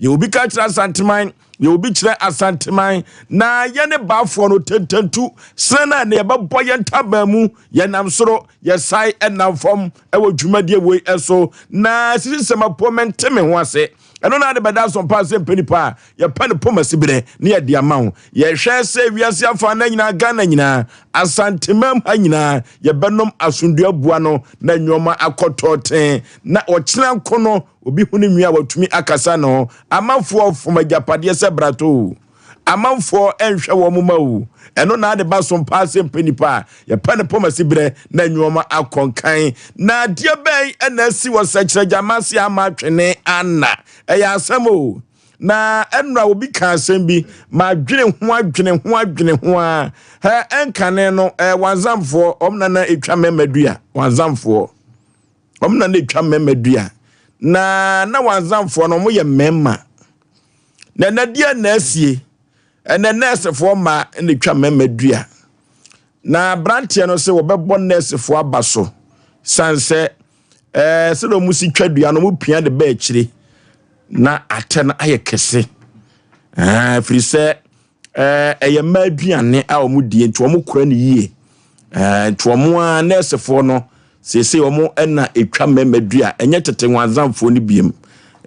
Yɛ obi ka kyerɛ Asanteman, yɛ obi kyerɛ Asanteman, na yɛne baafoɔ no tententu sene no a na yɛbɛbɔ yɛn ntaban mu, yɛnam soro, yɛsae ɛnam fam ɛwɔ dwumadie wei ɛso. Na sisi sɛm apo mente me ho ase. Ɛno na ade bɛda asɔmpa sɛ mpɛ nipa a yɛpɛ no pɔm asiberɛ ne yɛde ama wo. Yɛhwɛ sɛ wiase afa na nyinaa, Ghana nyinaa, Asantemam ha nyinaa, yɛbɛnom asomdua bua no na nneɛma akɔtɔ ten na ɔkyena nko no obi hu ne nwi a watumi akasa no. Amanfoɔ fom agyapadeɛ sɛ brato, amanfoɔ nhwɛ wɔn ma o. Ɛno na ade ba so mpa sɛ mpɛ nipa a yɛpɛ no pɔm asiberɛ na nneɛma akɔ nkan. Na adeɛ bɛn ɛna asi wɔ sɛkyerɛ gyama se ama atwene ana ɛyɛ asɛm o. Na ɛnura obi ka asɛm bi ma adwene ho adwene ho adwene ho a ɛ ɛnkane no ɛ wanzamfoɔ ɔmo nana etwa mɛma dua, wanzamfoɔ ɔmo nana etwa mɛma dua na wanzamfoɔ no ɔmo yɛ mɛma. Na ɛnɛ na asie ɛnɛ nɛɛsefoɔ mmaa na etwa mɛma dua. Na aberanteɛ no sɛ wɔbɛbɔ nɛɛsefoɔ aba so san sɛ sɛdeɛ ɔmo si twa dua no, ɔmo pia de bɛɛ akyire na atɛ no ayɛ kɛse, firi sɛ ɛyɛ mmaa aduane a wɔn die nti wɔn kura no yie. Nti wɔn a nɛɛsefoɔ no seesei wɔn ɛna etwa mmarima dua, ɛnyɛ tete nwanzamfoɔ no biem.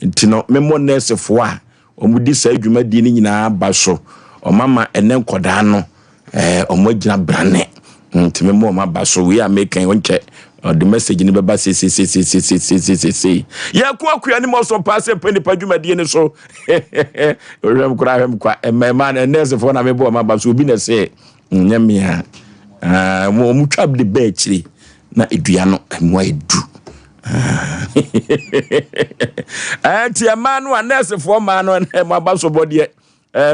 Nti no memmɔ nɛɛsefoɔ a wɔn di saa dwumadie no nyinaa ba so. Wɔn ama ɛnɛ nkɔdaa no wɔn agyina brane, nti memmɔ wɔn aba so. Wei a meka yi wɔnkyɛ ɔde message no bɛba seesiesiesiesie. Yɛko akua ne ma ɔsɔ paa sɛ mpa nipa dwumadie no so. Hwɛm koraa, hwɛm kwa mmarima no nɛɛsefoɔ na mebɔ ɔma aba so. Obi na ɛsɛ nyɛ mmea ɔmo twa de bɛɛ akyire na edua no ɛmu ayɛ du. Ɛnti mmaa no a nɛɛsefoɔ mmaa no ɛmo aba so bɔ deɛ,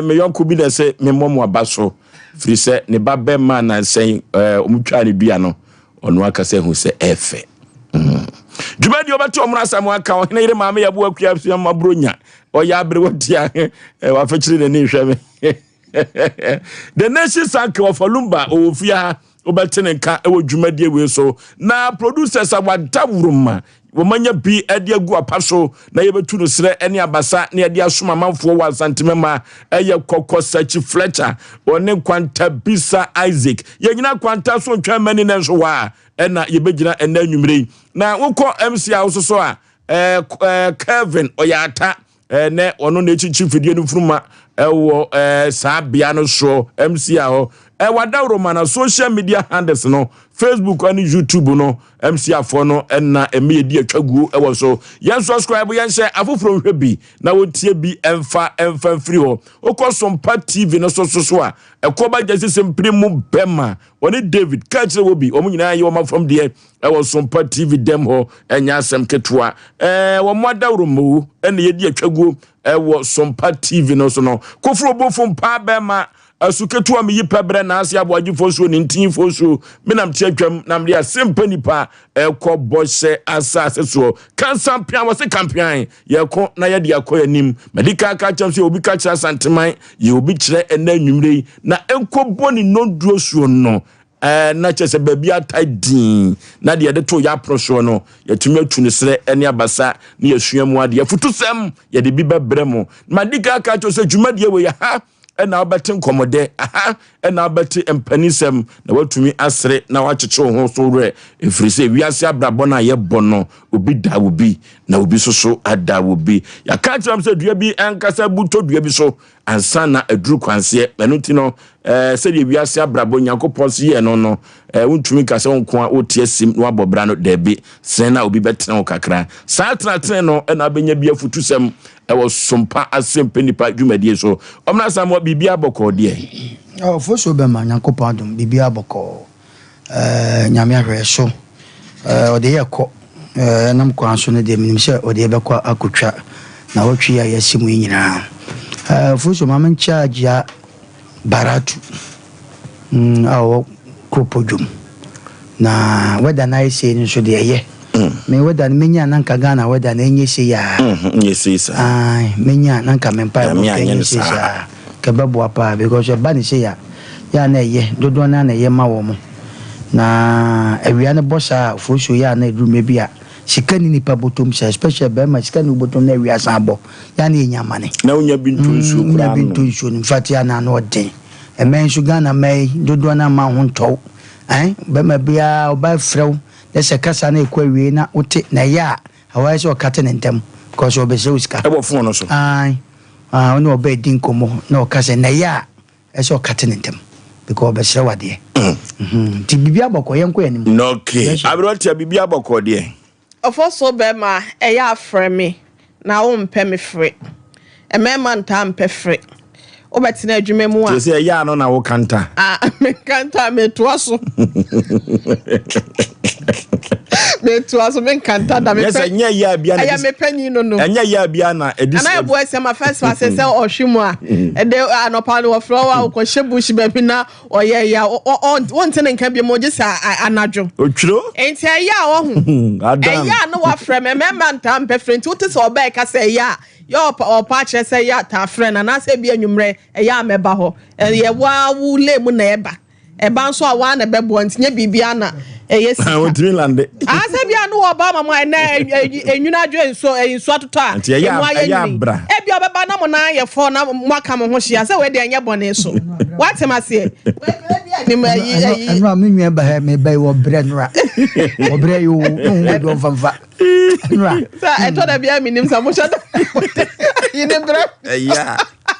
me yɔnko bi na ɛsɛ memmɔ mo aba so firi sɛ ne ba bɛma nansɛn ɔmo twa ne dua no, ɔno akasa ehu sɛ ɛɛfɛ. Dwumadi ɔbɛte ɔmo asɛm aka ɔhene yere maame yɛ aboa kua sua ma buronya ɔyɛ abere wɔtia wafɛkyerɛ n'ani hwɛ me. The Nation Sanke ɔfa Lumba ɔwɔ fie ha, wobɛte ne nka ɛwɔ dwumadie wei so. Na producers a wada woroma wɔmanya bi de agu apa so na yɛbɛtu no serɛ ne abasa na yɛde asom amanfoɔ wɔ Asantemama ɛyɛ Kɔkɔ Sakyi Fletcher ɔne Kwanta Bisa Isaac. Yɛnyina Kwanta so ntwa mani no nso hɔ a ɛna yɛbɛgyina ɛnɛ anwummerɛ yi. Na wokɔ MC a wososo a Kevin ɔyɛ ata ɛnɛ ɔno na ekyikyi fidie no funuma ɛwɔ saa bea no soɔ MC a hɔ ɛwɔ adaworo na social media handles no, Facebook ne YouTube no, MC afoɔ no ɛna ɛmɛ yɛdi atwa guo ɛwɔ so. Yɛn subscribe, yɛn hyɛ afoforɔ nhwɛ bi na wɔntie bi ɛmfa mfiri hɔ. Wokɔ Sompa TV no so so so a ɛkɔ ba gya sisi mpere mu bɛma wɔne David ka kyerɛ wɔ bi, wɔn nyinaa yɛ wɔn afam deɛ ɛwɔ Sompa TV dɛm hɔ. Ɛnyɛ asɛm ketewa. Wɔn adaworo mmowu ɛna yɛdi atwa guo ɛwɔ Sompa TV no so no. Koforo bofo mpa bɛma asu ketewa mi yi pɛ brɛ n'ase aboagyefoɔ nsuo ne ntinfoɔ nsuo menam te atwam na mede asɛmpa nipa ɛkɔ bɔhyɛ asase soɔ kansampean wɔ se kampean yɛkɔ na yɛde akɔ anim. Madi ka ka kyɛm sɛ obi ka kyerɛ Asanteman yɛ obi kyerɛ ɛnɛ anwummerɛ yi na ɛnkɔbɔ ne nonduo soɔ no na kyerɛ sɛ baabi ata din na deɛ yɛde to yɛ apono soɔ no yɛtumi atu ne serɛ ne abasa ne yɛsua mu adeɛ afutusɛm yɛde bi bɛbrɛ mu. Madi ka ka kyerɛ sɛ dwumadie wɔ yɛ ha ɛna wobɛte nkɔmmɔdɛ aha, ɛna wobɛte mpanisɛm na woatumi asere na woakyekye wo ho so werɛ, ɛfiri sɛ wiase abrabɔ no a yɛbɔ no obi da wo bi na obi nso so ada wo bi. Yɛaka kyerɛ m sɛ dua bi ankasa bu tɔ dua bi so ansa na aduru kwanseɛ. Ɛno nti no sɛdeɛ wiase abrabɔ Nyankopɔn so yɛɛ no wontumi nka sɛ wo nko a wote asim na woabɔ bra no. Daabi, sɛn na obi bɛtena wo kakra saa tenatene no ɛna wobɛnya bi afutusɛm ɛwɔ Sompa asɛmpɛ nipa dwumadie so. Ɔmena Samoa, biribi abɔkɔɔ deɛ? Ɔfo bɛma Nyankopɔn adom, biribi abɔkɔɔ. Nyame ahwɛ so, ɔde yɛ kɔ ɛnam kwan so no deɛ menim sɛ ɔde yɛbɛkɔ akotwa na wɔtwe a yɛasi mu yi nyinaa. Ɔfo so ma menkyɛ agyea Baratu a ɔwɔ Kuropɔ dwom na wɛda no ayɛ sei no nso deɛ ɛyɛ me wɛda no menya na nka Ghana wɛda no ɛnyɛ sei a. Nyɛ sei saa. Ai, menya na nka mempa ɛbɔ Nyame nka anyɛ ɛnyɛ no sei saa. saa ka ɛbɛboa paa because ɛba ne sei a yɛ a na ɛyɛ dodoɔ no a na ɛyɛ ma wɔ mo na awia no bɔ saa a ofuosuo yɛ a na ɛduru mmerɛ bi a. Sika ni nipa bɔtɔm sɛ, especially bɛrima, sika ni bɔtɔm na awia san bɔ ya na yɛnya amane. Na wonya bi nto nsuo Wonya koraa bi no. nto nsuo no mfati a na ano ɔden. Ɛmɛ nso Ghana mma yi dodoɔ no ama ho ntɔw. Ɛn bɛrima biara ɔba frɛ wo na sɛ kasa no ɛkɔ awie na wote na ɛyɛ a awayɛ sɛ ɔkate ne ntɛm because ɔbɛsrɛ wo sika. Ɛwɔ phone no so. Ae, ɔne ɔba di nkɔmmɔ na ɔka sɛ na ɛyɛ a ɛsɛ ɔkate ne ntɛm because ɔbɛsrɛ wo adeɛ. Nti biribi abɔkɔ, yɛnkɔ yɛn anim. Okay. Yes, sir. Aberanteɛ, biribi abɔkɔ deɛ. Ɔfɔ so bɛrima, ɛyɛ afrɛ me na wompɛ me fere. Mmarima ntaa mpɛ fere. Wobɛtena adwuma mu a. Kyerɛ sɛ ɛyɛ ano na wokanta. Ah, menkanta, metoa so. Metoa so, menkanta da. Nyɛ sɛ nyɛ yɛ abia na ɛyɛ me panyin no. Ɛnyɛ yɛ abia na ɛdi Ana ɛboa sɛ ma first fa sɛ ɔhwe mu a ɛde anɔpa no wɔfrɛ wo a wokɔhyɛ bush baabi na ɔyɛ ya wonte ne nka bi mu gye sɛ anadwo. Otwiro. Nti ɛyɛ a ɔho. Adam. Ɛyɛ a na wafrɛ me, mmarima ntaa mpɛ frɛ, nti wote sɛ ɔbaa ɛka sɛ ɛyɛ a yɛ ɔpa akyerɛ sɛ ɛyɛ a taa frɛ no anaasɛ bi anwummerɛ ɛyɛ a mɛba hɔ. Ɛyɛ waa wo lay mu na ɛba. Ɛba nso a waa na ɛbɛboa, nti nyɛ biribiara na ɛyɛ sika. Wɔntumi lande. Asɛ bi a no wɔ ba ma mo a ɛnɛ enwunu adwo nso nsuo atotɔ a Nti ɛyɛ emu ayɛ ɛyɛ nwini. abra. Ebi ɔbɛba na mo nan ayɛ fɔ na mo aka mo ho hyia sɛ wei deɛ ɛnyɛ bɔne so. Wate ma seɛ. Nim ɛyi ɛyi. Ɛno a me nua ba ha, meba yi, wɔbrɛ nora, wɔbrɛ yi o, ne ho bɛdɔ mfamfa nora. Sɛ ɛtɔ da bi a menim sɛ mohyɛ da yi ne brɛ. Ɛyɛ a.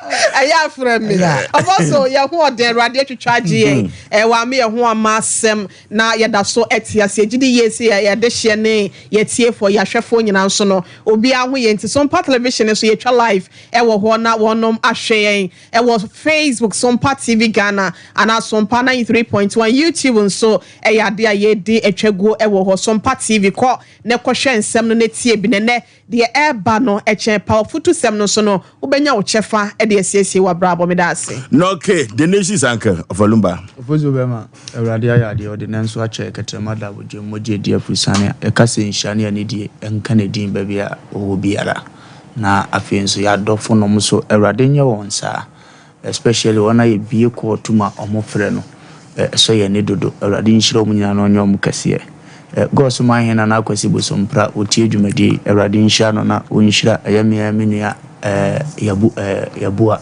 Ɛyɛ afrɛ me. Ɔbɔ so yɛ ho ɔden, Awurade atwitwa agye yɛn. Ɛwɔ ame yɛ ho ama asɛm na yɛda so ɛte ase. Yɛgye di yie sɛ yɛde hyeɛ ne yɛtiefoɔ, yɛahwɛfoɔ nyinaa nso no obiara ho yɛ. Nti Sompa Television nso yɛtwa live ɛwɔ hɔ na wɔnom ahwɛ yɛn ɛwɔ Facebook, Sompa TV Ghana anaa Sompa 93.1. YouTube nso ɛyɛ ade a yɛdi atwaguo ɛwɔ hɔ, Sompa TV. Kɔ na kɔhwɛ nsɛm no na tie bi. Nɛnɛ deɛ ɛreba no ɛkyɛn pa ɔfutu sɛm no so no, wobɛnya wo kyɛfa ɛde asiesie w'abrabɔ. Meda ase. No, okay. The Nation's uncle of Olumba. Ofosu bɛma, Awurade ayɛ adeɛ, ɔde ne nso akyɛ kɛtrɛma da abodwo mogye di afurusane a ɛka sɛ nhyira ne anidie ɛnka ne din baabi a ɔwɔ biara. Na afei nso yɛadɔfo nom so, Awurade nyɛ wɔn saa, especially wɔn a yɛbie kɔɔto mu a ɔmo frɛ no ɛsɔ yɛn ani dodo. Awurade nhyira wɔn nyinaa na ɔnyɛ wɔn kɛseɛ. God so man hene Nana Akwasi Bosompra, wɔtie dwumadie, Awurade nhyira no na ɔnhyira ɛyɛ mmea me nua Yabu Yabua,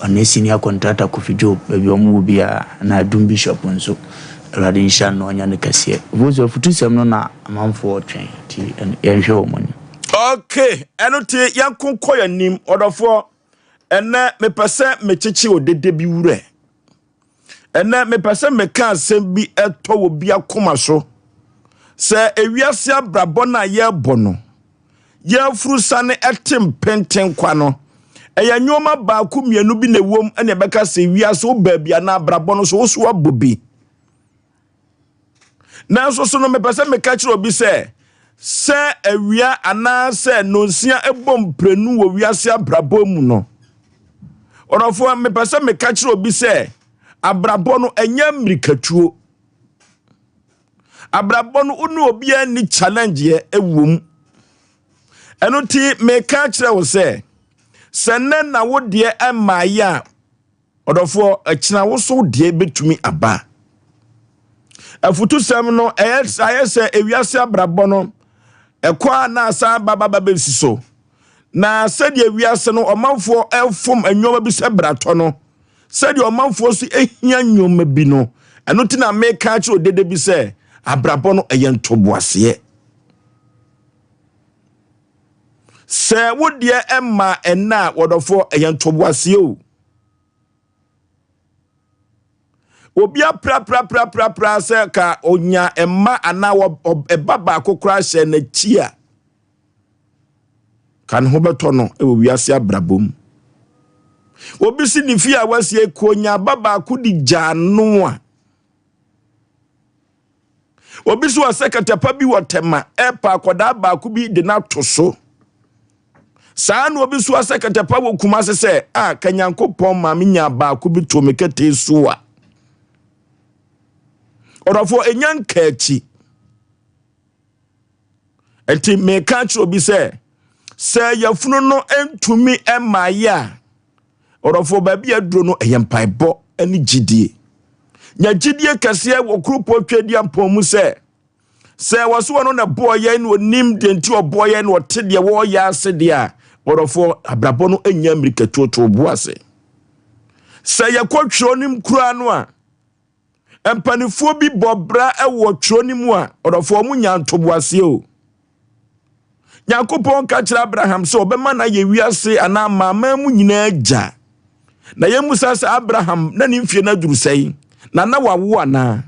ɔne senior contractor Kofi Job, baabi a wɔn wɔ biara, na Adum Bishop nso, Awurade nhyira no na ɔnyɛ no kɛseɛ. Ofosu, afutusɛm no na amanfoɔ twɛn, nti yɛnhwɛ wɔn anim. Okay, ɛno te yɛnko kɔ yɛn anim, ɔdɔfoɔ. Ɛnɛ mepɛ sɛ mekyekye odede bi werɛ. Ɛnɛ mepɛ sɛ meka asɛm bi ɛtɔ wɔ bi akoma so. Sɛ ewiase abrabɔ no a yɛrebɔ no, yɛafuru sane ɛte mpenten kwa no, ɛyɛ nneɛma baako mmienu bi na ɛwom ɛna ɛbɛka sɛ ewiase wo baabi anaa abrabɔ no so wo so abɔ bi. Nanso so no mepɛ sɛ meka kyerɛ obi sɛ awia anaasɛ nonsia ɛbɔ mprenu wɔ wiase abrabɔ mu no, ɔdɔfoɔ, mepɛ sɛ meka kyerɛ obi sɛ abrabɔ no ɛnyɛ mmirikatuo. Abrabɔ no wo ne obiara ni challenge yɛ ɛwɔ mu. Ɛno nti meka kyerɛ wo sɛ nnɛ na wo deɛ ɛmmaayɛ a, ɔdɔfoɔ, ɛkyena wo so deɛ bɛtumi aba. Afutusɛm no ɛyɛ sɛ ewiase abrabɔ no ɛkɔ a na asan ba ba ba bɛsi so. Na sɛdeɛ wiase no ɔmanfoɔ ɛfom nneɛma bi sɛ bratɔ no, sɛdeɛ ɔmanfoɔ so ehia nneɛma bi no, ɛno ti na meka kyerɛ odede bi sɛ abrabɔ no ɛyɛ ntoboaseɛ. Sɛ wo deɛ ɛma ɛna a, wɔdɔfoɔ, ɛyɛ ntoboaseɛ o. Obi apraprapraprapra sɛ ka onya ɛma anaa ɛba baako koraa hyɛ n'akyi a, ka ne ho bɛtɔ no wɔ wiase abrabɔ mu. Obi si ne fie a wasie ko onya ba baako de gyaa no a, obi so asɛ katapa bi wɔ tɛma ɛpa akwadaa baako bi de n'ato so. Saa na obi so asɛ katapa wɔ Kumase sɛ a ka Nyankopɔn maame nya baako bi to me kɛtɛ so a, ɔdɔfoɔ, ɛnya nka akyi. Nti meka kyerɛ obi sɛ yafunu no ntumi mmaeɛ a, ɔdɔfoɔ, baabi a aduro no ɛyɛ mpaebɔ ne gyidie. Nya gyidie kɛseɛ wɔ kuropɔn Tweaduampɔn mu sɛ Sɛ wɔso ɔno na ɛbɔɔ yɛn na ɔnim deɛ nti ɔbɔɔ yɛn na ɔte deɛ wɔreyɛ ase deɛ a, ɔdɔfoɔ, abrabɔ no nyɛ mmirikatuo to bo ase. Sɛ yɛkɔ twerɛ no mu koraa no a, mpanimfoɔ bi bɔ bra wɔ twerɛ no mu a, ɔdɔfoɔ, wɔn nya ntoboaseɛ o. Nyankopɔn ka kyerɛ Abraham sɛ ɔbɛma no ayɛ wiase anaa amanaman mu nyinaa agya. Na yɛmmusa sɛ Abraham na ne mfie no aduru sɛn? Na na wawo anaa?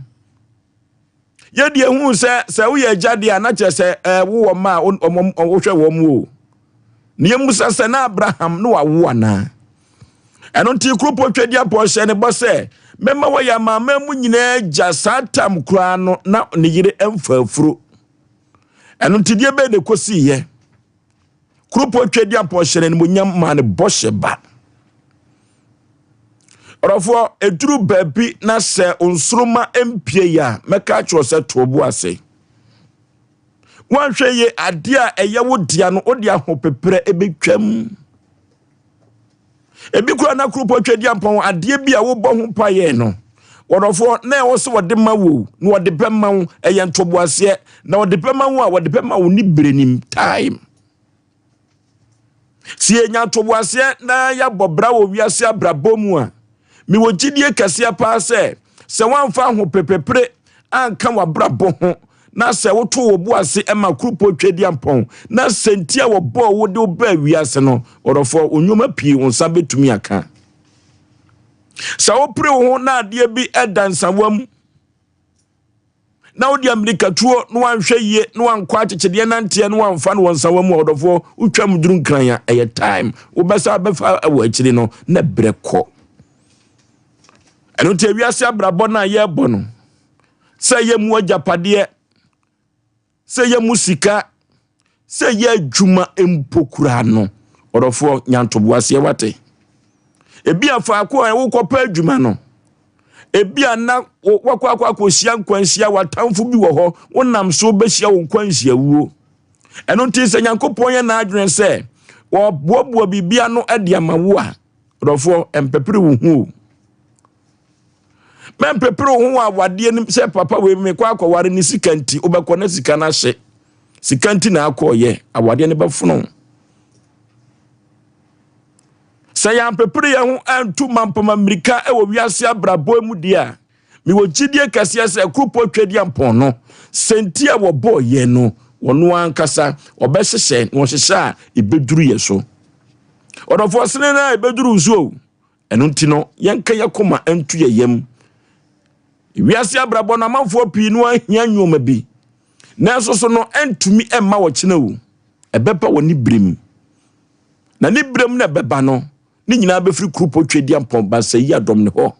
Yɛde ehu sɛ sɛ woyɛ agya deɛ a na kyerɛ sɛ ɛɛ wowɔ mma a wohwɛ wɔn mu o. Na yɛmmusa sɛ na Abraham na wawo anaa? Ɛno nti kuropɔn Twadiapɔ hyɛ ne bɔ sɛ mɛma wɔyɛ amanaman mu nyinaa agya saa tam koraa no na ne yere mfa afuro. Ɛno nti deɛ bɛyɛ na ɛkɔsiiɛ? Kuropɔn Twadiampɔn hyɛ no animuonyam maa ne bɔhyɛ ba. Ɔdɔfoɔ, ɛduru baabi na sɛ nsoroma mpie yɛ a, mɛka akyerɛ sɛ to bo ase. Woanhwɛ yie adeɛ a ɛyɛ wo dea no, wode ahopeprɛ ɛbɛtwam. Ebi koraa na kuropɔn Twadiampɔn adeɛ bi a wobɔ ho mpaeɛ no, wɔdɔfoɔ na ɛwɔ sɛ wɔde ma wo na wɔde bɛma wo, ɛyɛ ntoboaseɛ na wɔde bɛma wo a wɔde bɛma wo ne berɛ nim time. Sɛ yɛnya ntoboaseɛ na yɛabɔ bra wɔ wiase abrabɔ mu a, mewɔ gyidie kɛseɛ paa sɛ sɛ woamfa ahopepepere anka w'abrabɔ ho na sɛ woto wo bo ase ma kuropɔn Tweaduampɔn na sɛ nti a wɔbɔɔ wo de wo baa wiase no, ɔdɔfoɔ, wo nneɛma pii wo nsa bɛtumi aka. Sɛ wopere wo ho na adeɛ bi da nsawa mu na wode amirikatuo na wanhwɛ yie na wankɔ akyekyedeɛ nanteɛ na wamfa no wɔ nsawa mu a, ɔdɔfoɔ, wotwam duru nkran a, ɛyɛ time. Wobɛsa bɛfa wɔ akyiri no na berɛ kɔ. Ɛno nti ewiase abrabɔ no a yɛrebɔ no, sɛ ɛyɛ mu agyapadeɛ, sɛ ɛyɛ mu sika, sɛ ɛyɛ adwuma mpo koraa no, ɔdɔfoɔ nya ntoboaseɛ wate. Ebi a faako a wokɔpɛ adwuma no, ebi a na wakɔ akɔ akɔhyia nkwanhyia, w'atamfo bi wɔ hɔ, wonam so bɛhyia wo nkwanhyia wuo. Ɛno nti sɛ Nyankopɔn yɛ n'adwene sɛ wɔboaboa biribi ano de ama wo a, ɔdɔfoɔ mpɛpere wo ho o. Mɛmpepere wo ho wɔ awadeɛ no sɛ papa wei mekɔ akɔware ne sika nti wobɛkɔ na sika no ahye sika nti na akɔɔyɛ awadeɛ no bɛfono sɛ yɛampepere yɛn ho antu mampama mmirika wɔ wiase abrabɔ mu deɛ a mewɔ gyidie kɛseɛ sɛ kuropɔ twadiampɔn no sɛnti a wɔbɔɔ yɛn no wɔno ankasa wɔbɛhyehyɛ na wɔhyehyɛ a ɛbɛduru yɛ so ɔdɔfoɔ sene no a ɛbɛduru so o Ɛno nti no, yɛnka yɛn koma nto yɛn yam. Wiase abrabɔ no amanfoɔ pii no ahia nneɛma bi, nanso so no ɛntumi mma ɔkyena o. Ɛbɛba wɔ ne berɛ mu. Na ne berɛ mu na ɛbɛba no, ne nyinaa bɛfiri kuropɔ Twedeampɔn Basayi Adɔm ne hɔ.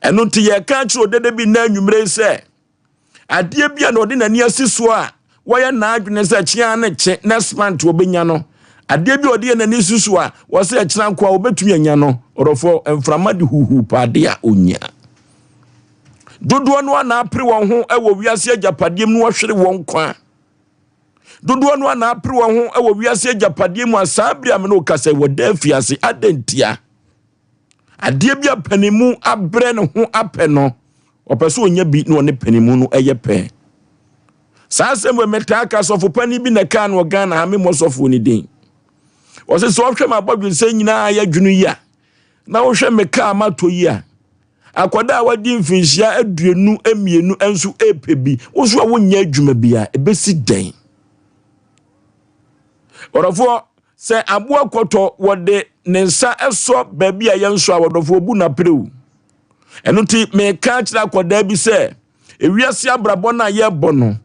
Ɛno nti yɛka akyerɛ odede bi nnɛ anwummerɛ yi sɛ, Adeɛ bi a na ɔde n'ani asi so a wɔyɛ n'adwene sɛ kyea ne kye next month ɔbɛnya no. Adeɛ bi a ɔde yɛ n'ani si so a wɔsɛ ɛkyena nko a ɔbɛtumi anya no. Ɔdɔfoɔ, mframa de huhu pa adeɛ a ɔnya. Dodoɔ no a na apere wɔn ho wɔ wiase agyapadeɛ mu na wɔhwere wɔn nkwa. Dodoɔ no a na apere wɔn ho wɔ wiase agyapadeɛ mu a saa bere a me ne wo kasa yi wɔda afiase. Adɛn ntia? Adeɛ bi a panimu abrɛ ne ho apɛ no, ɔpɛ sɛ ɔnya bi na ɔne panimu no yɛ pɛ. Saa asɛm wei metaa ka sɔfo panin bi na ɛkaa no wɔ Ghana ha, memmɔ sɔfoɔ no din. Ɔse sɛ ɔhwɛ m'abɔdwesɛ nyinaa yɛ dwono yi a, na wohwɛ me kaa matɔ yi a, akwadaa a wadi mfinhyia 22 nso ɛrepɛ bi, wo so a wonyɛ adwuma bi a, ɛbɛsi dɛn? Ɔdɔfoɔ, sɛ aboa kɔtɔ wɔde ne nsa sɔ baabi a yɛnsɔ a, ɔdɔfoɔ bu n'aperew. Ɛno nti meka kyerɛ akwadaa bi sɛ, ewiase abrabɔ no a yɛrebɔ no,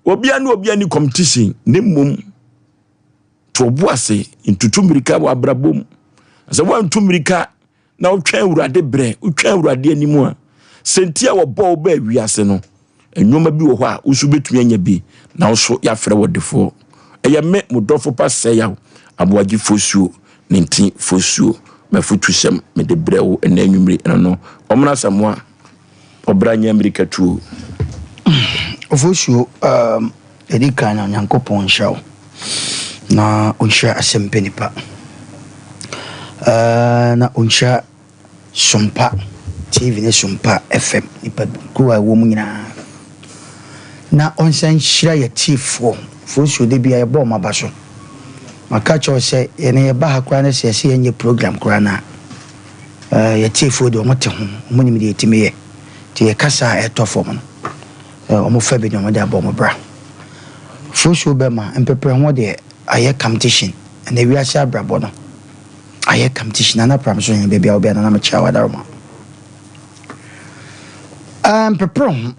obia ne obia ni competition, ne mmom to bo ase ntutu mmirika wɔ abrabɔ mu. Sɛ woantu mmirika na wotwɛn Awurade berɛ, wotwɛn Awurade anim a, sɛ nti a wɔbɔ wo baa wiase no, nneɛma bi wɔ hɔ a wo nso wobɛtumi anya bi na wo so yɛafrɛ wo ɔdefoɔ. Ɛyɛ me, mo dɔfo pa Sɛyaw, Aboagye Fosuo, ne Nti Fosuo, m'afotusɛm mede brɛ wo ɛnnɛ anwummere ɛno no, Ɔmena Asamoah, ɔbra nyɛ mmirikatuo. Ofosuo, um, ɛdi kan no, Nyankopɔn nhyira wo na ɔnhyira asɛmpɛ nipa uh, na ɔnhyira Sompa TV ne Sompa FM nipa kuo a ɛwɔ mu nyinaa. Na ɔnsan nhyira yɛ tiefoɔ fosuo da biara yɛbɔ wɔn aba so. Maka akyerɛ wo sɛ yɛne yɛba ha koraa no sɛ yɛsɛ yɛnyɛ program koraa no a eh, yɛ tiefoɔ deɛ wɔn te ho, wɔn nim deɛ yɛtumi yɛ. Nti yɛ kasa a ɛtɔ fam no, eh, wɔn fa bi na wɔn de abɔ wɔn bra. Fosuo bɛma mpeprɛ ho deɛ ayɛ competition, ɛnɛ wiase abrabɔ no ayɛ competition. Nana Pram so yɛn baabi a wobɛa nana mekyia wadaroma. Eh, mpeprɛ ho.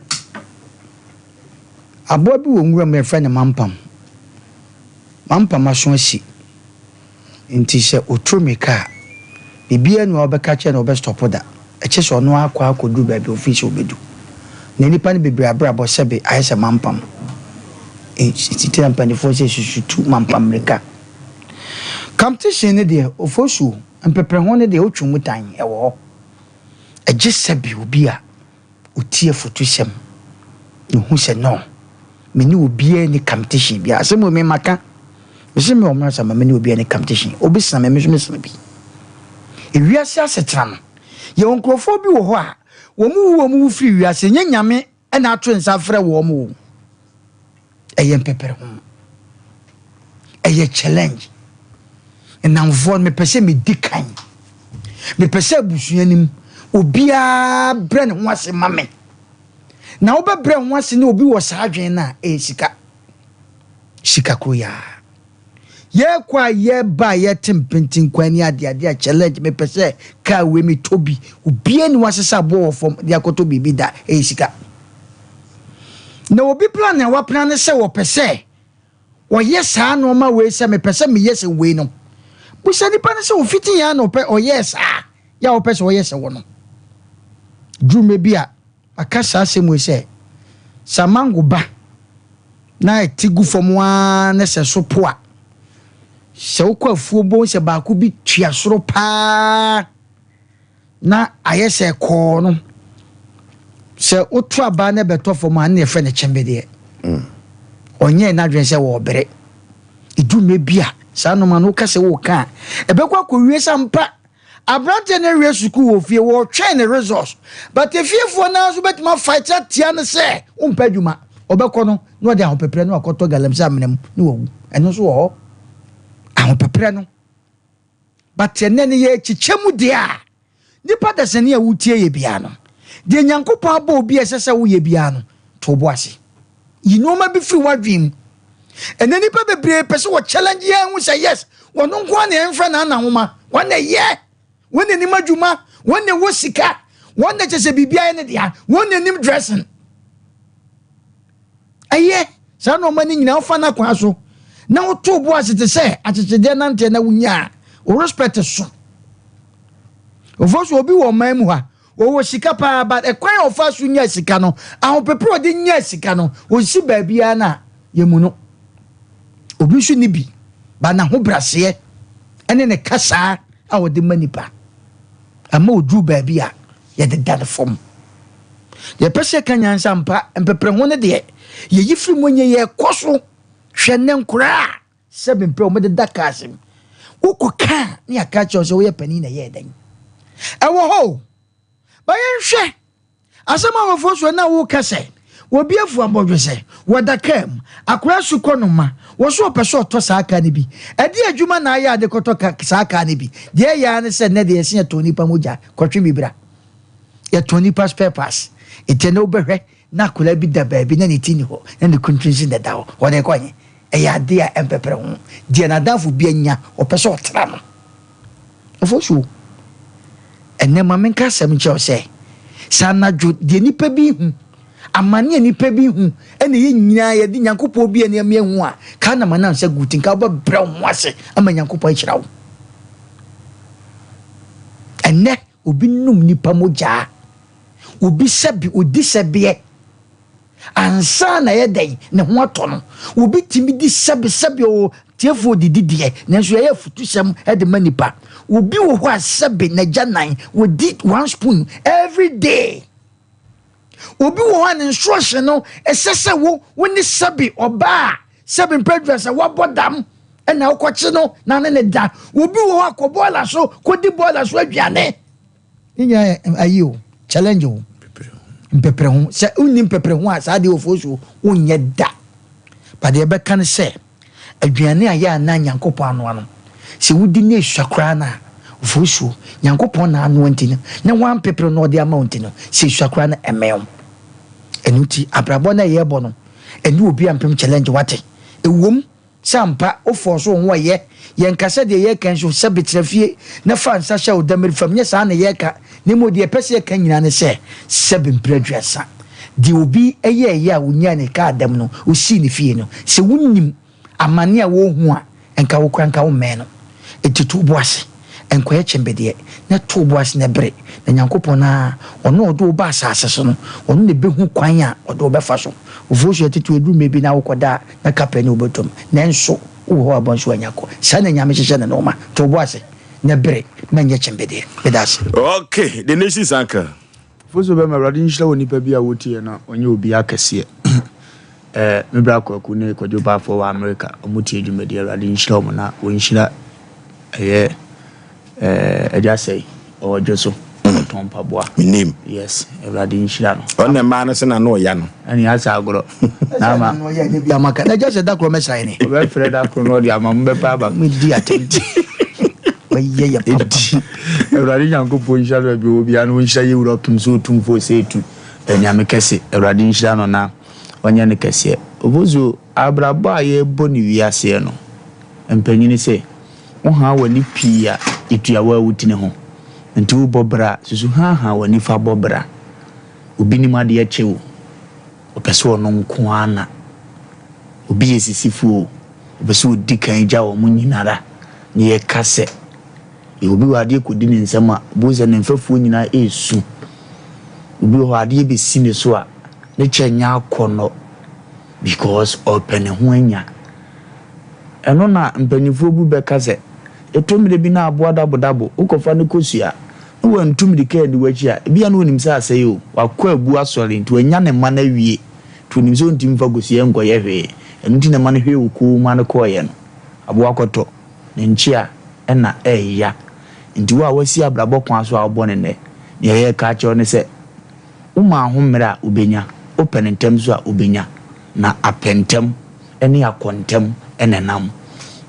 Aboa bi wɔ nwura mu yɛfrɛ no mampam. Mampam aso asi nti sɛ ɔtu mmirika a, biribiara nni hɔ a wobɛka akyerɛ no a ɔbɛstɔpo da. Ɛkyɛ sɛ ɔno ara akɔ akɔduru baabi a ɔfii sɛ ɔbɛdu. Na nnipa no bebree abrabɔ sɛbe ayɛ sɛ mampam. Nti na mpanimfoɔ sɛ susu tu mampam mmirika. Competition no deɛ, ofosuo, mpepreho no deɛ wotwe mu tan, ɛwɔ hɔ. Ɛgye sɛbe obi a Otie afotusɛm na ohu sɛ no, me ne obiara nni competition biara. Asɛm wei me maka. Mese me wɔ mmara ma me ne obiara nni competition. Obi sena me, me nso mesena bi. Ewiase asetena no, yɛwɔ nkurɔfoɔ bi wɔ hɔ a, wɔn wu wɔn wu firi wiase, ɛnyɛ Nyame na ato nsa afrɛ wɔn o. Ɛyɛ mpɛpɛrɛ ho. Ɛyɛ challenge. Nnamfoɔ no, mepɛ sɛ medi kan. Mepɛ sɛ abusua no mu, obiara brɛ ne ho ase ma me. Na wobɛbrɛ ho ase ne obi wɔ saa adwene no a, ɛyɛ sika. Sika koro yi ara. Yɛkɔ a yɛba a yɛte mpenten kwan ne adeade a challenge mepɛ sɛ kaa wei metɔ bi. Obiara ni wasesa aboɔ wɔ fam de akɔtɔ biribi da, ɛyɛ sika. Na obi plan a waplan ne sɛ wɔpɛ sɛ ɔyɛ saa nneɛma wei sɛ mepɛ sɛ meyɛ sɛ wei no. Busa nipa no sɛ ofiti yɛn na ɔpɛ ɔyɛɛ saa yɛ a ɔpɛ sɛ ɔyɛ sɛ wɔ no. Duru mmerɛ bi a Maka saa asɛm wei sɛ, sɛ amango ba na ɛte gu fam ara na sɛ so po a, sɛ wokɔ afuo bohu sɛ baako bi tua soro paa na ayɛ sɛ kɔɔ no, sɛ woto aba na ɛbɛtɔ fam a, ɛnna yɛfrɛ no kyembedeɛ. Mm. Ɔnyɛɛ n'adwene sɛ wɔrebere. Ɛdu mmerɛ bi a, saa nnoɔma no woka sɛ woka a, ɛbɛkɔ akɔwie sɛ ampa Aberanteɛ no awie sukuu wɔ fie, wɔretwɛn ne results but efiefoɔ no ara nso bɛtumi afight atia no sɛ wompɛ adwuma. Ɔbɛkɔ no na ɔde ahopeprɛ no akɔtɔ galamsey amena mu na wawu. Ɛno nso wɔ hɔ. Ahopeprɛ no. But ɛnɛ no yɛkyekyɛ mu deɛ a, nipa dasani a wotie yɛ biara no, deɛ Nyankopɔn abɔ obi a ɛsɛ sɛ woyɛ biara no, to wo bo ase. Yi nneɛma bi firi w'adwene mu. Ɛnɛ nipa bebree pɛ sɛ wɔ challenge yɛn ho sɛ yes, wɔn nko ara na yɛmfrɛ na ana nwoma, wɔn na ɛyɛ, wɔn na anim adwuma, wɔn na ɛwɔ sika, wɔn na kyɛ sɛ biribi ayɛ ne dea, wɔn na anim dressing. Ɛyɛ saa nneɛma no nyinaa wofa no akwan so na woto bo ase te sɛ akyekyedeɛ nanteɛ na wonya a, wo respect so. Ofo so obi wɔ ɔman mu ha Ɔwɔ sika paa but ɛkwan a ɔfaa so nyaa sika no, ahopepere a ɔde nyaa sika no, ɔnsi baabiara na yɛmmu no. Obi nso nni bi but n'ahobraseɛ ne ne kasaa a ɔde ma nipa ama ɔduru baabi a yɛde da no fam. Deɛ ɛpɛ sɛ ɛka nyansa mpa mpepere ho no deɛ yɛyi firi mu nyɛ yɛkɔ so hwɛ nnɛ nkoraa a Sɛ mempɛ wɔn deda cars mu. Wokɔ ka a ne yɛaka akyerɛ wo sɛ woyɛ panin na ɛyɛɛ dɛn. Ɛwɔ hɔ o. Ba yɛnhwɛ asɛm a wɔfoɔ soɔ na woka sɛ wɔbi afu abɔdwesɛ, wɔda kaa mu, akwadaa su kɔ no ma, wɔ so ɔpɛ sɛ ɔtɔ saa kaa no bi. Ɛdeɛ adwuma na ayɛ a de kɔtɔ ka saa kaa no bi? Deɛ ɛyɛ ara ne sɛ nnɛ deɛ yɛse yɛtɔn nipa mogya, kɔtwe bi bra. Yɛtɔn nipa spare parts. Nti ɛnnɛ wobɛhwɛ na akwadaa bi da baabi na ne ti nni hɔ na ne kuntun na ɛda hɔ. Wɔde kɔ he? Ɛyɛ ade a ɛmpɛpɛrɛ ho. Deɛ n'adamfo bi anya, ɔpɛ sɛ ɔtra no. Ɔfo so. Ɛnnɛ ma menka asɛm nkyerɛ wo sɛ, sɛ anadwo deɛ nnipa bi hu, amane a nnipa bi hu, ɛna yɛn nyinaa yɛde Nyankopɔn bi a nneɛma ahu a, kaa na manam sɛ gu ti nka wobɛbrɛ wo ho ase ama Nyankopɔn ahyira wo. Ɛnnɛ obi nom nipa mogyaa, obi sɛbe, odi sɛbeɛ. Ansa na ɛyɛ dɛn ne ho atɔ no, obi tumi di sɛbesɛbe o, tiefoɔ didi deɛ, nanso yɛyɛ afutusɛm de ma nipa. Obi wɔ hɔ a sɛbe n'agyanan, wɔdi one spoon every day. Obi wɔ hɔ a ne nsoɔhye no, ɛsɛ sɛ wo wo ne sɛbe ɔbaa a sɛbe mpɛ sɛ wabɔ dam ɛna wokɔkye no na ne ne da. Obi wɔ hɔ a kɔ bɔɔla so kɔdi bɔɔla so aduane. Ne nyinaa yɛ ayi o, challenge o. Mpɛprɛ ho, sɛ wonni mpɛprɛ ho a, saa adeɛ Ofosuo wonyɛ da. But deɛ ɛbɛka ne sɛ, aduane a yɛ a na Nyankopɔn anoa no, sɛ wodi na esua koraa no a, Ofosuo, Nyankopɔn na anoa nti no, na wampepere na ɔde ama wo nti no, sɛ esua koraa no, ɛmmɛn wo. Ɛno nti, abrabɔ no a yɛrebɔ no, ɛne obi ampem challenge, wate? Ɛwom sɛ ampa wofɔɔso wo ho a ɛyɛ, yɛnka sɛ deɛ yɛreka yi nso sɛ bɛtena fie na fa nsa hyɛ wo dammiri fam, nyɛ saa na yɛreka, na mmom deɛ yɛpɛ sɛ yɛka nyinaa ne sɛ, sɛbe mprɛ aduasa, deɛ obi yɛeɛ a ɔnyaa ne kaa dam no, ɔsii ne fie no, sɛ wonim amane a wɔrehu a, nka wo koraa nka wommɛn no. Enti to wo bo ase, nkɔyɛ kyembedeɛ, na to wo bo ase na bere, na Nyankopɔn ara, Ɔno a ɔde wo ba asase so no, Ɔno na ɛbɛhu kwan a ɔde wo bɛfa so. Ofosu atitiriw, ɛduru mmerɛ bi na wokɔda a, na kapɛ ne wo bɛtɔ mu, nanso wowɔ hɔ a bɔ nso anya kɔ. Saa na Nyame hyehyɛ ne nnoɔma. To wo bo ase na bere, ma ɛnyɛ kyembedeɛ. Meda ase. Okay, the nation's uncle. Ofosu bɛma Awurade nhyira wɔ nipa bi a wotie na ɔnyɛ obi akɛseɛ. Eh, me bra Kwaku ne Kwadwo Baafoɔ wɔ America, ɔmo tie dwumadi, Awurade nhyira ɔmo na wɔnhyira ɛyɛ eh, Agya Sɛi, ɔwɔ dwo so, ɔtɔn mpaboa. Menim. Yes, Awurade nhyira no. Ɔne mmaa no sɛ na no ɔya no. Ɛne asɛ agorɔ. Na ama. Bi ama ka. Na agya sɛ da korɔ mɛsra yɛne. Ɔbɛfrɛ da korɔ na ɔde ama mo bɛpa aba. Medi atɛm. Wɔyɛ yɛ papa. Enti, Awurade Nyankopɔn nhyira no baabi ɔwɔ biara na ɔnhyira yɛn wura ɔpem so otumfoɔ sɛ etu. Nyame kɛse, Awurade nhyira no na ɔnyɛ no kɛseɛ. Obosuo, abrabɔ a yɛrebɔ no wiaseɛ no, mpanyini se, wo haa w'ani pii a, etua wo a wotini ho. Nti wobɔ bra a, susu haahaa w'ani fa bɔ bra. Obi nim adeɛ kye wo, ɔpɛ sɛ ɔno nko ara na. Obi yɛ sisifoɔ o, ɔpɛ sɛ ɔdi kan gya wɔn nyinara. Na yɛka sɛ, obi wɔ adeɛ kɔdi ne nsam a, wobɛhu sɛ ne mfɛfoɔ nyinaa resu. Obi wɔ hɔ a, adeɛ bɛsi ne so a, ne kyɛ nyɛ akɔnnɔ because ɔrepɛ ne ho anya. Ɛno na mpanimfoɔ bu bɛka sɛ, ɛtɔ mmerɛ bi na aboa dabodabo, wokɔfa no kɔsua na wantu mmirika anni w'akyi a, ebia na ɔnim sɛ asɛe o, wakɔ abu asɔre nti wanya ne mma no awie nti ɔnim sɛ ɔntumi mfa kosua nkɔyɛ hwee. Ɛno nti na ɛma no hwee wo kɔn mu ma no kɔeɛ no. Aboa kɔtɔ, ne nkyea na ɛreya. Nti wo a woasi abrabɔ kwan so a wobɔ no nnɛ, nea yɛreka akyerɛ wo ne sɛ, woma ho mmerɛ a wobɛnya, wopɛ no ntɛm nso a wobɛnya. Na apɛ ntɛm ne akɔ ntɛm na ɛnam.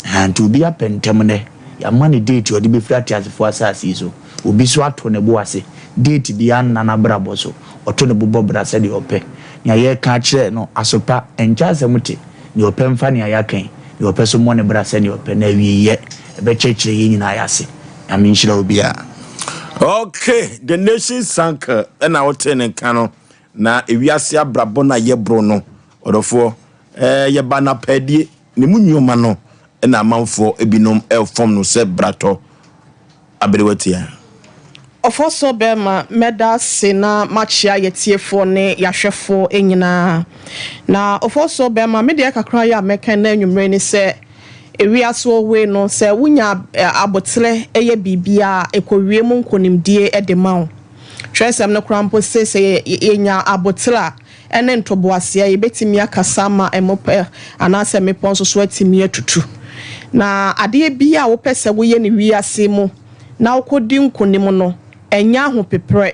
Ahaa, nti obi apɛ ntɛm nnɛ, yɛama no date a ɔde bɛfiri ateasefoɔ asase yi so. Obi nso ato ne bo ase, date biara nna n'abrabɔ so, ɔto ne bo bɔ bra sɛdeɛ ɔpɛ. Nea yɛreka akyerɛ no, aso pa, ɛnkyɛ asɛm te. Nea ɔpɛ mfa nea yɛaka yi, nea ɔpɛ so mmɔ ne bra sɛnea ɔpɛ, na awieeɛ ɛbɛkyerɛkyerɛ yɛn nyinaa yɛn ase. Nyame nhyira obiara. Okay, the nation sank ɛna wote ne nka no na ewiase abrabɔ no a yɛboro no ɔdɔfoɔ ɛɛ yɛba no apɛdie ne mu nneɛma no ɛna amanfoɔ ebinom ɛfɔm no sɛ bratɔ Aberewa tia. Ɔfɔsɔ bɛɛma mɛda ase na makyea yɛtiefoɔ ne yɛahwɛfoɔ nyinaa. Na ɔfɔsɔ bɛɛma me deɛ kakra yɛ a mɛka nnɛ anwummerɛ ne sɛ ewiase wɔ hɔ yi no sɛ wonya aboterɛ yɛ biribiara a ɛkɔwie mu nkonimdie de ma wo. Twerɛsɛm no koraa mpo se sɛ yɛnya aboterɛ a ne ntoboaseɛ a, yɛbɛtumi akasa ama mmepɔ anaasɛ mmepɔ nso so atumi atutu. Na adeɛ biara a wopɛ sɛ woyɛ no wiase mu na wokɔdi nkonim no, ɛnyɛ ahopeprɛ.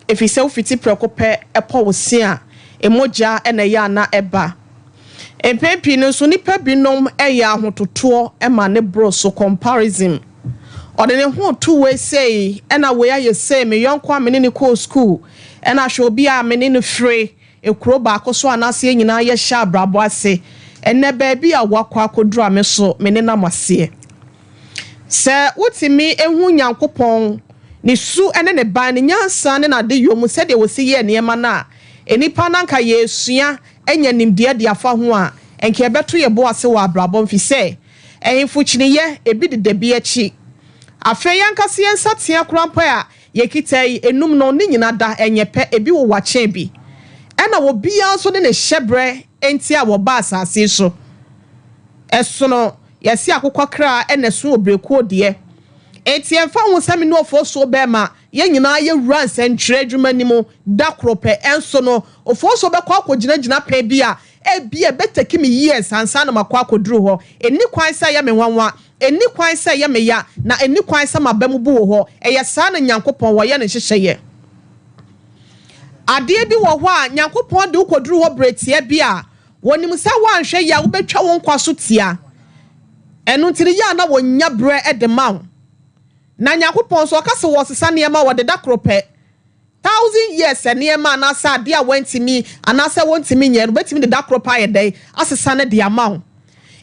Ɛfiri sɛ wofiti prɛko pɛ pɔ wo se a, mogya na ɛyɛ a na ɛba. Mpɛn pii no nso, nnipa binom yɛ ahototoɔ ma ne boro so, comparison. Ɔde ne ho reto wei sei, ɛna wei ayɛ sei, me yɔnko a me ne no kɔɔ sukuu, ɛna hwɛ obi a me ne no firi kuro baako so anaasɛ yɛn nyinaa yɛhyɛ abrabɔ ase. Ɛnnɛ baabi a wakɔ akɔduru a me nso me nenam aseɛ. Sɛ wotumi hu Nyankopɔn, ne su ne ne ban, ne nyansa ne n'adeyɔ mu sɛdeɛ ɔsi yɛ nneɛma no a, nnipa no anka yɛresua anya nimdeɛ de afa ho a, anka yɛbɛto yɛn bo ase wɔ abrabɔ mu, efisɛ ahemfo kyiniiɛ, ebi deda bi akyi. Afei yɛn ankasa yɛn nsateaa koraa mpo a yɛkita yi, enum no, ne nyinaa da, ɛnyɛ pɛ, ebi wowa kyɛn bi. Ɛna obiara nso ne ne hyɛberɛ nti a wɔba asase yi so. Ɛsono, yɛse akokɔ kra na ɛso obrekuo deɛ. Enti ɛmfa ho sɛ me ne Ofosuo bɛrima Yɛn nyinaa yɛwura nsɛntwerɛ adwuma no mu da koro pɛ, nso no, Ofosuo bɛkɔ akɔgyina gyinapɛn bi a ebia ɛbɛtake me years ansa na makɔ akɔduru hɔ. Ɛnni kwan sɛ ɛyɛ me nwanwa, ɛnni kwan sɛ ɛyɛ me ya, na ɛnni kwan sɛ m'aba mu bu wɔ hɔ. Ɛyɛ saa na Nyankopɔn, ɔyɛ ne nhyehyɛeɛ. Adeɛ bi wɔ hɔ a, Nyankopɔn de wo kɔduru hɔ berɛ tia bi a, wɔnim sɛ woanhwɛ yie a wobɛtwa wo nkwa so tia. Ɛno nti no, yɛ a na wɔnnya berɛ de ma wo. Na Nyankopɔn nso, ɔka sɛ wɔresesa nneɛma a, wɔde da koro pɛ. Thousand years nneɛma anaasɛ adeɛ a wɔantumi anaasɛ wɔntumi nyɛ no, wɔbɛtumi de da koro pɛ ayɛ dɛn? Asesa no de ama wo.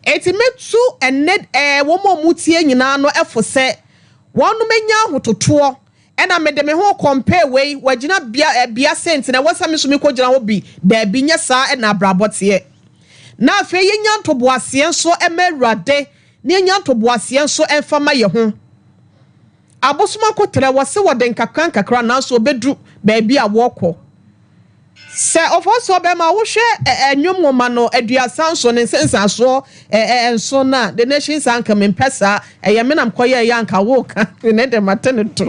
Enti mɛtu ɛnnɛ ɛɛ wɔn a wɔtie nyinaa no fo sɛ wɔnom anya ahototoɔ Ɛna mede me ho compare wei, wagyina bea eh, bea sei nti na ɛwɔ sɛ me nso mekɔgyina hɔ bi. Daabi, nyɛ saa na abrabɔ teɛ. Na afei yɛnya ntoboaseɛ nso ma Awurade, na yɛnya ntoboaseɛ nso mfa ma yɛn ho. Abosom akoterɛ, wɔse wɔde nkakra nkakra nanso wɔbɛduru baabi a wɔrekɔ. Sɛ ɔfɔnsoɔ bɛma wohwɛ nnwom nwoma no 37 ne nsensansoɔ nson no a, The Nations Anthem, mempɛ saa, ɛyɛ me na mekɔyɛeɛ a anka woka, ne deɛ mate no to.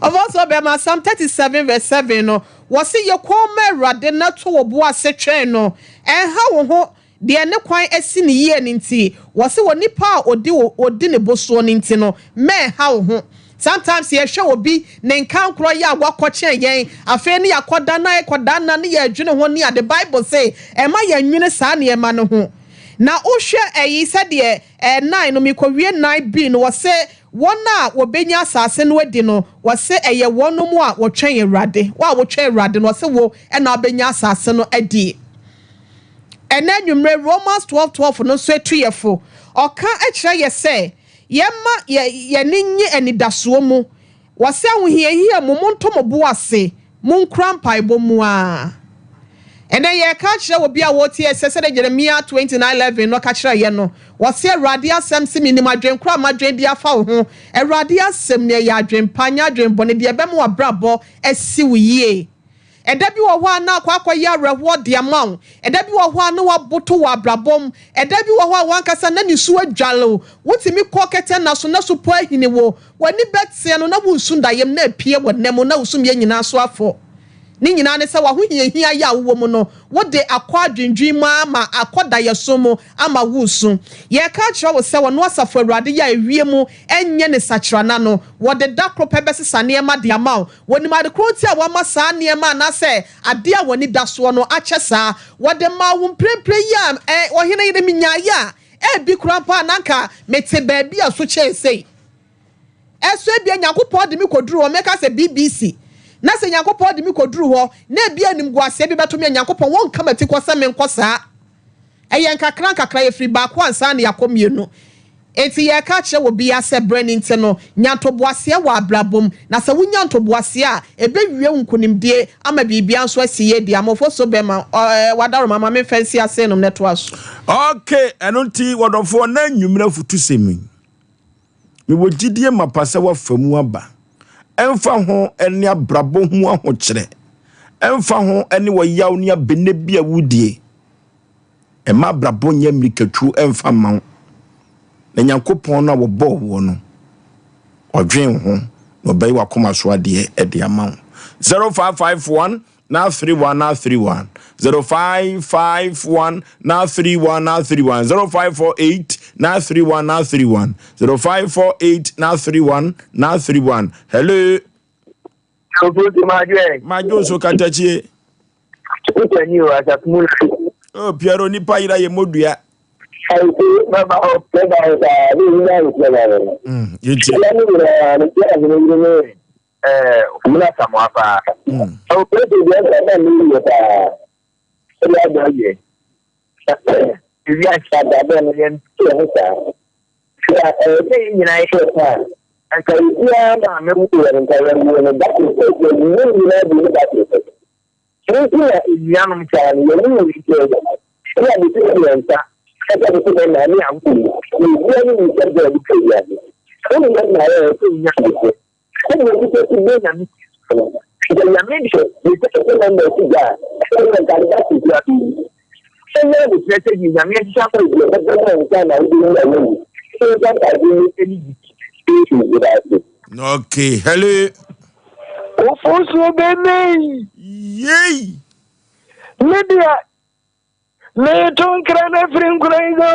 Ɔfɔnsoɔ bɛma Psalm 37 verse 7 no, wɔse yɛ komm ma Awurade na to wo bo ase twɛn no, ɛnha wo ho Deɛ ne kwan asi no yie no nti, wɔse onipa a ɔdi wo ɔdi ne bo soɔ no nti no, mɛnha wo ho. Sometimes yɛhwɛ obi ne nkankorɔ yɛ a wakɔ kyɛn yɛn, afei ne yɛakɔda na yɛkɔdanna ne yɛredwene ho ne ade. Bible se ɛmma yɛnnwene saa nneɛma no ho. Na wohwɛ ɛyi sɛdeɛ ɛɛ nine no, mekɔwie 9B no, wɔse wɔn a wɔbɛnya asase no adi no, wɔse ɛyɛ wɔnom a wɔtwɛn Awurade. Wo a wotwɛn Awurade no, wɔse wo na wobɛnya asase no adi. Ɛnnɛ anwummere, Romans 12:12 no nso tu yɛn fo. Ɔka kyerɛ yɛn sɛ yɛmma yɛn ani nnye anidasoɔ mu. Wɔse ahohiahia mu, monto mo bo ase, monkura mpaebɔ mu ara. Ɛnnɛ yɛreka akyerɛ obi a ɔretie yɛn sɛ sɛdeɛ Jeremia 29:11 no ka kyerɛ yɛn no, wɔse Awurade asɛm se menim adwen korɔ a madwen de afa wo ho. Awurade asɛm ni, ɛyɛ adwen pa, nyɛ adwen bɔne, deɛ ɛbɛma w'abrabɔ asi wo yie. Ɛda bi wɔ hɔ a na akɔ akɔyɛ awerɛhoɔ de ama wo. Ɛda bi wɔ hɔ a na woaboto wɔ abrabɔ mu. Ɛda bi wɔ hɔ a w'ankasa na nisuo adwale wo. Wotumi kɔ kɛtɛ nna so na supɔ ahini wo. W'ani bɛteɛ no na woresu dayɛm na apue wɔ nna mu na wo sumyɛ nyinaa so afɔ. Ne nyinaa ne sɛ w'ahohiahia yɛ a wowɔ mu no, wode akɔ adwendwen mu ara ma akɔ dayɛso mu ama woresu. Yɛreka akyerɛ wo sɛ ɔno Asafo Awurade yɛ a ewiem nyɛ ne sakyerana no, wɔde da koro pɛ bɛsesa nneɛma de ama wo. Wɔnim ade koro nti a wɔama saa nneɛma anaasɛ adeɛ a wɔn ani da soɔ no akyɛ saa. Wɔde maa wo mprempren yi a, ɛ, ɔhene yere, menyaeɛ a, ebi koraa mpo a na anka mete baabi a so kyɛn sei. Ɛso ebia Nyankopɔn de me kɔduru hɔ, mɛka sɛ BBC, na sɛ Nyankopɔn de me kɔduru hɔ, na ebia animguaseɛ bi bɛto me a, Nyankopɔn, wɔnka m'atikɔ sɛ menkɔ saa. Ɛyɛ nkakrankakra, yɛfiri baako ansa na yɛakɔ mmienu. Enti yɛreka akyerɛ obiara sɛ berɛ no nti no, nya ntoboaseɛ wɔ abrabɔ mu, na sɛ wonya ntoboaseɛ a, ɛbɛwie wo nkonimdie ama biribiara nso asi yie de ama wo. Foso bɛma, ɔɔ, w'adaworoma, ma memfa nsi ase nom na ɛtoa so. Ok, ɛno nti wɔdɔfoɔ na anwummerɛ afutusɛm yi, mewɔ gyidie mapa sɛ woafa mu aba, ɛmfa ho ne abrabɔ ho ahokyerɛ, ɛmfa ho ne ɔyaw ne abɛnɛ bi a wodie, Mma abrabɔ nyɛ mmirikatuo mfa mma wo. Na Nyankopɔn no a wɔbɔɔ woɔ no, ɔdwen wo ho na ɔbɛyɛ w'akoma so adeɛ de ama wo. 0551 931 931 0551 931 931 0548 931 931 0548 931 931 Hello. Madwo nso katakyie. Oh, Piero nipa yira yɛ modua. Yɛtie. Wiase abrabɔ no yɛnte ho saa. Sɛ ɛyɛ sɛ yɛn nyinaa yɛ pɛ a, anka obiara maame woo yɛn, anka yɛwoo no da koro pɛ, yɛwo yɛn nyinaa bio da koro pɛ. Ɛno nti na anuanom saa no, yɛwo wɔ nkyɛn mu. Ɛna bosome mmiɛnsa ɛsɛ bosome nnan ne awo mu, na obiara ne ne nsam sɛ ɔde twa wiase. Wo ne yɛn na ɛyɛ sɛ wonya adeɛ. Sɛdeɛ nnipa si bɔ Nyame ti so no, sɛ Nyame de ne sɛ mma si gya a, ɛnna nka ne ba si gya bi. Ɛnyɛ aboterɛ sɛ deɛ Nyame ahyehyɛ ama wo deɛ ɛbɛbrɛ wo ansa na wobɛwu a woawu. Sɛ nsa mpaebɔ mu ne gye ti so meda ase. Okay, hello. Ofosuo bɛnɛyi. Yei. Me deɛ Meto nkra no afiri nkura yi so.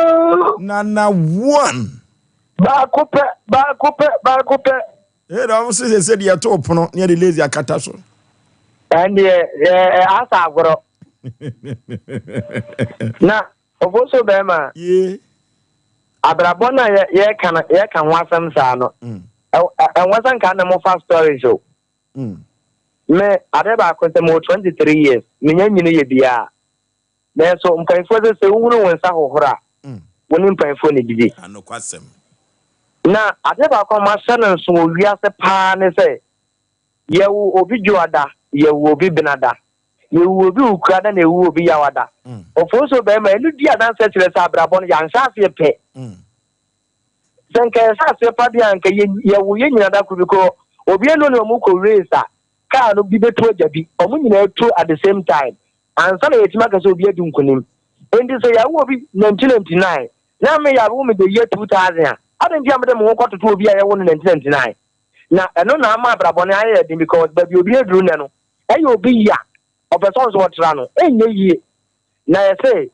Nana one. Baako pɛ, baako pɛ, baako pɛ. Ee na wɔn sɛ sɛ deɛ ɛto pono ne yɛde lazy akata so. Ɛndeɛ ɛ asa agorɔ. Na Ofosu bɛrima. Yee. Abrabɔ no a yɛka no yɛka ho asɛm saa no. Ɛnwɔ sɛ nka na mo fa stories o. Me ade baako sɛ mewɔ 23 years menya nyini yɛ biara. Nanso mpanyinfoɔ sɛ sɛ wohunu wo nsa hohoro a wo ne mpanyinfoɔ na didi. Anokwasɛm. Na ade baako a mahyɛ no nso wɔ wiase paa ne sɛ yɛwo obi dwoada, yɛwo obi benada, yɛwo obi wukuada na yɛwo obi yawada. Ofosuo bɛrima ɛno di adanseɛ kyerɛ sɛ abrabɔ no yɛanhyɛ aseɛ pɛ. Sɛ nka yɛhyɛ aseɛ pa deɛ a nka yɛwo yɛn nyinaa da koro bi kɔ obi anu ne ɔmo kɔ race a kaa no bi bɛtu agya bi ɔmo nyinaa tu at the same time ansa na yɛtumi aka sɛ obi adi nkonim. Enti sɛ yɛawo obi 1999 na me yɛawo me the year 2000 a adɛn nti a mede me ho kɔtoto obi a yɛwo no 1999? Na ɛno na ama abrabɔ no ayɛ yɛ den because baabi obi aduru nnɛ no ɛyɛ obi ya ɔpɛ sɛ ɔnso ɔtra no ɛnyɛ yie. Na yɛsɛ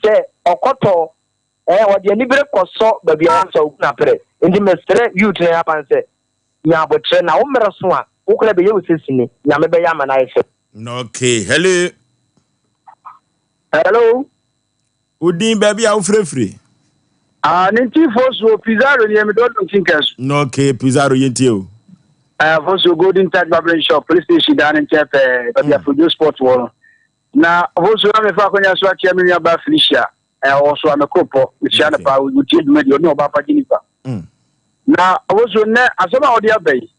sɛ ɔkɔtɔ ɛɛ ɔde anibere kɔsɔ baabi a ɛsɛ ogu n'apere. Nti mesrɛ youth na yɛaban sɛ nya abotrɛ na wo mmerɛ so a wokora bɛyɛ wo sɛsini Nyame bɛyɛ ama no ayɛ fɛ. Okay, hello. Hello. Odin baabi a wofirefiri. Ah, ne nti Fosuo Pizarro ni emi dɔdɔ ntinka so. Okay, Pizarro yɛntie o. Eh, Fosuo Golden Touch Barbering Shop, police station dan ne nkyɛn pɛɛ, baabi Afrodwo Sport wɔ no. Na Fosuo na mefa akonya so akyia me nua baa Felicia. Eh, ɔwɔ so a me koro pɔ, mekyia no paa, ɔtie dwumadi, ɔne ɔbaa pa Jennifer. Na Fosuo nnɛ asɛm a wɔde aba yi,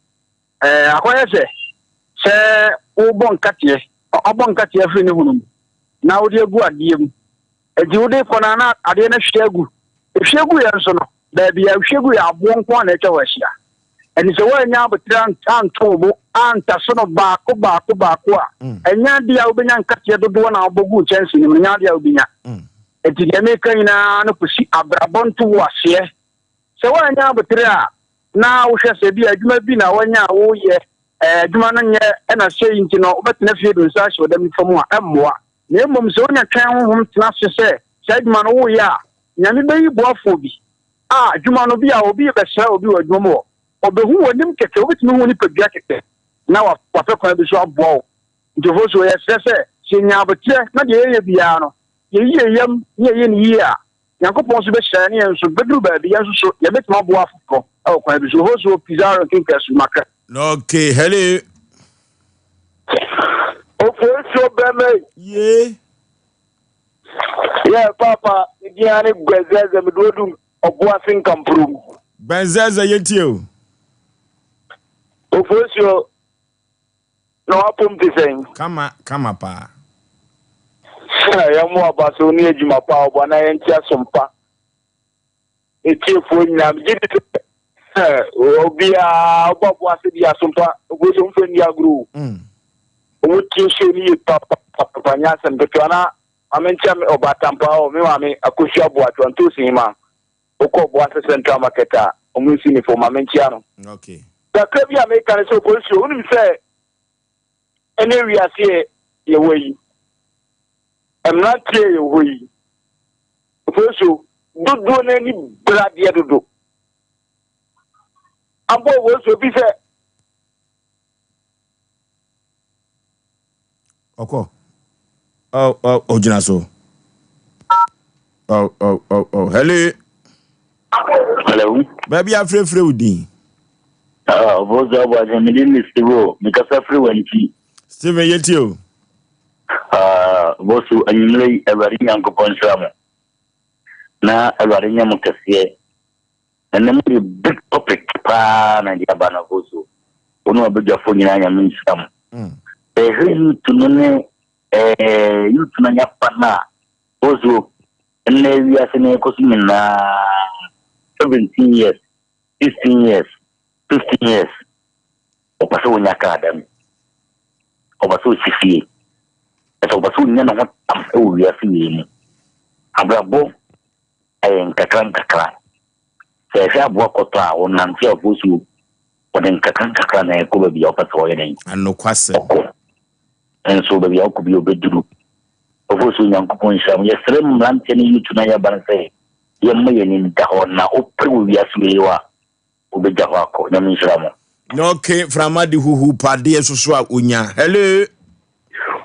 eh, akɔyɛ sɛ sɛ wobɔ nkateɛ, ɔbɔ nkateɛ afiri ne hono mu na wode agu adeɛ mu. Enti wode kɔ no na adeɛ no ahwie agu. Ehwie gu yɛ nso no, baabi a ehwie gu yɛ aboɔ nko a na atwa hɔ ahyia. Ɛnti sɛ woannya aboterɛ anto wo bo antase no baako baako baako a, ɛnyɛ adeɛ a wobɛnya nkateɛ dodoɔ na wobɔ gu nkyɛnse no mu no, ɛnyɛ adeɛ a wobɛnya. Enti deɛ meka nyinaa no kɔsi abrabɔ ntoboaseɛ. Sɛ woannya aboterɛ a, na wohwɛ sɛ bi adwuma bi na woanya a woyɛ, adwuma no nyɛ ɛna sei nti no wobɛtena fie de wo nsa ahyɛ wo dam nifa mu a, ɛmmoa. Na mmom sɛ wonya twɛn honhom tena ase sɛ saa adwuma no woyɛ a, Nyame bɛyi boafoɔ bi a adwuma no bi a obi rebɛsra obi wɔ adwuma mu hɔ, ɔbɛhu w'anim kɛkɛ, wobɛtumi hu wo nipadua kɛkɛ na wapɛ kwan bi so aboa wo. Nti Ofosuo, yɛsrɛ sɛ, sɛ yɛnya aboterɛ na deɛ yɛyɛ biara no, yɛyi yɛn yam na yɛyɛ no yie a, Nyankopɔn nso bɛhyira yɛn ne yɛn nso bɛduru baabi yɛn nso so yɛbɛtumi aboa afoforɔ wɔ kwan bi so. Ofosuo, Pizarro Nkenkasu, Makra. Okay, hello. Ofosuo bɛmɛ. Yee. Yeah, papa, me din ne Gbɛnzɛzɛ, mede odum Ɔboase Nkampurum. Gbɛnzɛzɛ yɛntie o. Ofosuo, na wapom te sɛn? Kama, kama paa. Yɛmmo aba so ne adwuma pa a ɔbɔ na yɛnte asom pa. Etiefoɔ nyinaa, megye di sɛ obiara ɔbɔ Ɔboase di asom pa, Ofosuo mfa nni agorɔ o. Ɔmo tie show no yie papapapa, nyɛ asɛm ketewa. Na maame nkyia me ɔbaatampa hɔ, me maame Akosua Boatwa Ntoosi Hema, wokɔ Ɔboase Central Market a, ɔmo nsi ne fam, maame nkyia no. Okay. Kakra bi a meka ne sɛ Ofosuo, wonim sɛ ɛne wiase yɛwɔ yi, mmeranteɛ yɛwɔ hɔ yi, Ofosuo, dodoɔ no ani bradeɛ dodo. Ampa Ofosuo bi sɛ ɔkɔ ɔgyina so. Oh, oh, oh, oh. Hello. Hello. Baabi afrɛfrɛ wo din. Ah, Ofosuo Aboagye, me din ne Steve. Mekasa firi Wanti. Steven yɛtie o. Ah, Ofosuo, anwummerɛ yi, Awurade Nyankopɔn nhyira mo. Na Awurade nyɛ mo kɛseɛ. Ɛnɛ mo de big topic paa na de aba no Ofosuo. Wo ne wabadwafoɔ nyinaa Nyame nhyira mo. Ɛhwɛ youth no ne youth no yɛafa no a, Ofosuo, ɛnnɛ wiase no ɛkɔ so nyinaa 17 years, 16 years, 15 years, ɔpɛ sɛ wonya kaa da mu, ɔpɛ sɛ ɔsi fie, ɛsɛ ɔpɛ sɛ ɔnya ne ho tam wɔ wiase wei mu. Abrabɔ ɛyɛ nkakra nkakra. Sɛ ɛhwɛ aboa kɔtɔ a ɔnante a Ofosuo, ɔde nkakra nkakra na ɛkɔ baabi a ɔpɛ sɛ ɔyɛ dɛn? Anokwasɛm. Ɔkɔ. Nso baabi a ɔkɔ bi ɔbɛduru. Ofosuo, Nyankopɔn nhyira mo. Yɛsrɛ mmeranteɛ ne youth na yɛaba no sɛ yɛmma yɛn ani nda hɔ na wopere wɔ wiase wei a wobɛgya hɔ akɔ. Nyame nhyira mo. Na okay, frama de huhu padeɛ soso a onya. Hello.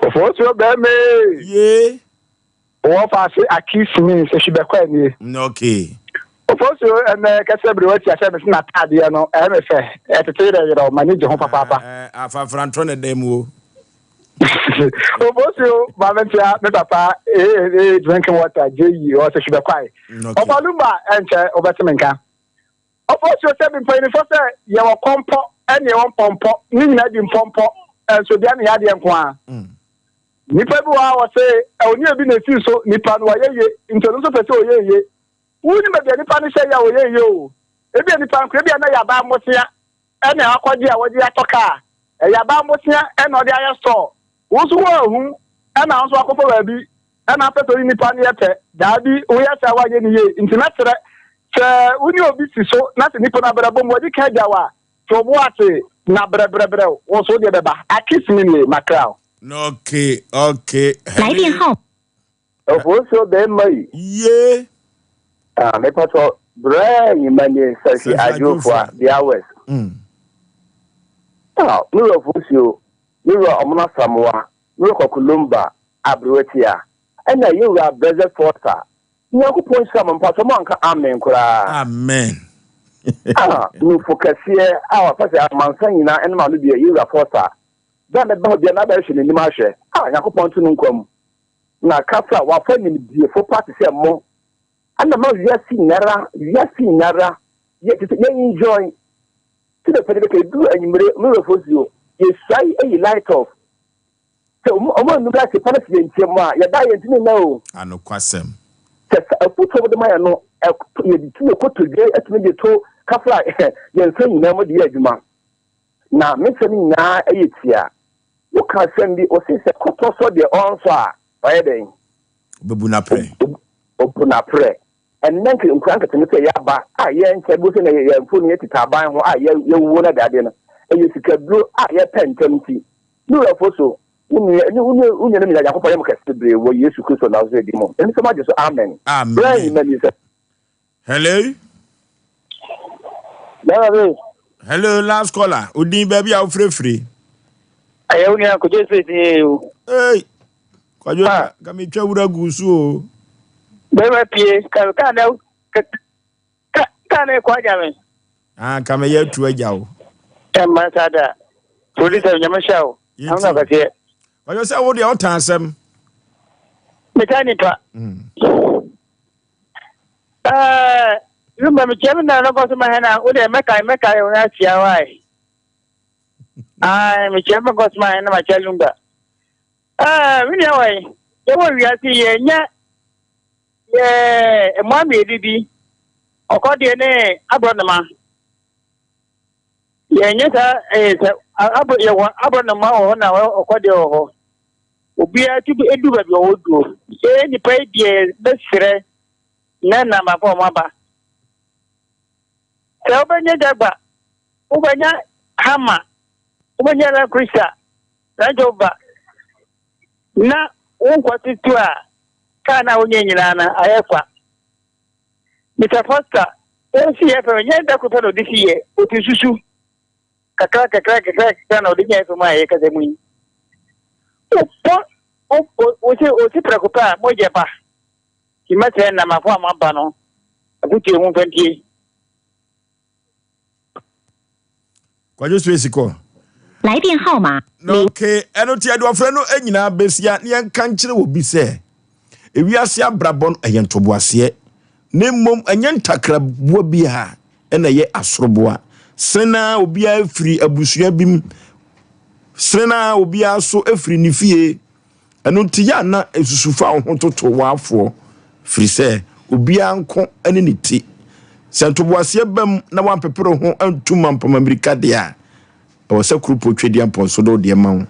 Ofosuo bɛrima. Ye. Wɔ faase akis mi sɛ hwibɛkɔ anie. Na okay. Ofosuo ɛnɛ kɛsɛ bere wati ahyɛ me se n'ataadeɛ no ɛyɛ me fɛ ɛtete yerɛ yerɛ ɔma ni gye ho papaapa. Afafrantɔ ne dɛm o. Ofosuo maame ntia me papa ee ee drinking water gye yi ɔsɛ hwibɛkɔ ayi. Ɔfa lumba ɛnkyɛ ɔbɛte me nka. Ɔfɔsuo sɛ bi mpanyinfoɔ sɛ yɛwɔ kɔmpɔ ɛne yɛwɔ mpɔmpɔ ne nyinaa di mpɔmpɔ ɛnso deɛ ne yadeɛ nko ara. Nipa bi wɔ hɔ a wɔse ɔne obi na esi so nipa no wayɛ ye nti ɔno nso pɛ sɛ ɔyɛ ye. Wonim baabi a nipa no hyɛ yɛ a ɔyɛ ye o. Ebi a nipa no kora ebi a na yɛ abaa mmosea ɛna akɔgye a wɔde atɔ kaa. Ɛyɛ abaa mmosea ɛna ɔde ayɛ store. Wo nso woahu ɛna wo nso akɔfa baabi ɛna apɛ sɛ ɔne nipa no yɛ pɛ. Daabi woyɛ saa woanyɛ ne yie. Nti mɛsrɛ sɛ wo ne obi si so na sɛ nipa no abrabɔ mu wadi kan agya wo a, to wo bo ase na brɛbrɛbrɛ wo nso wo deɛ bɛba. Akis me nie, makra wo. Okay, okay. Hello. Ofosuo bɛrima yi. Ye. Ah, me patɔ brɛ nyima nie sɛhwe adwofo a the hours. Ah, me wura Ofosuo, me wura Ɔmono Asamoah, me wura Kwaku Lumba, Aberewatia, ɛna yɛ wura Brɛsɛ Foster. Nyankopɔn nhyira mo mpatsɔ mo anka amen koraa. Amen. Ah, nufo kɛseɛ a wapɛ sɛ amansan nyinaa ɛnom ano deɛ yɛ wura Foster. Bɛ a mɛba hɔ bia na abɛhwɛ n'anim ahwɛ. Ah, Nyankopɔn nto no nkwa mu. Na kasa wafa nimdiefo pa te sɛ mo. Ana ma wiase nyinara, wiase nyinara, yɛ te sɛ yɛ enjoy. Ti dɛ pɛde bɛka edu anwummere, me wura Fosuo, yɛsuae ayi light off. Sɛ ɔmo ɔmo anum light pa no si yɛn nkyɛn mu a, yɛda yɛntumi nna o. Anokwasɛm. Sɛ sɛ afutuo a wɔde ma yɛn no, ɛto yɛde tu yɛ kotodwe atumi de to kafra yɛn nsa nyinaa mu de yɛ adwuma. Na me nsɛm nyinaa yɛ tia. Woka asɛm bi, wose sɛ kɔtɔ sɔ deɛ ɔnsɔ a, ɔyɛ dɛn? Ɔbɛbu no aprɛ. Ɔbu no aprɛ. Ɛnnɛ nka nkura nketenkete a yɛaba a yɛnkyɛ bi sɛ na yɛn mfoni yɛ tete aban ho a yɛwuo no adeade no, ɛyɛ sikaduro a yɛpɛ ntɛm nti. Me wura Foso, wo nua ne wo nua wo nuanom nyinaa Nyankopɔn yɛ mo kɛse bebree wɔ Yesu Kristo Nasaret din mu. Ɛno sɛ moagye so amen. Berɛ Amen. nyima ni sɛ. Hello. Bɛrɛ be. Hello, last caller. Odin baabi a wofirefiri. Ɛyɛ wo nua Kojo Space ni yɛ o. Hey, Kwadwo Ah. ka metwa wura gu so o. Bɛrɛ pie ka ka na ka ka na ekɔ agya me. Ah, ka meyɛ atu agya o. Ɛmma saa da. Producer nyame hyɛ o. Yɛnti. Ano kɛseɛ. Kwadwo sɛ wo deɛ ɔtan asɛm. Meta nipa. Ɛɛ, lumba mekyia me nana kɔ so ma hɛn a wo deɛ mɛkae mɛkae wo akyia wo ae. Ae, mekyia me kɔ so ma hɛn na makyia lumba. Ɛɛ, me nua wɔ yi, yɛwɔ wiase yɛnya yɛ mmoa mmienu bi, ɔkɔdeɛ ne aborɔnoma. Yɛnyɛ saa ɛyɛ sɛ abɔ yɛwɔ aborɔnoma wɔ hɔ na ɔkɔdeɛ wɔ hɔ. Obiara tu edu baabi a ɔwɔ duro. Yɛn nipa yi deɛ bɛsrɛ na nam afa wɔn aba. Sɛ wobɛnya gyagba, wobɛnya hama, wobɛnya Land Cruiser, Range Rover, na wonkɔ tutu a kaa no a wonya nyinaa no ayɛ kwa. Mr. Foster, wosi yɛ fam, nyɛ da koro pɛ na ɔde si yɛ, ɔte susu kakra kakra kakra kakra na ɔde nya fam a yɛkasa mu yi. Wopɔ wosi wosi prɛko pɛ a mogya ba. Nti mɛsrɛ nnamafo a moaba no afotuo mu mfa ntie. Kwadwo Space kɔ. 来电号码 Na okay, ɛno nti yɛde ɔfrɛ no nyinaa bɛsia na yɛnka nkyerɛ wɔ bi sɛ ewiase abrabɔ no ɛyɛ ntoboaseɛ na mmom ɛnyɛ ntakraboa bi a ɛna ɛyɛ asoroboa. Sene na obiara firi abusua bi mu, sene na obiara so firi ne fie. Ɛno nti yɛ ana esusu fa wo ho toto w'afoɔ firi sɛ obiara nko ne ne ti. Sɛ ntoboaseɛ bam na wampepere ho antum ampam mmirika deɛ a, ɛwɔ sɛ kuropɔ twɛdi ampɔnso de wo deɛ ma wo.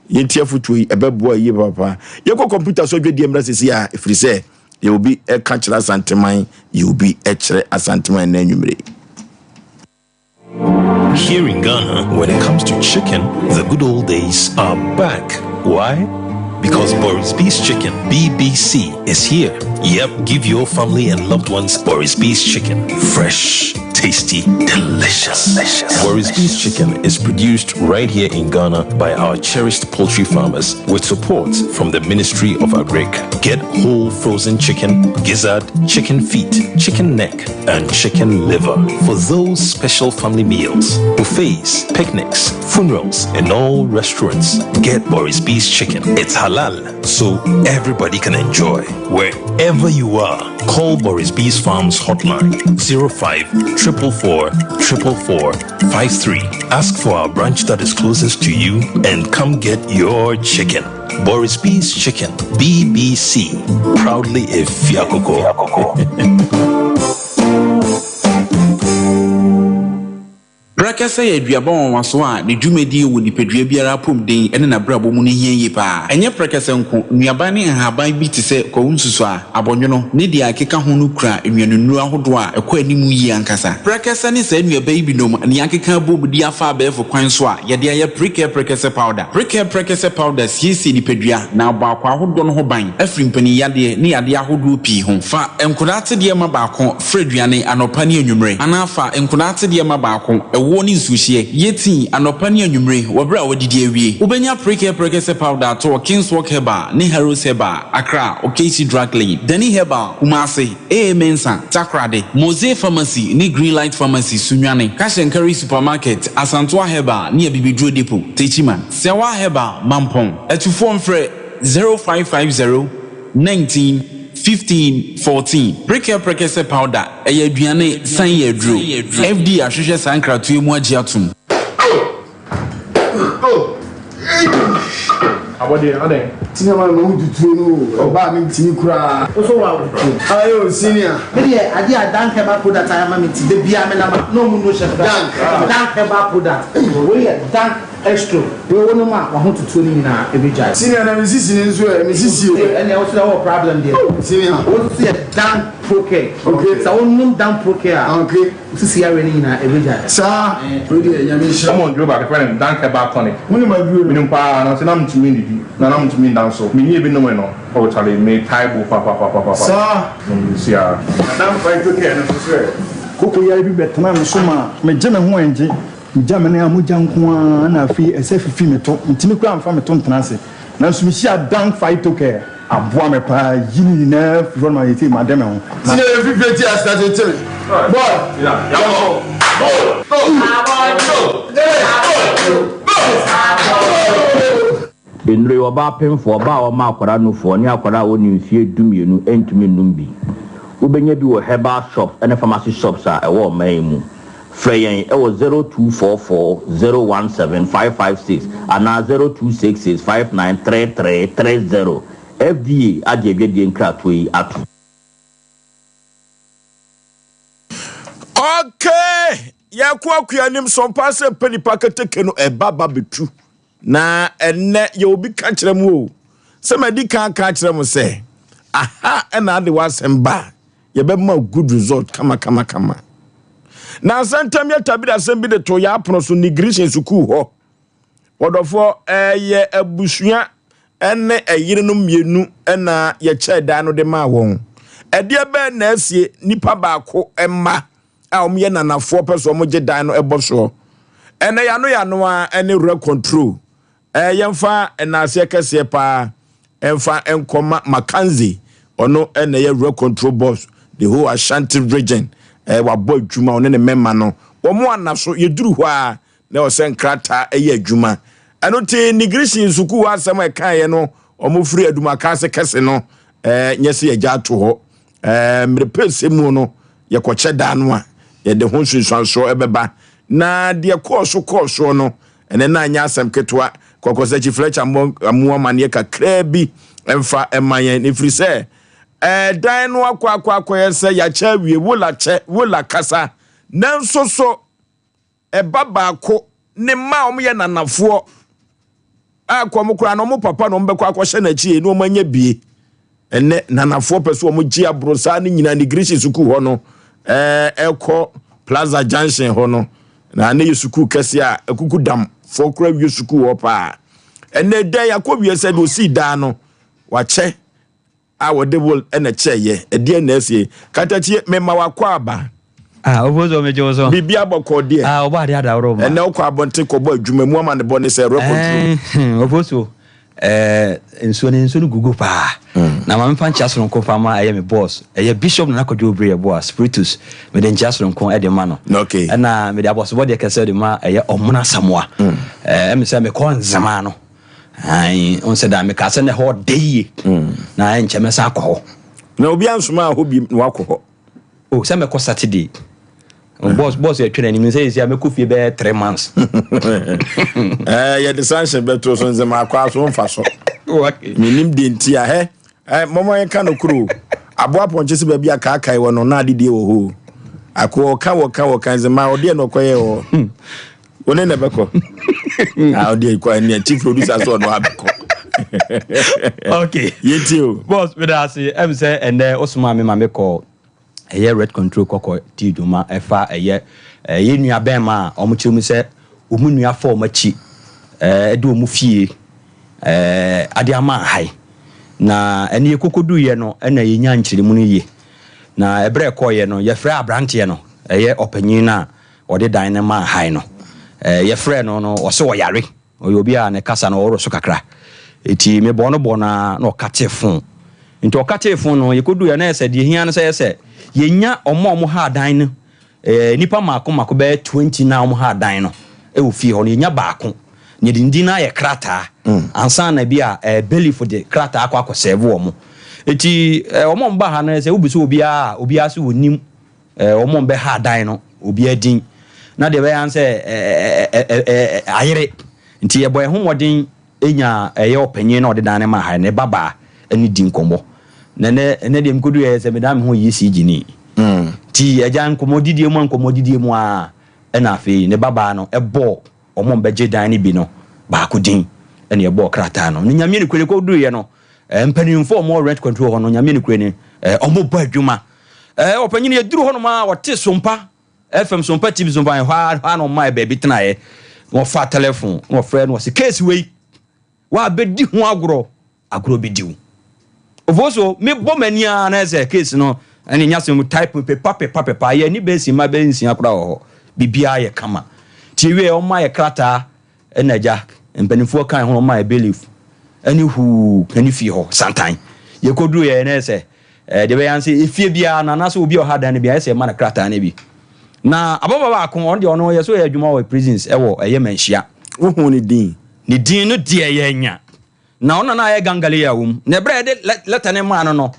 Yɛnti afotuo yi ɛbɛboa yie papa. Yɛkɔ kɔmputa so adwadie mmra sisi a ɛfiri sɛ yɛ obi ɛka kyerɛ Asanteman, yɛ obi ɛkyerɛ Asanteman na anwummere. Here in Ghana, when it comes to chicken, the good old days are back. Why? Because Boris B's Chicken, BBC, is here. Yep, give your family and loved ones Boris B's Chicken. Fresh, tasty. tasty, delicious. Boris Beef Chicken is produced right here in Ghana by our cherished poultry farmers with support from the Ministry of Agric. Get whole frozen chicken, gizzard, chicken feet, chicken neck, and chicken liver for those special family meals, buffets, picnics, funerals, and all restaurants. Get Boris B's chicken. It's halal, so everybody can enjoy. Wherever you are, call Boris B's Farms hotline 05 444 444 53. Ask for our branch that is closest to you and come get your chicken. Boris B's Chicken, BBC. Proudly a Fiakoko. Prɛkɛsɛ yɛ aduaba nwanwaso a ne dwumadie wɔ nipadua biara apɔmuden ne n'abrabɔ mu no hia yie pa ara. Ɛnyɛ prɛkɛsɛ nko, nnuaba ne nhaban bi te sɛ kwawu nsusuaa, abɔnwono, ne deɛ ɛkeka ho no kura nnuanennuro ahodoɔ a ɛkɔ anim yie ankasa. Prɛkɛsɛ ne saa nnuaba yi binom na yɛakeka abom de afa abɛɛfo kwan so a yɛde ayɛ Prekɛ Prɛkɛsɛ Powder. Prekɛ Prɛkɛsɛ Powder siesie nipadua na abɔ akwaa ahodoɔ no ho ban afiri mpaninyadeɛ ne yadeɛ ahodoɔ pii ho. Fa nkwadaa atedeɛ ma baako Fra aduane anɔpa ne anwummere, anaa fa nkwadaa atedeɛ ma baako, ɛwoɔ ne nsuohyeɛ. Yɛ tii anɔpa ne anwummere wɔ berɛ a woadidi awie. Wobɛnya Prekɛ Prɛkɛsɛ Powder atɔ wɔ Kingswalk Herbal ne Harrods Herbal, Accra, Okaishie Drug Lane, Dani Herbal, Kumasi, AA Mensah, Takoradi, Mosey Pharmacy ne Greenlight Pharmacy, Sunyani, Cash and Carry Supermarket, Asantoa Herbal ne Abibiduro Depot, Techiman, Sɛwa Herbal, Mampong. Atufoɔ mfrɛ 0550 19 15 14 Prekɛ Prɛkɛsɛ Powder ɛyɛ aduane san yɛ aduro. FDA ahwehwɛ saa nkratoɔ yi mu agye atom. Abɔdeɛ adɛn? Senior man mahu tutuo no o ɔbaa me ntimi koraa. Wo so wa wo tuo. Aye o senior. Me deɛ adeɛ a Dank herbal product ayɛ ama me nti da biara me nam a na ɔmo nu hyɛ me Dank. Dank herbal product wei yɛ Dank Estro, wei wo nom a w'ahototoɔ no nyinaa ɛbɛgyae. Senior na me sisi no nso ɛ, me sisi o. Ɛnneɛ wo nso deɛ wowɔ problem deɛ. Senior. Wo nso yɛ Dan Procare. Okay. Sɛ wo nom Dan Procare a. Okay. Wo sisi yareɛ no nyinaa ɛbɛgyae. Saa. Wei deɛ Nyame nhyira. Wɔn duro baako yɛfrɛ no Dank Herbal Tonic. Wonim aduro no? Menim paa nanso na mentumi nnidi na na mentumi nda nso. Menyɛɛ bi nomee no oh charlie metae bo papapapapa. Saa. Seesei ara. Na Dank Phyto Care no nso so ɛ? Koko yare bi bɛtenaa me so maa megye me ho ɛngye. Megya me nan a mogya nko ara na afei ɛsɛ fifi me to. Mentumi koraa mfa me to ntena ase. Nanso mehyiaa Dan Phytocare. Aboa me paa yi ne nyinaa firi hɔ no ma seesei made me ho. Na. Senior yɛ fifire ti ase tete me boy yɛnkɔ Nnuro yi, ɔbaa pemfoɔ, ɔbaa a ɔma akwadaa nufoɔ, ne akwadaa a ɔnni mfeɛ dumienu ntumi nnom bi. Wobɛnya bi wɔ herbal shops ne pharmacy shops a ɛwɔ ɔman yi mu. Frɛ yɛn wɔ 0244 017 556 anaa 0266 5933 30. FDA agye adwadie nkratoɔ yi atom. Okay, yɛkɔ akua anim sɔmpa sɛ pɛ nipa keteke no ɛba ba bɛtu. Na ɛnnɛ yɛ obi ka kyerɛ mo o, sɛ madi kan aka akyerɛ mo sɛ aha ɛna ade w'asɛm ba a, yɛbɛma good result kama kama kama. Na asɛntɛm yɛ tabiri asɛm bi de to yɛ apono so Nigrishin sukuu hɔ. Wɔdɔfoɔ ɛyɛ abusua ɛne ɛyerenom mmienu ɛna yɛkyɛɛ dan no de maa wɔn. Ɛdeɛ bɛn na asie nipa baako mma a wɔyɛ nanafoɔ pɛ sɛ wɔgye dan no bɔ soɔ. Ɛnɛ yano yano a ɛne rent control. Ɛɛ yɛmfa nnaaseɛ kɛseɛ paa ɛmfa nkɔma Mackenzie. Ɔno ɛna ɛyɛ rent control boss the whole Ashanti region. Ɛɛ wabɔ adwuma ɔne ne mɛma no. Wɔn ana so yɛduru hɔ a na ɛwɔ sɛ nkrataa ɛyɛ adwuma. Ɛno te Nigrishin sukuu hɔ asɛm a ɛkaeɛ no wɔn firi Adumakaase kɛse no ɛɛ nyɛ sɛ yɛgya ato hɔ. Ɛɛ mmerɛ pɛsɛ mu no yɛkɔkyɛ daa no a, yɛde ho nsunsuansoɔ bɛba. Na deɛ kɔɔ so kɔɔ soɔ no, ɛnɛ na anyɛ asɛm ketewa. Kɔkɔsakyi Fletcher mmɔ mu amaneɛ kakraa bi mfa mma yɛn, ɛfiri sɛ ɛdan no akɔ akɔ akɔyɛ sɛ yɛakyɛ awie, wola kyɛ, wola kasa, nanso so ɛba baako ne mma a wɔyɛ nanafoɔ a kɔ wɔn koraa na wɔn papa na wɔn bɛkɔ akɔhyɛ n'akyi na wɔn anya bie ɛnɛ nanafoɔ pɛ so wɔn gye aboro saa ne nyinaa ne girisi sukuu hɔ no ɛɛ ɛkɔ plaza junction hɔ no na ne yɛ sukuu kɛse a akuku dam foɔ koraa wie sukuu hɔ paa ɛnɛ dɛn akɔ wie sɛ deɛ osii daa no wakyɛ a wɔde wool na ɛkyɛeɛ. Ɛdeɛn na asie? Katakyie, mema w'akwaaba. Ah, obozo me jo so. Biribi abɔkɔ deɛ. Ah, ɔbɔ adeɛ adaworo ma. Ɛnɛ wokɔ abɔnten kɔbɔ adwuma mu ama ne bɔ ne sɛ rɛ control. Eh, obozo. Eh, nsuo no nsuo no gugu paa. Mm. Na maame fa nkyia soronko fa ma ɛyɛ me boss. Ɛyɛ Bishop Nana Kwadwo Obiri Yeboah, Spiritus. Mede nkyia soronko ɛde ma no. Okay. Ɛna mede abɔsobɔ deɛ kɛsɛ de ma ɛyɛ Ɔmona Samoa. Mm. Eh, ɛmi sɛ mekɔ Nzema no. Ayi, n sɛ da meka sɛ na ɛhɔ ɔdɛ yie. Mm. Na ɛnkyɛ mɛsan akɔ hɔ. Na obi ansoma hɔ bi na wakɔ hɔ. Oh, sɛ mɛkɔ Saturday. Mm. Boss, boss yɛ twɛn anim sɛ yɛsi a mɛkɔ fie bɛyɛ 3 months. Ɛɛ yɛde sanction bɛto so nsɛm akɔ aso nfa so. Menim de nti a hɛ ɛ mɔmɔ yɛn ka no koro. Aboa pɔnkye sɛ baabi a kaakae wɔ no na adedie wɔ hɔ. Ako ɔka wɔka wɔka nsɛm a ɔdeɛ na ɔkɔyɛ wɔ. Wo ne na ɛbɛkɔ. Ah, ɔdeɛ kɔ ɛnea chief producer so ɔno abɛkɔ. Okay. Yɛtie o. Boss, meda ase. Ɛm sɛ ɛnɛ wosoma me ma mekɔ ɛyɛ rent control kɔkɔ di dwuma ɛfa ɛyɛ ɛyɛ nua bɛrima a wɔn kyerɛ mu sɛ wɔn nua fa wɔn akyi ɛde wɔn fie ɛɛ ade ama ahae na ɛne yɛ kɔkɔdu yɛ no ɛna yɛnya nkyerɛmu no yie na ɛberɛ ɛkɔɔyɛ no yɛfrɛ aberanteɛ no ɛyɛ ɔpanyin no a ɔde dan no maa ahae no ɛɛ yɛfrɛ no no ɔsɛ ɔyare. Ɔyɛ obi a ne kasa no ɔworo so kakra. Enti mebɔɔ no bɔɔ no ara na ɔkatee fon. Nti ɔkatee fon no, yɛkɔduiɛ na ayɛ sɛ deɛ ɛhia no sɛ yɛ sɛ yɛnya wɔn a wɔhaa dan no, eh, nnipa mmaako mmaako bɛyɛ 20 na wɔhaa dan no wɔ fie hɔ no, yɛnya baako. Na yɛde ne din no ayɛ krataa ansa na bi a eh, bailiff de krataa akɔ akɔsɛɛve wɔn. Enti eh, wɔn a wɔba ha no sɛ wobisa obiara a, obiara sɛ wɔnim Wɔn a wɔbɛha dan no, obiara din. Na deɛ ɛbɛyɛ ara ne sɛ ayere. Nti yɛbɔ yɛn ho mmɔden nya ɛyɛ ɔpanyin na ɔde dan no maa ha, ne babaa ne di nkɔmmɔ. Na ɛnɛ ɛnɛ deɛ mekɔdu yɛ sɛ medan me ho ECG ni. Nti agya nkɔmmɔdidie mu a nkɔmmɔdidie mu ara ɛna afei ne babaa no ɛbɔɔ wɔn a wɔbɛgye dan no bi no baako din ɛna yɛbɔɔ krataa no. Ne Nyame nokorɛ kɔduiɛ no, mpanimfoɔ a wɔwɔ rent control hɔ no, Nyame nokorɛ ni, wɔbɔ adwuma. Ɛɛ ɔpanyin yɛduru hɔnom a wɔte Sompa FM Sompa TV Sompa ɛhɔ ara ɛhɔ ara na ɔmaa baabi tenaeɛ na wɔfa telefon na wɔfrɛ no wɔse case wei wɔabɛdi ho agorɔ agorɔ bɛdi wo ofo so mebɔ m'ani ara na ɛsɛ case no ɛne nya sɛm type pepa pepa pepa yɛ ani bɛsi ma bɛnsia koraa wɔ hɔ biribiara yɛ kama nti ewie ɔma yɛ krataa Ɛna agya, mpanimfoɔ kan ho ɔmaa bailiff ɛne huu ɛne fie hɔ santan. Yɛkɔduru yɛ na ɛsɛ ɛɛ deɛ bɛyɛ sɛ efie biara no anaasɛ obi a ɔha dan no biara ɛsɛ ɛma no krataa no bi. Na ababaa baako ɔno deɛ ɔno yɛ so yɛ adwuma wɔ prisons ɛwɔ ɛyɛ Manhyia. Wohu ne din? Ne din no deɛ yɛnya. Na ɔno na na ayɛ gangali a wɔm. Na ɛberɛ a yɛde lɛtɛ no maa no no,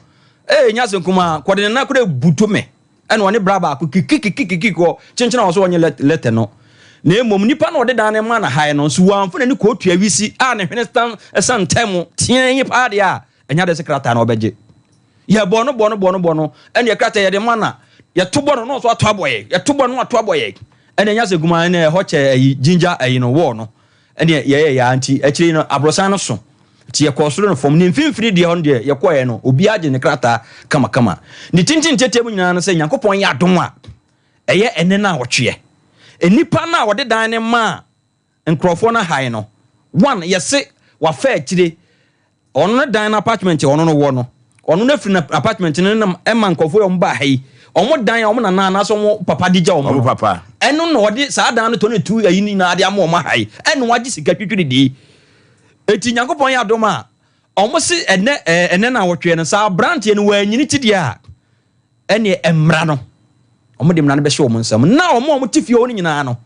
ee nyɛ asɛm kumaa, kɔde ne nan koraa butu me. Ɛna ɔne bra baako kikikikikiki kɔ kyenkyen a ɔsɛ ɔnye lɛtɛ no. Na mmom nipa na ɔde dan no ma na hae no nso wamfa n'ani kɔɔtua wisi a ne hwene san san ntɛm teɛn paa deɛ a ɛnyɛ adeɛ sɛ krataa no ɔbɛgye. Yɛbɔ no bɔ no bɔ no bɔ no ɛne krataa yɛde ma na yɛto bɔ no na ɔso ato abɔ yɛ yɛto bɔ no na ato abɔ yɛ ɛne ɛnyɛ sɛ kumaa ɛne ɛhɔ kyɛ ayi ginger ayi no wɔɔ no ɛne yɛyɛ yɛ nti akyire no aborosan no so Nti yɛkɔɔ soro no fam. Ne mfimfini deɛ hɔ no deɛ yɛkɔeɛ no, obiara gye ne krataa kamakama. Ne tenten tiatia mu nyinaa no sɛ Nyankopɔn yɛ adom a, ɛyɛ ɛnɛ no a wɔtweɛ. Nnipa no a wɔde dan no maa nkurɔfoɔ no hae no, one, yɛse wafa akyire, ɔno ne dan no apartment a ɔno no wɔ no, ɔno no afiri apartment no nam ɛma nkurɔfoɔ yi a wɔn baa ha yi, wɔn dan a wɔn nana anaasɛ wɔn papa de gya wɔn no, ɛno na ɔde saa dan no tɔ ne tu ayi no nyinaa de ama wɔn aha yi, ɛna wagye sika twitwiridii. Enti Nyankopɔn yɛ adom a, ɔmo se ɛnɛ ɛɛ ɛnɛ naawɔtweɛ no, sɛ abranteɛ no wanyini ti deɛ a, ɛneɛ mmra no, ɔmo de mmra no bɛhyɛ ɔmo nsam. Na ɔmo a ɔmo te fie hɔ no nyinaa no,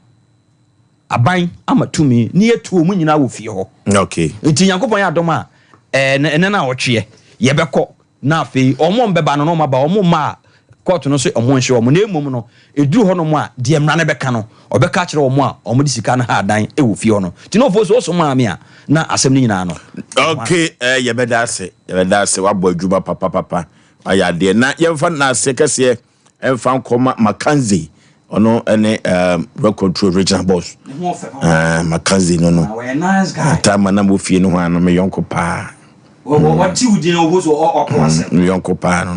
aban ama tumi ne yɛtu ɔmo nyinaa wɔ fie hɔ. Okay. Enti Nyankopɔn yɛ adom a, ɛɛ ɛnɛ naawɔtweɛ, yɛbɛkɔ. Na afei wɔn a wɔbɛba no na wɔaba, wɔn mma a kɔɔto no se wɔnhye wɔn, na mmom no, ɛduru hɔnom a, deɛ mmara no bɛka no, wɔbɛka akyerɛ wɔn a wɔde sika no haa dan wɔ fie hɔ no. Nti na ɔfoɔ so ɔsomaa me a, na asɛm no nyinaa no. Ok, eh, yɛbɛda ase, yɛbɛda ase, wabɔ adwuma papapapa, wayɛ adeɛ. Na yɛmfa nnaase kɛseɛ ɛmfa nkɔma Mackenzie, ɔno ɛne um, Rock Control regional boss. Uh, Mackenzie no no. Time na mo fie no ho ano me yɔnko paa. Wɔte wo din ɔho so ɔpɛ w'asɛm. Me yɔnko paa no.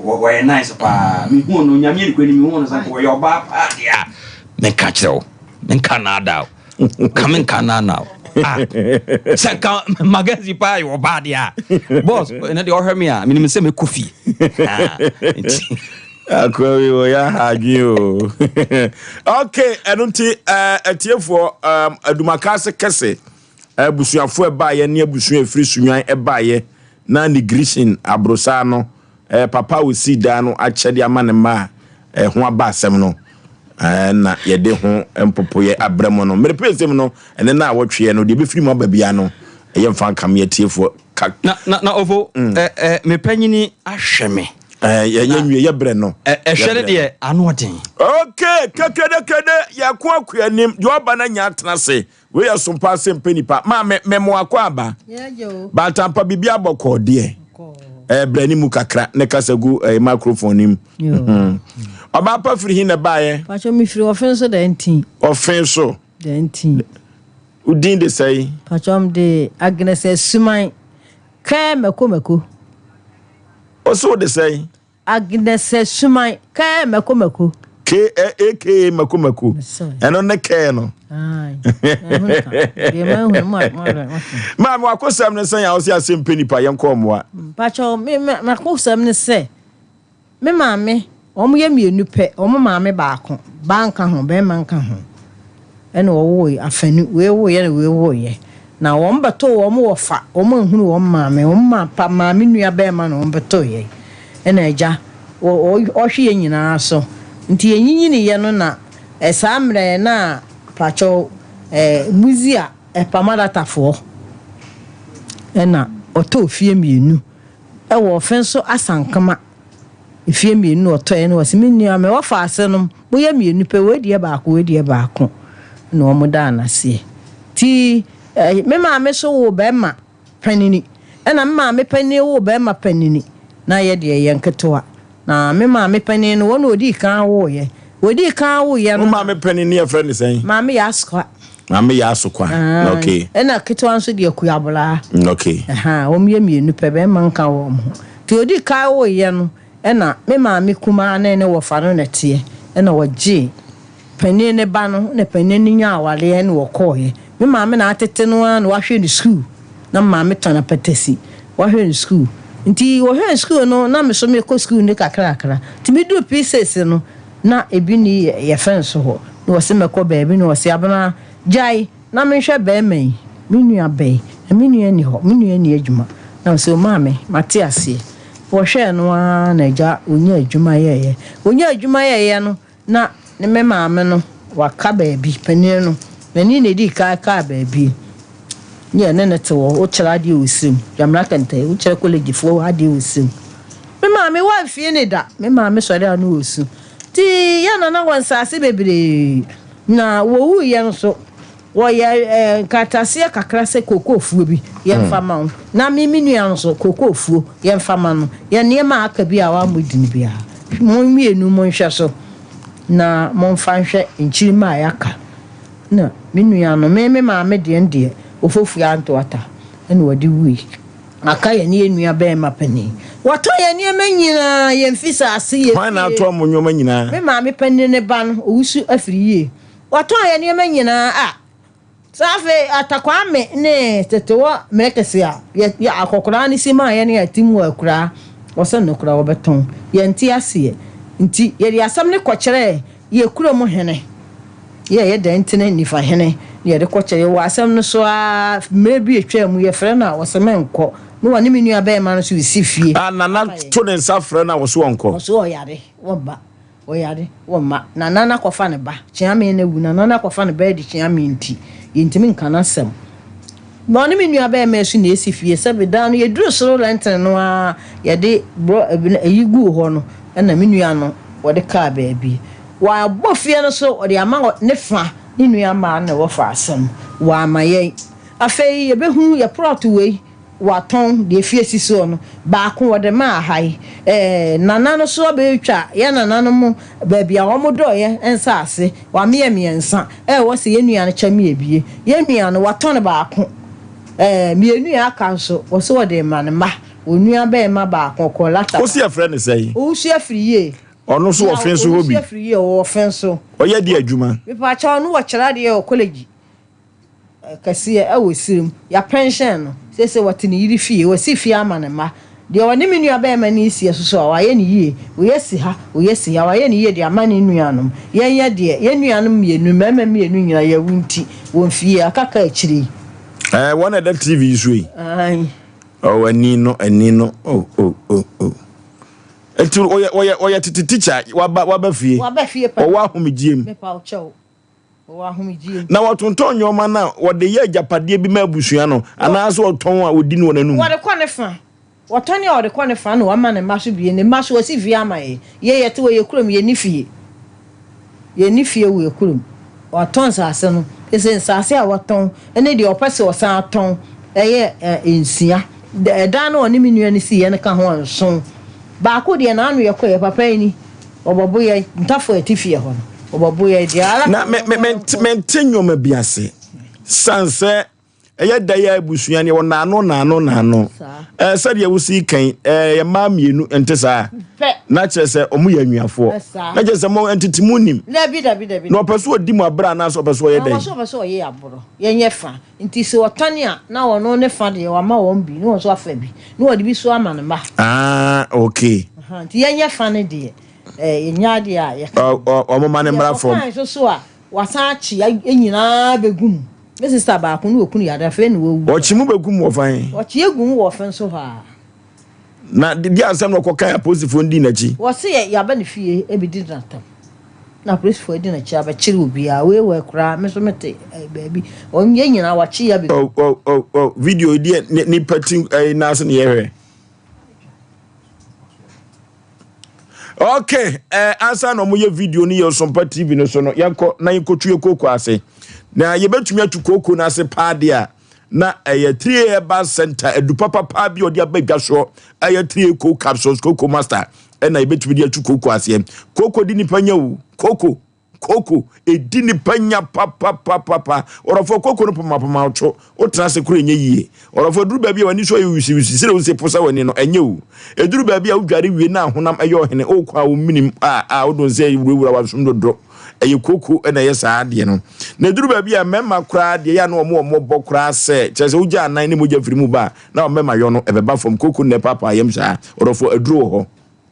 Wɔyɛ nice paa. Mehu no nyame ne kura ni mehu no sɛ wɔyɛ ɔbaa paa deɛ a. Menka kyerɛ wo. Menka naadaa wo. Ka menka naadaa wo. Ah, sɛ nka magazine paa yɛ ɔbaa deɛ a. Boss, ɛnɛ deɛ ɔhwɛ me a menim sɛ mɛkɔ fie. Ah, nti. Akoa wi wɔ yɛ aha adwene o. Okay, ɛno nti atiefoɔ adumaka ase kɛse abusuafoɔ ɛbaayɛ ne abusua ɛfiri Sunwan ɛbaayɛ na ne Grishin aborosaa no papa a ɔsii dan no akyɛde ama ne mma a ɛho aba asɛm no na yɛde ho mpopoeɛ abrɛ mo no. Mmerɛ pɛsɛm no ɛne na awɔtweɛ no deɛ ɛbɛfiri mu aba biara no ɛyɛ mfa nkame atiefoɔ ka. Na na na ofo ɛ ɛ me panyini ahwɛ me. Ɛ yɛ yɛ nwie yɛ brɛ no. Ɛ ɛhwɛ no deɛ ano ɔden. Okay kekede kede yɛ ko akɔ anim deɛ ɔba na nya atena ase wei yɛ sompa ase mpɛ nipa maame mɛmo akɔ aba batampa biribi abɔ kɔɔ deɛ ɛ brɛ ne mu kakra ne kasa gu ɛ microphone nim ɔbaa pa firi hin na ɛbaayɛ. Pacho mi firi ɔfen so dɛ nti. Ɔfen so. Dɛ nti. Wo din de sɛn? Pacho me de Agnes Asuman kɛɛ mako mako. Wo se wo de sɛn? Agnes Asuman kɛɛ mako mako. K aka mako mako. Ɛno ne kɛɛ no. Maame wakosɛm ne sɛn a wo se asɛm pɛ nipa yɛn kɔ mmoa. Pacho me makosɛm ne sɛ. Me maame, wɔyɛ mmienu pɛ, wɔn maame baako, baa nka ho, barima nka ho, ɛna wɔwoe, afanu, wei woeɛ na wei woeɛ. Na wɔn bɛtoo wɔn wɔfa, wɔn anhunu wɔn maame, wɔn ma pa maame nua barima na wɔn bɛtoo yɛn. Ɛna agya, wɔ wɔ ɔhwe yɛn nyinaa so. Nti yɛn nyinyiniiɛ no na ɛ saa mmerɛ na pakyɛw ɛ Muzia Ɛpamadatafoɔ ɛna ɔtɔɔ fie mmienu. Ɛwɔ ɔfe nso asankama mfie mmienu na ɔtɔeɛ na ɔse me nua me wɔfaase nom moyɛ mmienu pɛ wei deɛ baako wei deɛ baako na wɔn daa no aseɛ nti me maame so woo bɛrima panini ɛna me maame panini woo bɛrima panini na yɛ deɛ yɛ nketewa na me maame panini no wɔn na ɔdii kan woeɛ wɔdii kan woeɛ no Wo maame panini yɛfrɛ no sɛn? Maame yɛ asoa. Maame yɛ asokwa. Ah, Okay. Ɛna ketewa nso deɛ kuabolaa. Okay. Ɛha, wɔn yɛ mmienu pɛ, bɛrima nka wɔn ho. Nti odi kan woeɛ no, ɛna me maame kumaa ne ne wɔfa no na ɛteɛ. Ɛna wɔgyee panin ne ba no, ɛna panin no nyaa awareɛ ɛna wɔkɔɔeɛ. Me maame na atete no ara na wahwɛ no sukuu. Na me maame tɔn apɛtɛsi, wahwɛ no sukuu. Nti wɔhwɛɛ sukuu no, na me nso mekɔ sukuu no kakrakra. Nti meduru P6 no, Na ebi nni yɛ fɛn so hɔ. Na ɔse mɛkɔ baabi na ɔse Abena gyae na menhwɛ bɛɛma yi, me nua bɛn, na me nua nni hɔ, me nua nni adwuma. Na ɔse o maame mate aseɛ. Wɔhwɛɛ no ara na agya ɔnyaa adwuma yɛɛyɛ. Ɔnyaa adwuma yɛɛyɛ no na ne me maame no waka baabi, panin no, n'ani na ɛdii kan kaa baabi. Ne yɛne no te hɔ, wokyerɛ adeɛ wɔ sirem, Gyamena Kɛntɛn, wokyerɛ kɔlɛgyifoɔ adeɛ wɔ sirem. Me maame wamfie ne da. Me maame sɔre a na ɔresu. Nti yɛn nana wɔ nsaase bebree. Na wɔwuiɛ nso, wɔyɛ nkrataseɛ kakra sɛ kookoofuo bi, yɛmfa ma wo. Na me me nua nso, kookoofuo, yɛmfa ma no. Yɛn nneɛma a aka bi a wammɔ din biara, mo mmienu monhwɛ so na momfa nhwɛ nkyirimma a yɛaka. Na me nua no, me me maame deɛ no deɛ, Ofofua Antoata na ɔde wui. Aka yɛne yɛn nua barima panin. Watɔn yɛn nneɛma nyinaa, yɛn mfisaase, yɛn fie. Hwan na atɔn mo nneɛma nyinaa? Me maame panin ne ba no, owusu afiri yie. Watɔn yɛn nneɛma nyinaa a, sɛ afei Atakwame ne Tetewɔ Mrekese a, yɛ, yɛ akɔkoraa no si maa yɛn a yɛte mu wɔ akuraa, wɔsɛ no koraa wɔbɛtɔn. Yɛnte aseɛ. Nti yɛde asɛm no kɔkyerɛɛ Yɛ kurom hene, yɛ yɛ dɛn ntena nifa hene na yɛde kɔ kyɛ. Yɛwɔ asɛm no so ara mmerɛ bi atwaa mu, yɛfrɛ no a ɔse menkɔ, na ɔne me nua bɛɛma no nso resi fie. Ah Nana to ne nsa frɛ no a ɔse ɔnkɔ. Ɔse ɔyare, wɔmma, ɔyare, wɔmma. Nana no akɔfa ne ba, Kyeame no awu, Nana no akɔfa ne ba adi Kyeame nti, yɛntumi nka n'asɛm. Na ɔne me nua bɛɛma yi nso na esi fie, sɛbe daa no yɛduru soro lɛntene no ara yɛde brɔ ayi guu hɔ no, ɛna me nua no wɔde kaa baabi. Wɔabɔ fie no so wɔde ama ne fa, ne nua mmaa no na ɛwɔ fa asɛm, wɔama yɛn. Afei yɛbɛhunu yɛ prɔto wei wɔatɔn deɛ fie si soɔ no, baako wɔde maa ha yi. Ɛɛ nana no so abɛtwa yɛn nananom baabi a wɔdɔeɛ nsaase, wɔameɛ mmiɛnsa, ɛwɔ sɛ yɛn nua no kyɛ me abie. Yɛn nua no watɔn baako, ɛɛ mmienu a aka nso wɔse wɔde rema ne mma. Wɔn nua bɛɛma baako ɔkɔɔ lata. Wo se yɛfrɛ no sɛn? Owusu afiri yie. Ɔno nso wɔ fe nso hɔ bi. Owusu afiri yie ɔwɔ fe nso. Ɔyɛ deɛ adwuma? Mepaakyɛw ɔno wɔkyerɛ adeɛ wɔ kɔlɛgyi kɛseɛ ɛwɔ sirim. Yɛapɛnhyɛn no. Seesei ɔte ne yere fie. Wasi fie ama ne mma. Deɛ ɔne me nuabarima no resi so so a, wayɛ no yie. Wei asi ha, wei asi ha. Wayɛ no yie de ama ne nuanom. Yɛn yɛ deɛ, yɛn nuanom mmienu, mmarima mmienu nyinaa, yɛawu nti, wɔn fie aka ka akyire yi. Ɛɛ, wɔn na ɛda TV yi so yi. Aane. Oh, ani no, ani no, oh, oh, oh, oh. Nti ɔyɛ, ɔyɛ, ɔyɛ tete teacher, waba, waba fie. Waba fie pa. Ɔwɔ ahomegyeɛ mu. Mepa wo kyɛw. Ɔwɔ ahomegyeɛ mu. Na wɔtontɔn nneɛma no a, wɔde yɛ agyapadeɛ bi ma abusua no, anaasɛ wɔtɔn a wɔdi no wɔn anum. Wɔde kɔ ne fa. Wɔtɔn a wɔde kɔ ne fa na wama ne mma so bie. Ne mma so wɔsi fie ama yɛn. Yɛn yɛte wɔ yɛn kurom, yɛnni fie. Yɛnni fie wɔ yɛn kurom. Watɔn nsase no. Seesei nsase a watɔn ne deɛ ɔpɛ sɛ ɔsan tɔn yɛ nsia. Ɛdan no a ɔne me nua no siiɛ no ka ho a, nson. Baako deɛ n'ano yɛ kɔeɛ, papa yi ni, ɔbɛbo yɛn. Ntafo a ɛte fie hɔ no, ɔbɛbo yɛn. Deɛ ara Na me, me, mente, mente nneɛma bi ase. Sane sɛ ɛyɛ da yi a abusua no yɛwɔ naano naano naano. Ɛɛ sɛdeɛ wosi kan ɛɛ yɛ mmaa mmienu nte saa. Na kyerɛ sɛ wɔn yɛ anuafoɔ. Na kyerɛ sɛ mo ntete mu nim. Dabi dabi dabi. Na ɔpɛ so ɔdi mu abere anaasɛ ɔpɛ so ɔyɛ dɛn? Ɔpɛ so ɔpɛ so ɔyɛ aborɔ. Yɛnyɛ fa. Nti sɛ ɔtane a na ɔno ne fa deɛ wama wɔn bi na wɔn nso afa bi na wɔde bi so ama ne mma. Ah okay. Nti yɛnyɛ fa no deɛ ɛɛ yɛnyɛ adeɛ a yɛka. Ɔ ɔmo ma ne mmra fam. Yɛkɔkae nso so a wasan akye yɛn nyinaa bɛgu mu. Me sista baako ne okunu yare afei na wawu. Ɔkye mu bɛgu mu wɔ fan? Ɔkye egu mu wɔ ɔfe nso hɔ ara. Na de asɛm na ɔkɔkae apolisifoɔ no dii n'akyi. Wɔse yɛ yɛaba ne fie ɛbɛdi no atɛm na apolisifoɔ adi n'akyi abɛkyere obiara wei wɔ akuraa me nso mete baabi wɔn yɛn nyinaa wakye yɛ abɛgu. Oh oh oh oh video yi deɛ nipa ti ɛyi n'ase na yɛhwɛ. Okay, eh, ansa na wɔyɛ video no yɛ Ɔsompa TV no so no, yɛnkɔ na yɛnkɔtu yɛ kooko ase. Na yɛbɛtumi atu kooko no ase paa deɛ a, na ɛyɛ 3A Herbal Center, adu papapaa bi a ɔde aba dwa soɔ, ɛyɛ 3A Coco Capsules, Coco Master, ɛna yɛbɛtumi de atu kooko aseɛ. Kooko di nipa nya o, kooko. Koko, ɛdi nipa nya papapapapa. Ɔdɔfoɔ, koko no pomapoma wo to. Wotena ase koraa ɛnyɛ yie. Ɔdɔfoɔ, ɛduru baabi a w'ani so ayɛ wisiwisi sɛdeɛ wosi posa w'ani no, ɛnyɛ o. Ɛduru baabi a wodware wie na ahonam ɛyɛ ɔhene, wokɔ a wommenim a a wode wo nsa wurawura w'asom dodo. Ɛyɛ koko na ɛyɛ saa adeɛ no. Na ɛduru baabi a mmarima koraa deɛ ɛyɛ a na wɔn wɔn bɔ koraa sɛ, kyerɛ sɛ wogya anan ne mogya firi mu ba a, na wɔn mmarima yɔ no ɛbɛba fam. Koko no na ɛpaapaa yam saa. Ɔdɔfoɔ, aduro wɔ hɔ.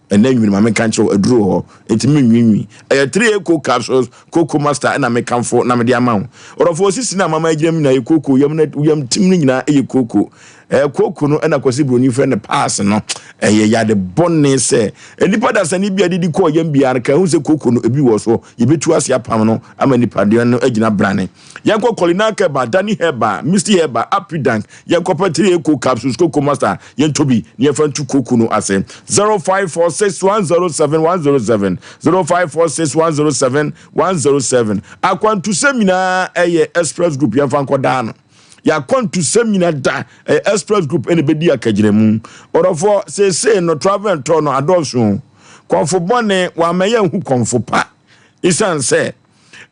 Ɛnɛ nwini ma menka nkyerɛ wo aduro wɔ hɔ enti menwiinwii. Ɛyɛ 3A Coke capsules, Coco Master ɛna mekamfo na mede ama wo. Ɔdɔfoɔ sisi no a mama agyina mu nyinaa yɛ coco, yam no yam tim no nyinaa yɛ coco. Ɛɛ coco no ɛna Kwasi Broni frɛ no pass no. Ɛyɛ yade bɔne sɛ nnipa dasani bi a didi kɔɔ yam biara no ka ehu sɛ coco no ebi wɔ so. Yɛbɛtu ase apam no ama nipadua no agyina brane. Yɛnkɔ Colina Herbal, Danny Herbal, Misty Herbal, Apidank, yɛnkɔpɛ 3A Coke capsules, Coco Master Yɛntɔ bi na yɛmfa ntu kooko no ase. 0546 107 107, 0546 107 107. Akwantusɛm nyinaa ɛyɛ Express Group, yɛmfa nkɔdaa no. Yɛakwantusɛm nyinaa da ɛyɛ Express Group ɛna ɛbɛdi akagyinamu. Ɔdɔfoɔ, seesei no travel and tour no adɔɔso o. Kɔmfo bɔne, wamma yɛanhu kɔmfo pa. Esiane sɛ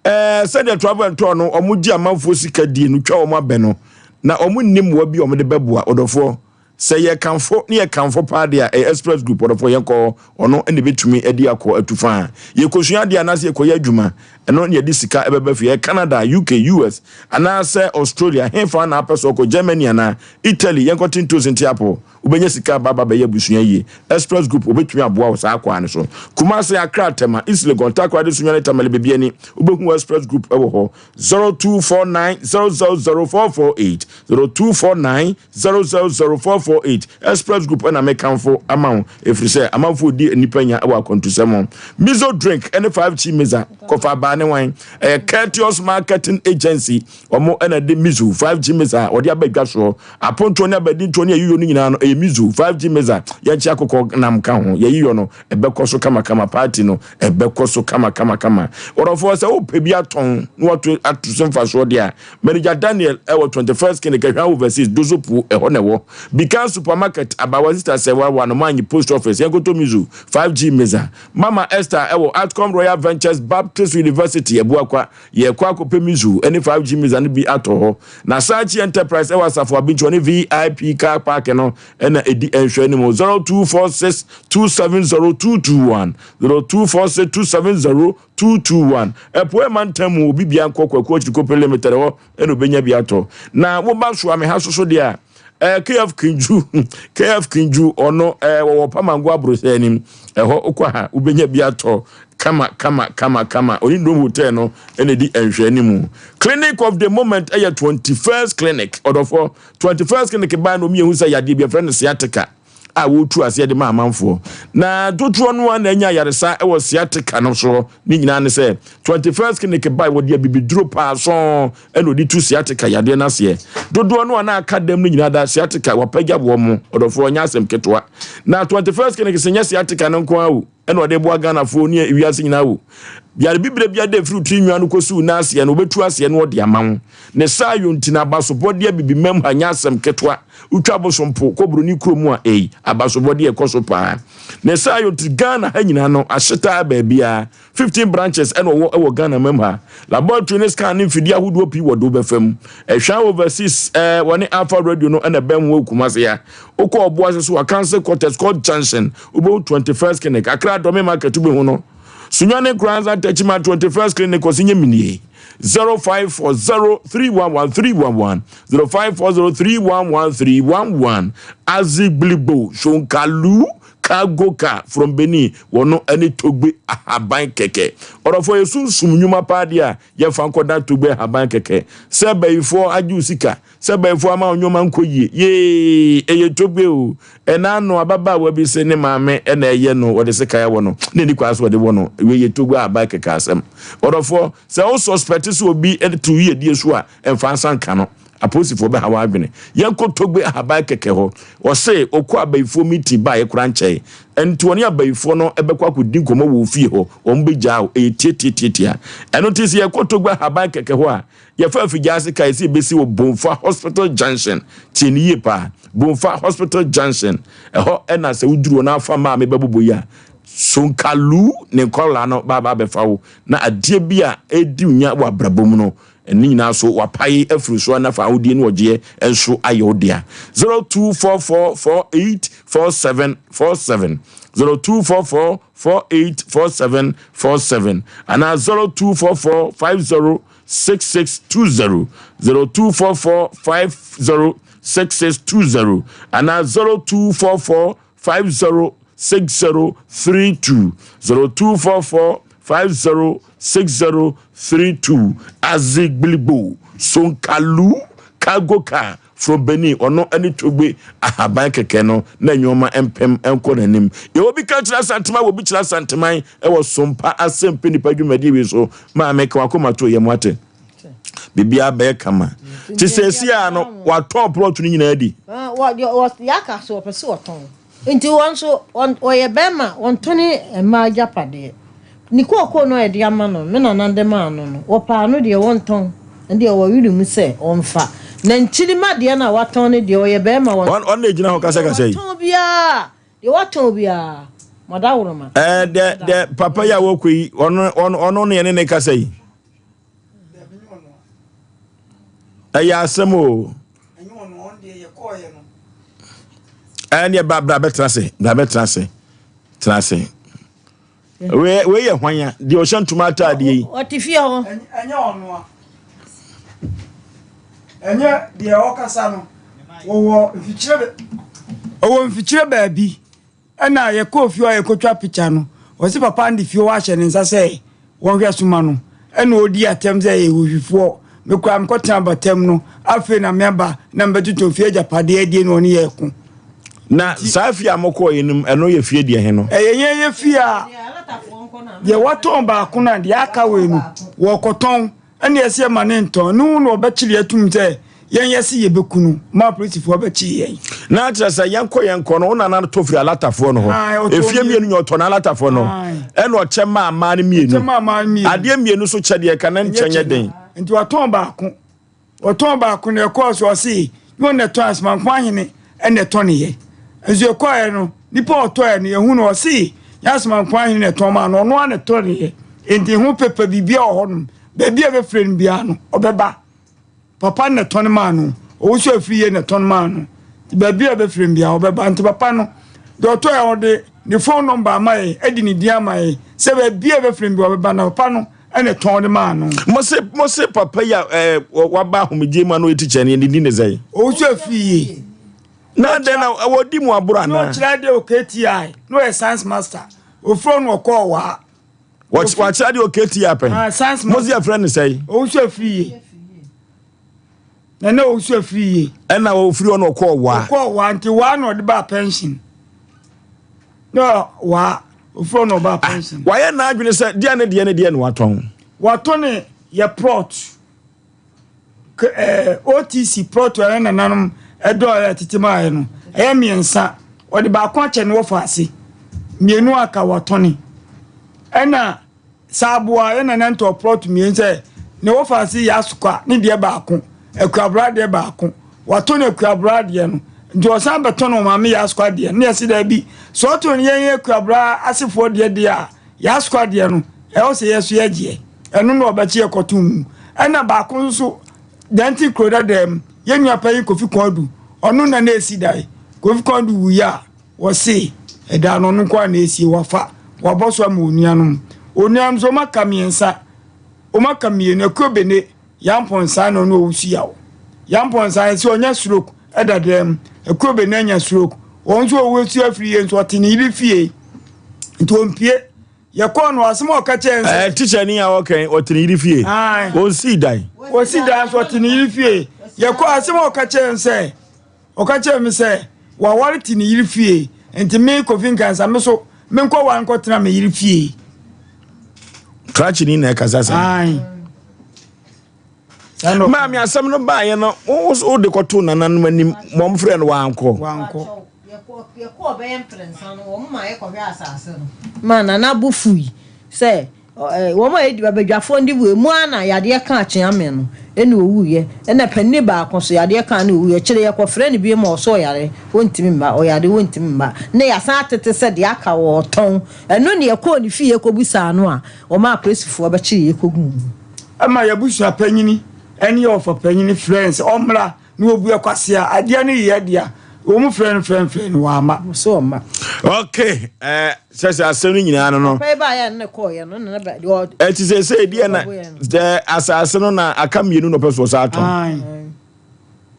ɛɛ sɛdeɛ travel and tour no wɔn gye amanfoɔ sika die no twa wɔn abɛ no na wɔn nni mmoa bi a wɔn de bɛboa ɔdɔfoɔ sɛ yɛ kanfo ne yɛ kanfo paa deɛ a ɛyɛ express group ɔdɔfoɔ yɛn kɔ ɔno na ebetumi de akɔ atu fa yɛkɔsua adeɛ anaasɛ yɛkɔyɛ adwuma ɛno na yɛde sika ɛbɛba fie ɛyɛ Canada UK US anaasɛ Australia hefa na apɛ sɛ ɔkɔ Germany anaa Italy yɛnkɔte ntosi nte apɔ Wobɛnya sika aba aba abɛyɛ abusua yie. Express Group wɔbɛtumi aboa wo saa kwan no so. Kumasi, Accra, Tema, East Legon, Takoradi, Sunyani, Tamale, Bibiani, wobɛhu Express Group wɔ hɔ. 0249 000 448, 0249 000 448. Express Group na mekamfo ama wo ɛfiri sɛ amanfoɔ di nnipa nya wɔ akwantusɛm ho. Mizo Drink ne 5G Miza, kɔfa abaa ne wan? Ɛyɛ Courteous Marketing Agency. Wɔn na ɛde Mizu 5G missile a wɔde aba dwa soɔ. Apontoɔ ne abadintoɔ ne ayiyɔ no nyinaa no, ɛyɛ Mizu 5G missile. Yɛnkye akokɔ nam ka ho. Yɛayiyɔ no, ɛbɛkɔ so kamakama. Party no, ɛbɛkɔ so kamakamakama. Ɔdɔfoɔ, sɛ wopɛ bi atɔn na wato ato so mfasoɔ deɛ a, Manager Daniel ɛwɔ 21st Clinic, Ahwea Overseas, Dozopuo, ɛhɔ na ɛwɔ. Bikan Supermarket, Abawa Sister Sɛwa, Wanomanyi Post Office, yɛnkɔtɔ Mizu 5G missile. Mama Esther ɛwɔ Atcom Royal Ventures Baptist University, Abuakwa. Yɛrekɔ akɔpɛ Mizu ne 5G Miza no bi atɔ hɔ. Na Sachi Enterprise ɛwɔ Asafo Abinkyɛ ne VIP car park no na ɛdi nhwɛ no mu. 0246 270 221 0246 270 221. Ɛpoɛ mantam mu obi bia nkɔ Kwaku Akyiri Company Limited hɔ na obɛnya bi atɔ. Na woba Soame ha soso deɛ a, Eh, KF Kinju, KF Kinju, ɔno eh, wɔwɔ Pamango abrosɛ anim. Ɛhɔ wokɔ ha, wobɛnya bi atɔ kama kama kama kama. Ɔne Dome Hotel no ɛna ɛdi nhwɛ anim. Clinic of the moment ɛyɛ 21st Clinic. Ɔdɔfoɔ, 21st Clinic baa na ɔmi ehu sɛ yadeɛ bi ɛfrɛ no sciatica a wɔretu aseɛ de ma amanfoɔ. Na dodoɔ no ara na anya ayaresa wɔ sciatica no soɔ. Ne nyinaa ne sɛ 21st Clinic bae wɔde abibiduro paa sɔn ɛna ɔde tu sciatica yadeɛ no aseɛ. Dodoɔ no a na aka dɛm no nyinaa da sciatica wapagya wɔn mo. Ɔdɔfoɔ ɛnyɛ asɛm ketewa. Na 21st Clinic sɛ nyɛ sciatica no nko ara o ɛna ɔde boa Ghanafoɔ ne wiase nyinaa o. Yare bibire biara da ɛfiri tiri nwa no kɔsi wo nan aseɛ no wɔbɛtu aseɛ na wɔde ama wo. Ne saa yɔ nti na abasobɔdeɛ abibimam ha nyɛ asɛm ketewa. Wotwa abosom po kɔ buroni kuro mu a ei abasobɔdeɛ ɛkɔ so paa. Ne saa yɔ nti Ghana ha nyinaa no ahyetaa baabiara. 15 branches ɛna ɔwɔ ɛwɔ Ghana mam ha. Laboratory ne scan ne mfidie ahodoɔ pii wɔ do bɛfa mu. Ɛhwɛ overseas ɛɛ wɔne Alpha Radio no ɛna ɛbɛn ho wɔ Kumasi ha. Wokɔ Ɔboase so a Council Quarters Court Junction wobɛhu 21st Clinic. Accra Dome Market wobɛhu no. Sunyani Nkoranza Techiman 21st Clinic ɔsi nye minie. 0540 311 311 0540 311 311 Azigblibo Shonkalu Cargo car from Benin, wɔno ne Togbe ahaban kɛkɛ. Ɔdɔfoɔ yɛ sunsum nnwuma paa deɛ a, yɛmfa nkɔda Togbe ahaban kɛkɛ. Sɛ bayifoɔ agye wo sika, sɛ bayifoɔ ama wo nneɛma nkɔ yie, yee, ɛyɛ Togbe o. Ɛna ano ababaawa bi se ne maame na ɛyɛ no, wɔde sekan awɔ no, na ɛni kwan so wɔde wɔ no. Wei yɛ Togbe ahaban kɛkɛ asɛm. Ɔdɔfoɔ, sɛ wo suspect sɛ obi te wo yiedie so a, mfa nsa nka no. Apolisifoɔ bɛha w'adwene. Yɛnkɔ Togbe Ahaban kɛkɛ hɔ. Ɔse ɔkɔ abayifoɔ meeting baeɛ koraa nkyɛe. Ɛnti ɔne abayifoɔ no bɛkɔ akɔdi nkɔmmɔ wɔ ofie hɔ. Wɔn bɛgyaa wo. Ɛyɛ tiatiatiatia. Ɛno nti sɛ yɛkɔ Togbe Ahaban kɛkɛ hɔ a, yɛfa Afigyaase kaa yɛsɛ yɛbɛsi wɔ Bomfa Hospital Junction. Tie no yie paa. Bomfa Hospital Junction. Ɛhɔ ɛna sɛ woduru hɔ na afa maame bɛbobɔ yi a, Sonkalu ne nkɔlaa no baaba abɛfa wo. Na adeɛ bi a ɛredi wo nya wɔ abrabɔ mu no, Ne nyinaa so wapae afiri so na fa ahodie ne ɔgyeɛ nso ayɛ wo dea. 0244484747 0244484747 anaa 0244506620 0244506620 anaa 0244 506032 0244 506032 Azigblibo Sonkalu cargo car from Benin ɔno ne Togbe ahaban kɛkɛ no na nneɛma mpem nkɔ n'anim. Yɛwɔ bi ka kyerɛ Asanteman wɔ bi kyerɛ Asanteman wɔ Sompa Asɛmpa Nipa dwumadie wei so maame ka wakoma to yɛ mu ate. Biribiara bɛyɛ kama. Te sɛ esi a no watɔn plot no nyinaa di. Yɛaka so ɔpɛ sɛ ɔtɔn. Nti wɔn nso wɔyɛ bɛrima wɔntɔne mmaa agyapadeɛ. Ne kookoo no a yɛde ama no, me nana de maa no no, wɔpaa no deɛ wɔntɔn. Ɛndeɛ wɔwere mu sɛ ɔmfa. Na nkyirimma deɛ no a watɔn no deɛ ɔyɛ bɛrima wɔntɔn. Ɔno na ɛgyina hɔ kasakasa yi. Deɛ watɔn biara, deɛ watɔn biara, madaworoma. Ɛɛ dɛ dɛ papa yi a wɔkɔ yi, ɔno ɔno ɔno na yɛne ne kasa yi. Ɛyɛ asɛm o. Ɛneɛ bra bra bɛtena ase bra bɛtena ase tena ase. Wei wei yɛ hwan ya deɛ ɔhyɛ ntoma ataadeɛ yi. Ɔte fie hɔ. Ɛnyɛ ɔno a. Ɛnyɛ deɛ ɔkasa no. Wɔwɔ mfikyire ɔwɔ mfikyire baabi. Ɛna yɛkɔɔ fie hɔ a yɛkɔtwa pikya no, ɔse papa no de fie hɔ ahyɛ ne nsa sɛ wɔnhwɛ so ma no. Ɛna ɔdi atɛm sɛ yɛyɛ owifoɔ. Me koraa mekɔtena batam no, afei na meaba na mebɛtotɔn fie agyapadeɛ adie na ɔne yɛn ko. Na saa fie a mokɔɔ yi no, ɛno yɛ fie deɛ he no? Ɛyɛ yɛn yɛ fie a deɛ wɔatɔn baako no a deɛ aka wei no wɔkɔtɔn. Ɛnna yɛse yɛma no ntɔn, ne ho na wɔbɛkyere atum sɛ yɛn yɛse yɛbɛku no, ma apolisifoɔ bɛkyee yɛn. Na kyerɛ sɛ yɛnkɔ yɛnkɔ no, wo nana no tɔ firi alatafoɔ no hɔ. Efie mmienu nyɛ ɔtɔ no alatafoɔ no. Ɛna ɔkyɛ maa mmaa no mmienu. Adeɛ mmienu so kyɛ deɛ ka na nkyɛ nyɛ den. Nti watɔn baako. Ɔtɔn baako no ɛkɔɔ so ɔse nyɛ ɔno na ɛtɔn Asomanko ahene ɛna ɛtɔneyɛ. Nso ɛkɔɛ no nipa ɔtɔɛ no yɛhu no ɔse nyɛ Asomanko ahene na ɛtɔn maa no ɔno ara na ɛtɔneyɛ. Nti ho pepa biribiara wɔ hɔnom. Baabi a ɛbɛfrɛ no biara no ɔbɛba. Papa no na ɛtɔn maa no. Ɔwɔ so afiri yie na ɛtɔn maa no. Nti baabi a ɛbɛfrɛ no biara ɔbɛba. Nti papa no deɛ ɔtɔɛ ɔde ne phone number ama yɛn ɛde ne din ama yɛn sɛ baabi a ɛbɛfrɛ no biara ɔbɛba na papa no ɛna ɛtɔn de maa no. Mose mose papa yi a ɛɛ waba ahomegye mu a na ɔyɛ tikya ni ne din ne sɛn? Owusu afiri yie. Na adɛn na wɔdi mu aboro anaa? Na ɔkyerɛ adeɛ wɔ KTI na ɔyɛ science master. Ofiri hɔ na ɔkɔɔ waa. Wakyerɛ adeɛ wɔ KTI pɛn? Ah, science Mo master. se yɛfrɛ no sɛn? Owusu afiri yie. Na na owusu afiri yie. Ɛna ofiri hɔ na ɔkɔɔ waa. Ɔkɔɔ waa nti waa na ɔde baa pension. Na waa ofiri hɔ na ɔbaa ah, pension. Wayɛ n'adwene sɛ deɛ ne deɛ ne deɛ na watɔn. Watɔ ne yɛ plot. K ɛɛ OTC plot a yɛn nananom dɔɔɛ a tete maaeɛ no, ɛyɛ mmiɛnsa. Wɔde baako akyɛ no wɔfa ase, mmienu aka wɔatɔne. Ɛna saaboa yɛn nana ntɔɔ plot mmienu sɛ ne wɔfa ase yɛ asokwa ne deɛ baako, akuabra deɛ baako. Watɔ no akuabra deɛ no, nti ɔsan bɛtɔ no maame yɛ asokwa deɛ. Ne yɛse daabi, sɛ ɔtɔ no yɛn yɛ akuabra asefoɔ deɛ deɛ a, Yɛasoa deɛ no, ɛwɔ sɛ yɛso yɛgyeɛ. Ɛno na ɔbɛkye yɛ kɔto mu. Ɛna baako nso so, Dɛnte kuro dadaa mu, yɛn nua panyin Kofi Kɔndu, ɔno na na ɛsi dan. Kofi Kɔndu wuiɛ a, wɔse ɛdan no ɔno nko ara na ɛsie, wafa, wabɔ so ama onuanom. Onuanom nso, wɔaka mmiɛnsa, wɔaka mmienu, Akuo Bene, Yampɔnsaa na ɔno ɔwusu yaw. Yampɔnsaa yɛse ɔnya stroke ɛda dan mu. Akuo Bene anya stroke. Wɔn nso ɔwusu afiri yie nso ɔte ne yere fie. Nti ɔmpie. Yɛkɔɔ no asɛm a ɔka kyerɛ nsɛ. Ɛɛ tikya ni a ɔkɛn ɔte ne yere fie. Ɔnsii dan. Ɔsi dan nso ɔte ne yere fie. Yɛkɔɔ asɛm a ɔka kyerɛ nsɛ. Ɔka kyerɛɛ me sɛ waware te ne yere fie, enti me, Kofi Nkansah, me so menkɔware nkɔtena me yere fie. Krakyeni na ɛkasa saa. Ae. Maame asɛm no baeɛ no wode kɔtoo nananom anim ma ɔmfrɛ no wankɔ. Wankɔ. Yɛkɔɔ bɛyɛ mprɛnsa no wɔn ma yɛkɔhwɛ asase no ma nana bo fui sɛ Wɔn a edi abadwafoɔ no de wuiɛ mu ara na yadeɛ kaa Kyeame no ɛna ɔwuiɛ. Ɛna panini baako nso yadeɛ kaa no ɔwuiɛ. Akyire yɛkɔfrɛɛ no bio ma ɔse ɔyare ɔntumi mma, ɔyare ɔntumi mma. Na yɛasan atete sɛ deɛ aka ɔretɔn. Ɛno na yɛkɔɔ ne fie kɔbisaa no a ɔmaa apolisifoɔ bɛkyeree yɛ kɔguu mu. Ɛma y'abusua panyini ɛne yɛ ɔfa panyini frɛɛ no sɛ ɔmmra na wɔbua kwasea adeɛ no yɛ dea wɔn frɛ no frɛ no frɛ no wamma. Ɔse ɔmma. Ok eh, sɛ sɛ asɛm no nyinaa no no. Papa yi baayɛ no ne kɔɔyɛ no na deɛ ɔ. Ɛti sɛ sɛ deɛ na sɛ asase no na aka mmienu na ɔpɛ so ɔsa atɔn.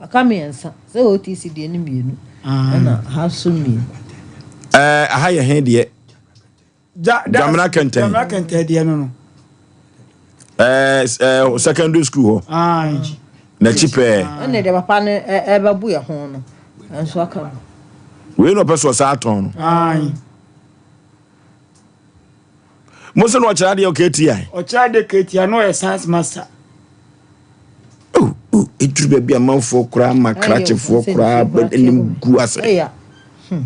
Aka mmiɛnsa sɛ OTC deɛ no mmienu ɛna ha so mmienu. Ɛɛ aha yɛ he deɛ. Dwamena Kɛntɛn. Dwamena Kɛntɛn deɛ no no. Ɛɛ ɛɛ secondary school hɔ. N'akyi pɛɛ. Ɛna deɛ papa no ɛbɛbo yɛ ho no nso aka no. Wei na ɔpɛ so ɔsan atɔn no. Mo sɛ na ɔkyerɛ adeɛ ɔkɛtia. Ɔkyerɛ adeɛ kɛtia na ɔyɛ science master. Oh, oh, ɛduru baabi amanfoɔ koraa ma krakyefoɔ koraa anim gu ase. Hmm.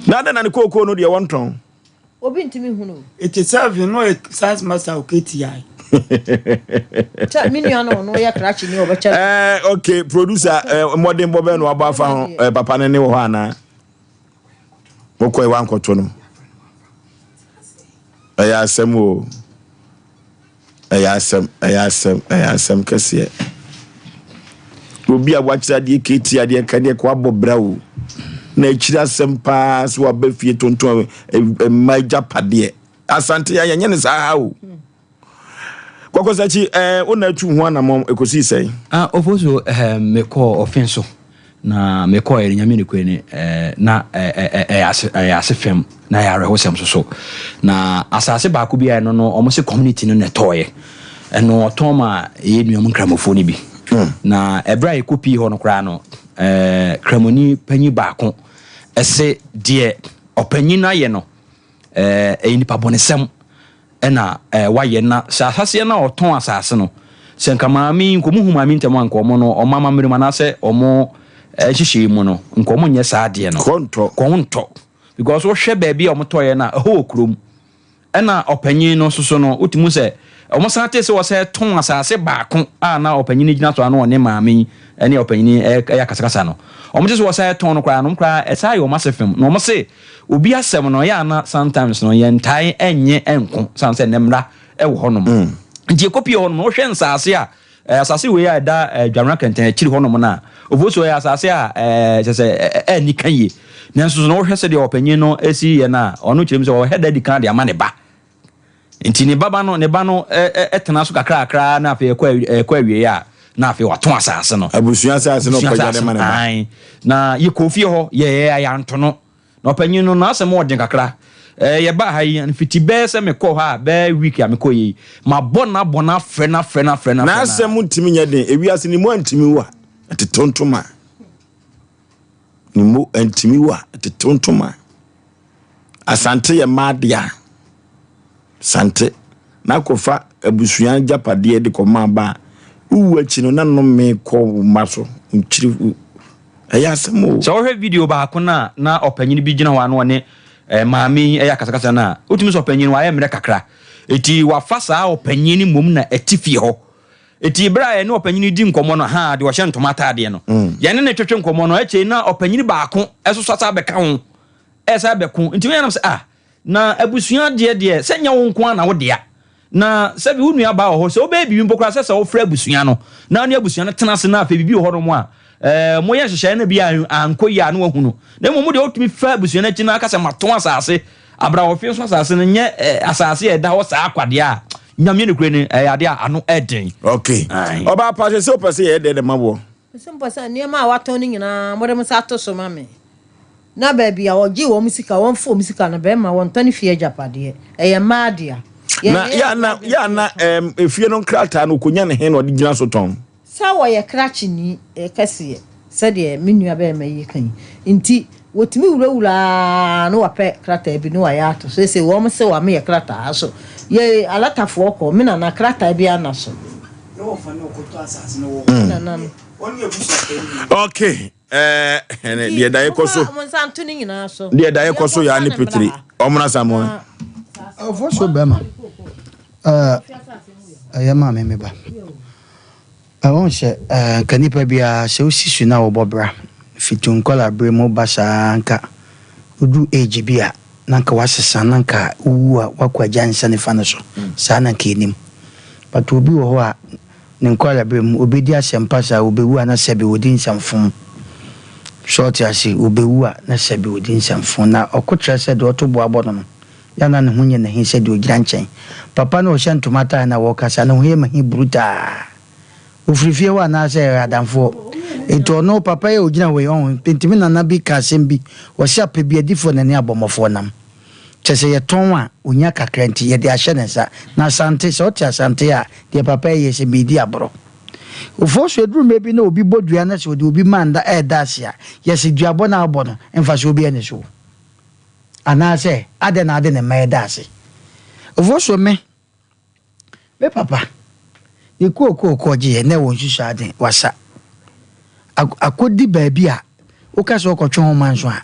Na adɛn na ne kookoo no deɛ wɔntɔn? Obi ntumi hunu. 87 no yɛ science master wɔ KTI. Kyɛ me nua no ɔno yɛ krakye ni ɔbɛkyɛ. Eh, okay, producer, eh, mmɔden bɔ bɛn na wabɔ afa ho eh, papa no ne wɔ hɔ anaa? Wokɔe wankɔto no. Ɛyɛ asɛm o. Ɛyɛ asɛm, ɛyɛ asɛm, ɛyɛ asɛm kɛseɛ. Obi a wakyerɛ adeɛ keeti adeɛ ka deɛ kɔ abɔ bra o. Na akyiri asɛm paa sɛ waba fie tontɔn mma agyapadeɛ. Asante ya yɛnyɛ ne saa ha o. Kɔkɔsakyi ɛɛ wo na atu ho anamɔn ɛkɔsii sɛn? Ah, Ofosu eh, mekɔɔ ɔfe so na mekɔɔ yɛ nyame nokure ni eh, na eh, eh, ase, ɛyɛ ase fam na ɛyɛ awerɛhosɛm so so na asase baako bi a ɛno no ɔmo se community no na ɛtɔɔyɛ ɛno ɔtɔn ma ɛyɛ nuam nkramofoɔ no bi hmm. na ɛberɛ a yɛkɔ pii hɔ no koraa no eh, kramoni panyin baako ɛse deɛ ɔpanyin no ayɛ no eh, ɛyɛ nipa bɔnesɛm na wayɛ na sɛ asaseɛ no a ɔtɔn asase no sɛ nka maame yi nka ɔmo hu maame ntɛm a nka ɔmo no ɔmo amammerɛ mu anaasɛ ɔmo nhyehyɛe mu no nka ɔmo nyɛ saa adeɛ no kɔntɔ kɔntɔ because wohwɛ baabi a ɔmo tɔeɛ no a ɛhɔ wɔ kurom ɛna ɔpanyin no soso no wotumi sɛ ɔmo san te sɛ wɔsɛ tɔn asase baako a na ɔpanyin no gyina so a na ɔne maame yi ɛne ɔpanyin yi ɛyɛ akasakasa no ɔmo te sɛ wɔsɛ tɔn no koraa no koraa ɛsaa yɛ ɔmo ase fam na ɔmo se Obi asɛm no ɛyɛ a na sometimes no yɛntae nnye nko sane sɛ nnɛ mmara wɔ hɔnom. Mm. Nti yɛkɔpie hɔnom no wohwɛ nsaase a eh, asase wei a ɛda eh, Dwamena Kɛntɛn akyiri hɔnom no a Ofosu ɛyɛ asase a eh, kyɛ sɛ ɛnni ka yie. Nanso so no wohwɛ sɛdeɛ ɔpanyin no si yɛ no a ɔno kyerɛ mu sɛ ɔhɛ da di kan de ama ne ba. Nti ne baba no ne ba no tena so kakrakra na afei ɛkɔ ɛkɔ awie a. na afei watɔn asase no. Abusua asase no Abusua ɔkɔgya de asase ma ne no, ba. ae. Na yɛkɔɔ fie hɔ, yɛyɛɛ a yɛanto no. Na ɔpanyin no, n'asɛm wɔ den kakra. Ɛɛ, yɛbaa ha yi, mfiti bɛyɛ sɛ mekɔɔ hɔ a, bɛyɛ week a mekɔeɛ yi, mabɔ no abɔ no afrɛ no afrɛ no afrɛ no afrɛ no. N'asɛm ntumi nyɛ den. Ewiase ne mu antumi wo a, ɛtetew ntoma. Ne mu antumi wo a, ɛtetew ntoma. Asante yɛ mmaa dea. Asante na akɔfa abusua agyapadeɛ de kɔma aba a, wowu akyi no na nnome kɔ wo mma so. Nkyiri ɛyɛ asɛm o. Sɛ wohwɛ video baako no a na ɔpanyin bi gyina hɔ a na ɔne eh, maame yi ɛyɛ akasakasa no a, wotumi sɛ ɔpanyin no wayɛ mmerɛ kakra. Eti wafa saa ɔpanyin no mmom na ɛte fie hɔ. Eti bere a yɛne ɔpanyin yi di nkɔmmɔ no, ha deɛ ɔhyɛ ntoma ataadeɛ no, yɛne no twetwe nkɔmmɔ no, akyire na ɔpanyin baako nso sasa abɛka ho, ɛsa abɛko. Nti woyɛ nam sɛ ah, Na abusua adeɛ deɛ, sɛ nyɛ wo nko ara na wo dea. Na sɛbi wo nua baa wɔ hɔ, sɛ wobɛyɛ biribi mpo koraa sɛ sɛ wofrɛ abusua no, na wo ne abusua no tena ase na afei biribi wɔ hɔnom a, ɛɛ, moyɛ nhyehyɛeɛ na bi a ankɔ yie a na wahu no. Na mmom wo deɛ wotumi fa abusua no akyi na aka sɛ matɔn asase, abrawɔfe nso asase no nyɛ ɛɛ, asase a ɛda hɔ saa kwa deɛ a, Nyame nokorɛ ni, ɛyɛ adeɛ a ano ɛden. Okay. Ɔbaa pa, sɛ sɛ wopɛ sɛ yɛyɛ dɛn de ma woɔ? Mese mopɛ sɛ nneɛma a watɔn no nyinaa mode mo nsa ato so ma me. Na baabi a wɔgye wɔn sika, wɔmfa wɔn sika no bɛma wɔntɔ ne fie agyapadeɛ. Ɛyɛ mmaa dea. Yɛn Na yɛn yɛ na yɛ na ɛm efie no nkrataa no okonya ne he na ɔde gyina so tɔn. Sɛ wɔyɛ krakyeni kɛseɛ sɛdeɛ me nua barima yi ka yi nti, wɔtumi wurawura ara na wɔapɛ krataa bi na wɔayɛ ato. Seesei wɔn se wɔameyɛ krataa so. Yɛ alatafoɔ kɔ, me nana krataa biara nna so. Me nana no. Okay. Ɛɛ deɛ da yɛkɔ so. Mo nsa nto ne nyinaa so. Deɛ da yɛkɔ so yɛ ne petiri. Ɔmena Samoa. Ɔfo so bɛma. Ɛyɛ maa me me ba. Ɛwɔ sɛ nka nipa biara sɛ wosi su na wobɔ bra fiti nkɔla bere mu ba saa nka wodu age bi a na nka wasesa na nka wowu a wakɔ agya nsa nifa no so saa na nka enim but obi wɔ hɔ a Ne nkwadaa-berɛ mu, ɔbɛdi asɛmpa saa, ɔbɛwu a na sɛbe ɔdi nsɛmfom. So ɔte ase? Ɔbɛwu a na sɛbe ɔdi nsɛmfom. Na ɔko kyerɛ sɛ deɛ ɔto boa bɔ no no, yɛ a na ne ho nyɛ no ahi sɛ deɛ ɔgyina nkyɛn. Papa no a ɔhyɛ ntoma atadeɛ no a wɔrekasa no, ne ho yɛ me ahi brutaa. Ɔfiri fie hɔ anaasɛ ɛyɛ adamfoɔ? Enti ɔno, papa yi a ɔgyina hɔ yi, ɔho, enti me nana bi ka asɛm bi, ɔse apɛbiadifoɔ na ɛne abɔmmɔfoɔ nam. Kyerɛ sɛ yɛtɔn a ɔnya kakra nti yɛde ahyɛ ne nsa. Na Asante, sɛ wote Asante a, deɛ papa yi yɛ sɛ meredi aborɔ. Ofosu, ɛduru mmerɛ bi na obi bɔ dua na sɛ ɔde obi ma nda ɛreda ase a, yɛse duabɔ no a wobɔ no, mfasoɔ biara nni so. Anaasɛ adɛn na wode ne mma reda ase? Ofosu, me, Me papa, ne kookoo kɔgyeeɛ na ɛwɔ nsusuaden, wasa. Akɔdi baabi a woka sɛ wokɔtwe ho ma nso a,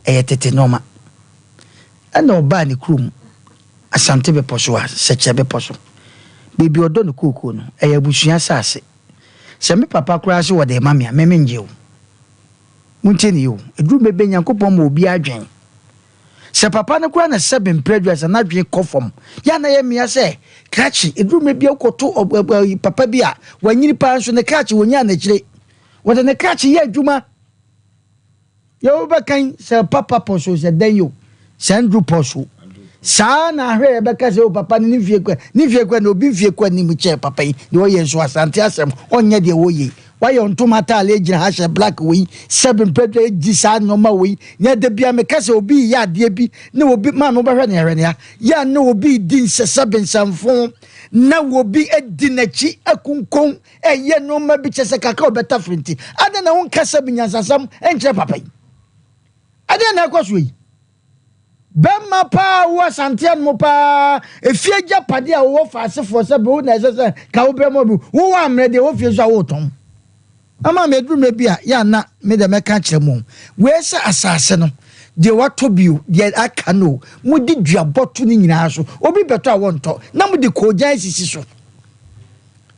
ɛyɛ tete nnoɔma. Ɛna ɔbaa ne kurom, Asante bepɔ so a, Sɛkyɛ bepɔ so. Baabi a ɔdɔ ne kookoo no, ɛyɛ abusua asase. Sɛ me papa koraa se wɔde rema me a, me mengye o. Montie no yie o, ɛduru mmerɛ bi a Nyankopɔn ma obiara adwene. Sɛ papa no koraa na sɛbe mprɛ aduasa n'adwene kɔ fam, yɛ a na ɛyɛ mmea sɛ krakye. Ɛduru mmerɛ bi a wokɔto papa bi a wanyini paa nso ne krakye wɔnyaa no akyire. Wɔde ne krakye yɛ adwuma. Yɛ wobɛkan sɛ papa pɔ so sɛ dɛn yo, sɛ nduru pɔ so. Saa na ahwɛ yɛbɛka sɛ o papa no ne mfie kɔ ne mfie kɔ na obi mfie kɔ anim kyɛɛ papa yi deɛ ɔyɛ nso asante asɛm ɔnyɛ deɛ wɔyɛ yi. Wayɛ ntoma ataale agyina ha hyɛ black wei sɛbe mpɛdwa gyi saa nnoɔma wei nea da bia meka sɛ obi reyɛ adeɛ bi ne obi maame wobɛhwɛ ne hwɛ nea yɛ a ne obi redi nsɛ sɛbe nsɛmfo na obi adi n'akyi akunkon ɛyɛ nnoɔma bi kyɛ sɛ kakra ɔbɛtafere nti adɛn na wonka sɛbe nyansasɛm nkyerɛ papa yi ɛdeɛn na ɛkɔ so yi Bɛma paa wo Asante anom paa efie agyapadeɛ a wowɔ fa asefoɔ sɛ wo na ɛsɛ sɛ ka wo brɛ ma obi wo wɔ ammerɛ deɛ wɔ fie nso a wotɔn ama me aduru mmerɛ bi a yɛ ana me deɛ mɛka akyerɛ mo wei sɛ asase no deɛ watɔ bio deɛ aka no mode duabɔ to ne nyinaa so obi bɛtɔ a wɔntɔ na mode koogyan asisi so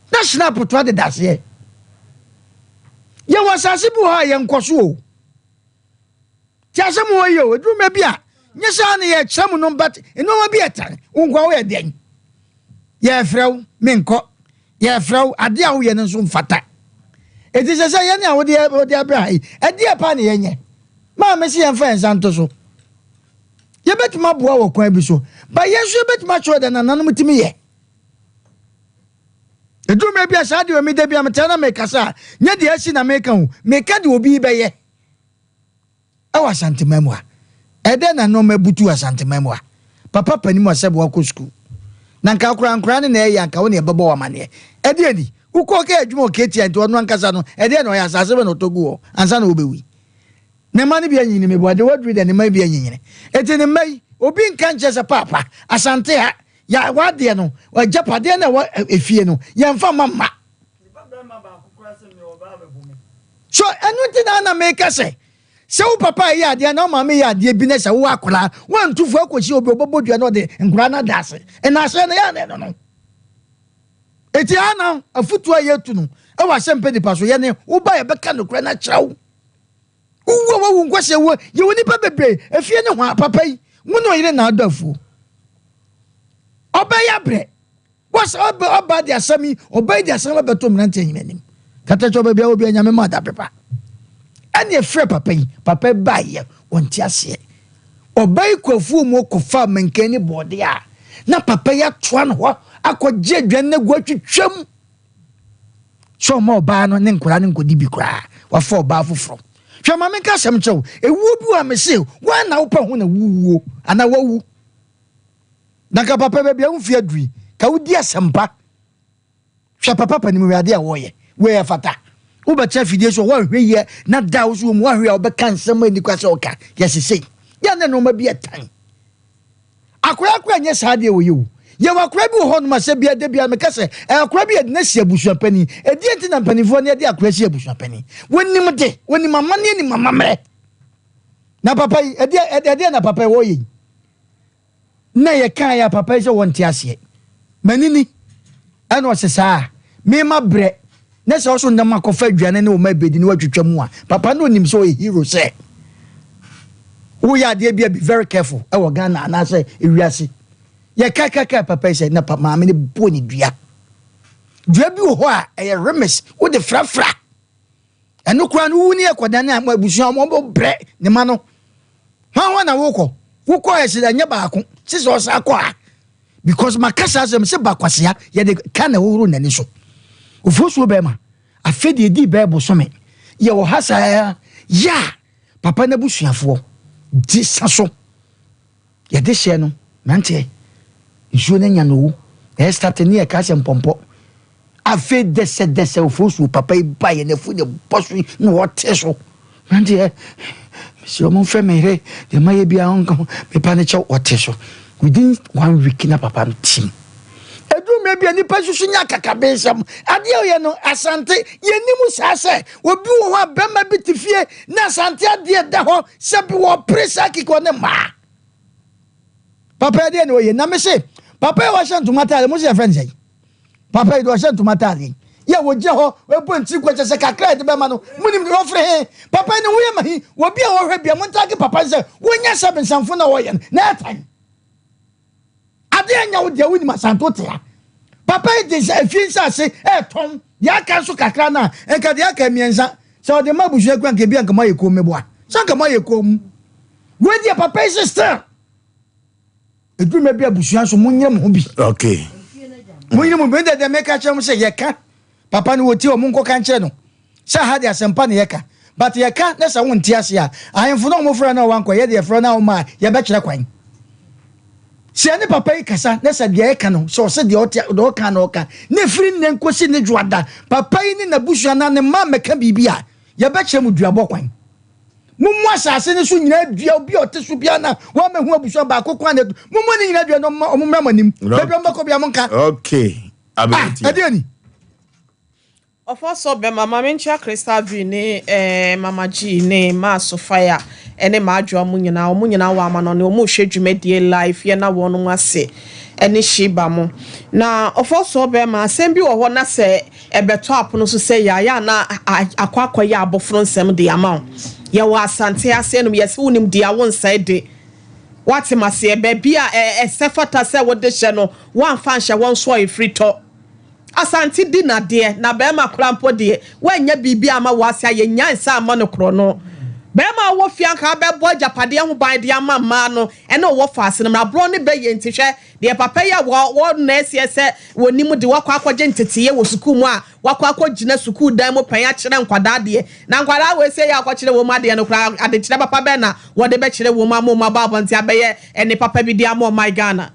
na hyena to adeda aseɛ yɛwɔ asase bi wɔ hɔ a yɛnkɔ so o Ti asɛm wɔ yi o, eduru mmerɛ bi a, nyɛ saa na yɛkyerɛ mu nom but nneɛma bi ɛtan, wo nkoa woyɛ dɛn? Yɛfrɛ wo, menkɔ. Yɛfrɛ wo, adeɛ a woyɛ no nso mfata. Eti sɛ sɛ yɛne a wode wode abrɛ ha yi, ɛdeɛ paa na yɛnyɛ. Maame se yɛmfa yɛn nsa nto so. Yɛbɛtumi aboa wɔ kwan bi so, but yɛn nso yɛbɛtumi akyerɛ deɛ nananom tumi yɛ. Ɛduru mmerɛ bi a saa deɛ me da bi a metaa na mekasa a, nyɛ deɛ asi na meka o, meka deɛ obi rebɛyɛ ɛwɔ Asanteman mu ha. Ɛdɛn na nnoɔma abutu Asanteman mu ha? Papa panin mu a sɛbe wakɔ sukuu. Na nka koraa nkoraa ne na ɛyɛ a nka wo ne ɛbɛbɔ wo amaneɛ. Ɛdeɛn ni? Wokɔɔ kɛyɛ adwuma wɔ KTI nti ɔno ankasa no ɛdeɛn na ɔyɛ asase bɛn na ɔtɔ gu hɔ ansa na ɔbɛwui? Ne mma no bi anyinyini meboa deɛ waduru deɛ ne mma bi anyinyini. Enti ne mma yi obi nka nkyerɛ sɛ paapa Asante ha ya w'adeɛ no agyapadeɛ no a ɛwɔ efie no yɛmfa mma mma. So ɛno nti na na meka sɛ sɛ wo papa yɛ adeɛ na wo maame yɛ adeɛ bi na sɛ wowɔ akwadaa woantu fo akɔsi obi ɔbɛbɔ dua na ɔde nkwadaa no ada ase nnaseɛ no yɛ ana ɛno no. Eti ana afotuo a yɛtu no ɛwɔ asɛmpɛ nipa so yɛne wo ba yɛbɛka nokorɛ no akyerɛ wo. Wowu a woawu nkwaseɛ wuo. Yɛwɔ nnipa bebree efie ne hɔ a papa yi wo ne ɔyere na adɔ afuo. Ɔbɛyɛ abrɛ. Wɔsɛ ɔbɛ ɔba de asɛm yi ɔba yi de asɛm abɛto mmeranteɛ nyina anim. Kata kyɛ ɔbɛ bia obi anyame ma adabre pa. Ɛne ɛfrɛ papa yi papa yi baayɛ ɔnte aseɛ. Ɔba yi kɔ afuo mu ɔkɔfa mankan ne bɔɔde a na papa yi atoa no hɔ akɔgye aduane no agu atwitwam. Sɛ ɔma ɔbaa no ne nkwadaa no nkɔdi bi koraa, wafa ɔbaa foforɔ. Hwɛ ma menka asɛm kyerɛ wo, ewuo bi wɔ a mese woa na wopɛ ho na wowuo anaa wawu. Na nka papa baabi a wo mfeɛ aduru yi, ka wodi asɛmpa. Hwɛ papa panim hwɛ adeɛ a wɔyɛ, wei ɛfata. Wobɛkyɛ afidie so woanhwɛ yie na da wo so wɔ mu woanhwɛ a wobɛka nsɛm a ɛnni kwa sɛ ɔka. Yɛsesei. Yɛ ne nneɛma bi ɛtan. Akwadaa koraa nyɛ saa adeɛ wɔ yɛ o. Yɛwɔ akwadaa bi wɔ hɔ nom a sɛ bia da bia meka sɛ ɛyɛ akwadaa bi yɛde no asi abusua panin. Ɛdeɛn nti na mpanimfoɔ no yɛde akwadaa si abusua panin? Wɔnim de, wɔnim amanneɛ nim amammerɛ. Na papa yi, ɛdeɛ ɛdeɛ na papa yi wɔyɛ yi? Na yɛkaa yɛ papa yi sɛ wɔnte aseɛ. M'ani ni. Ɛna ɔse saa, mema brɛ na sɛ ɔso nnam akɔfa aduane ne ɔma ɛbɛdi na watwitwa mu a, papa no ɔnim sɛ ɔyɛ hero sɛ woyɛ adeɛ bi a be very careful ɛwɔ Ghana anaasɛ ewiase. Yɛkakaka papa yi sɛ na pa maame no bɔ ne dua. Dua bi wɔ hɔ a ɛyɛ remes wode frafra. Ɛno koraa no wowu ne ɛkɔdan a abusua wɔn brɛ ne ma no. Hwan hɔ na wokɔ? Wokɔ ɛsɛ ɛnyɛ baako sisi ɔsan kɔ a. Because maka saa asɛm sɛ ba kwasea yɛde ka na ɛhohoro n'ani so. Ofosuo bɛrima afei deɛ ɛdii bɛɛ bosome yɛwɔ ha saa yɛ a papa n'abusuafoɔ gye sa so yɛde hyɛ no mmeranteɛ nsuo no anya no owu na ɛstate ne yɛka sɛ mpɔmpɔ afei dɛsɛdɛsɛ ofosuo papa yi ba yɛ n'afu ne bɔ so na ɔte so mmeranteɛ mesrɛ mo mfrɛ me yere deɛ mayɛ biara ɔnka ho mepa ne kyɛw ɔte so within one week na papa no tim ɛduru mmerɛ bi a nipa susu nya akakabensɛm adeɛ ɔyɛ no asante yɛnim saa sɛ obi wɔ hɔ a bɛrima bi te fie na asante adeɛ da hɔ sɛ bi wɔpere saa kiki ɔne mmaa papa adeɛ na ɔyɛ na me se papa yi wahyɛ ntoma ataade mo se yɛfrɛ no sɛ Papa yi de ɔhyɛ ntoma ataade yi a wɔgyina hɔ ɛbɔ ntiri kɔ kyɛ sɛ kakra a yɛde bɛma no monim deɛ ɔfiri he papa yi ne ho yɛ ma he obi a wɔhwɛ bia montake papa no sɛ wonya sɛ bensamfo na wɔyɛ no na ɛtan adeɛ anya wo deɛ wonim asanto te ha papa yi de sɛ efie nsase ɛtɔn deɛ aka nso kakra no a nka deɛ aka mmiɛnsa sɛ ɔde ma abusua kura nka ebi anka moayɛ komm meboa sɛ anka moayɛ komm wei deɛ papa yi sɛ still Ɛduru mmerɛ bi abusua nso monyere mo ho bi. Okay. Monyere mo bi. Deɛ deɛ meka kyerɛ mo sɛ yɛka papa no wɔtie ɔmo nkɔka nkyerɛ no sɛ ha de asɛmpa na yɛka but yɛka na sɛ wonte ase a ahemfo no a wɔfrɛ no a wankɔ yɛ deɛ frɛ no a wɔma a yɛbɛkyerɛ kwan. Sɛ ɛne papa yi kasa na sɛ deɛ ɛka no sɛ ɔsɛ deɛ ɔte deɛ ɔka na ɔka na ɛfiri nnɛ nkɔsi ne dwoada papa yi ne n'abusua na ne mma mmɛka biribi a yɛbɛkyerɛ mo duabɔ kwan. Mommu asase no so nyinaa dua, obi a ɔte so biara na wɔamɛhu abusua baako kwan na mommu ne nyinaa dua na ɔmo mmra mo anim. Baabi a ɔmo bɛkɔ biara monka. Okay. Ah, ɛdeɛ ni. Ɔfɔ sɔ bɛma ma menkyia Crystal V ne eh, Mama G ne Maa Sofia ne Maadwoa mu nyinaa wɔn nyinaa wɔ amanɔne wɔn rehwɛ dwumadie live yɛ na wɔn ase ne Sheba mo na ɔfɔ sɔ bɛma asɛm bi wɔ hɔ na sɛ Ɛbɛtɔ apono so sɛ yɛayɛ a na akɔ akɔyɛ abɔfono nsɛm de ama wo. Yɛwɔ Asante ase nom, yɛse wonim deɛ a wonsɛe de. Woate maseɛ? Baabi a ɛsɛ fata sɛ wode hyɛ no, woamfa anhyɛ hɔ nso a ɛfiri tɔ. Asante di nadeɛ, na barima koraa mpo deɛ, woannya biribi amma w'ase a, yɛnnya nsa amma no korɔno. Barima a ɔwɔ fie anka abɛbɔ agyapadeɛ ho ban de ama mmaa no, ɛne ɔwɔ faase no, mmara borɔ ne bɛyɛ nti hwɛ. Deɛ papa yi a wɔ wɔ nɛɛseɛ sɛ wɔnim de wakɔ akɔgye nteteeɛ wɔ sukuu mu a wakɔ akɔgyina sukuu dan mu pɛn akyerɛ nkwadaa adeɛ. Na nkwadaa wei sei a ɔkɔkyerɛ wɔn adeɛ no koraa adekyerɛ papa bɛn na wɔde bɛkyerɛ wɔn ama wɔn abɔ abɔnten abɛyɛ nne papa bi de ama ɔman Ghana.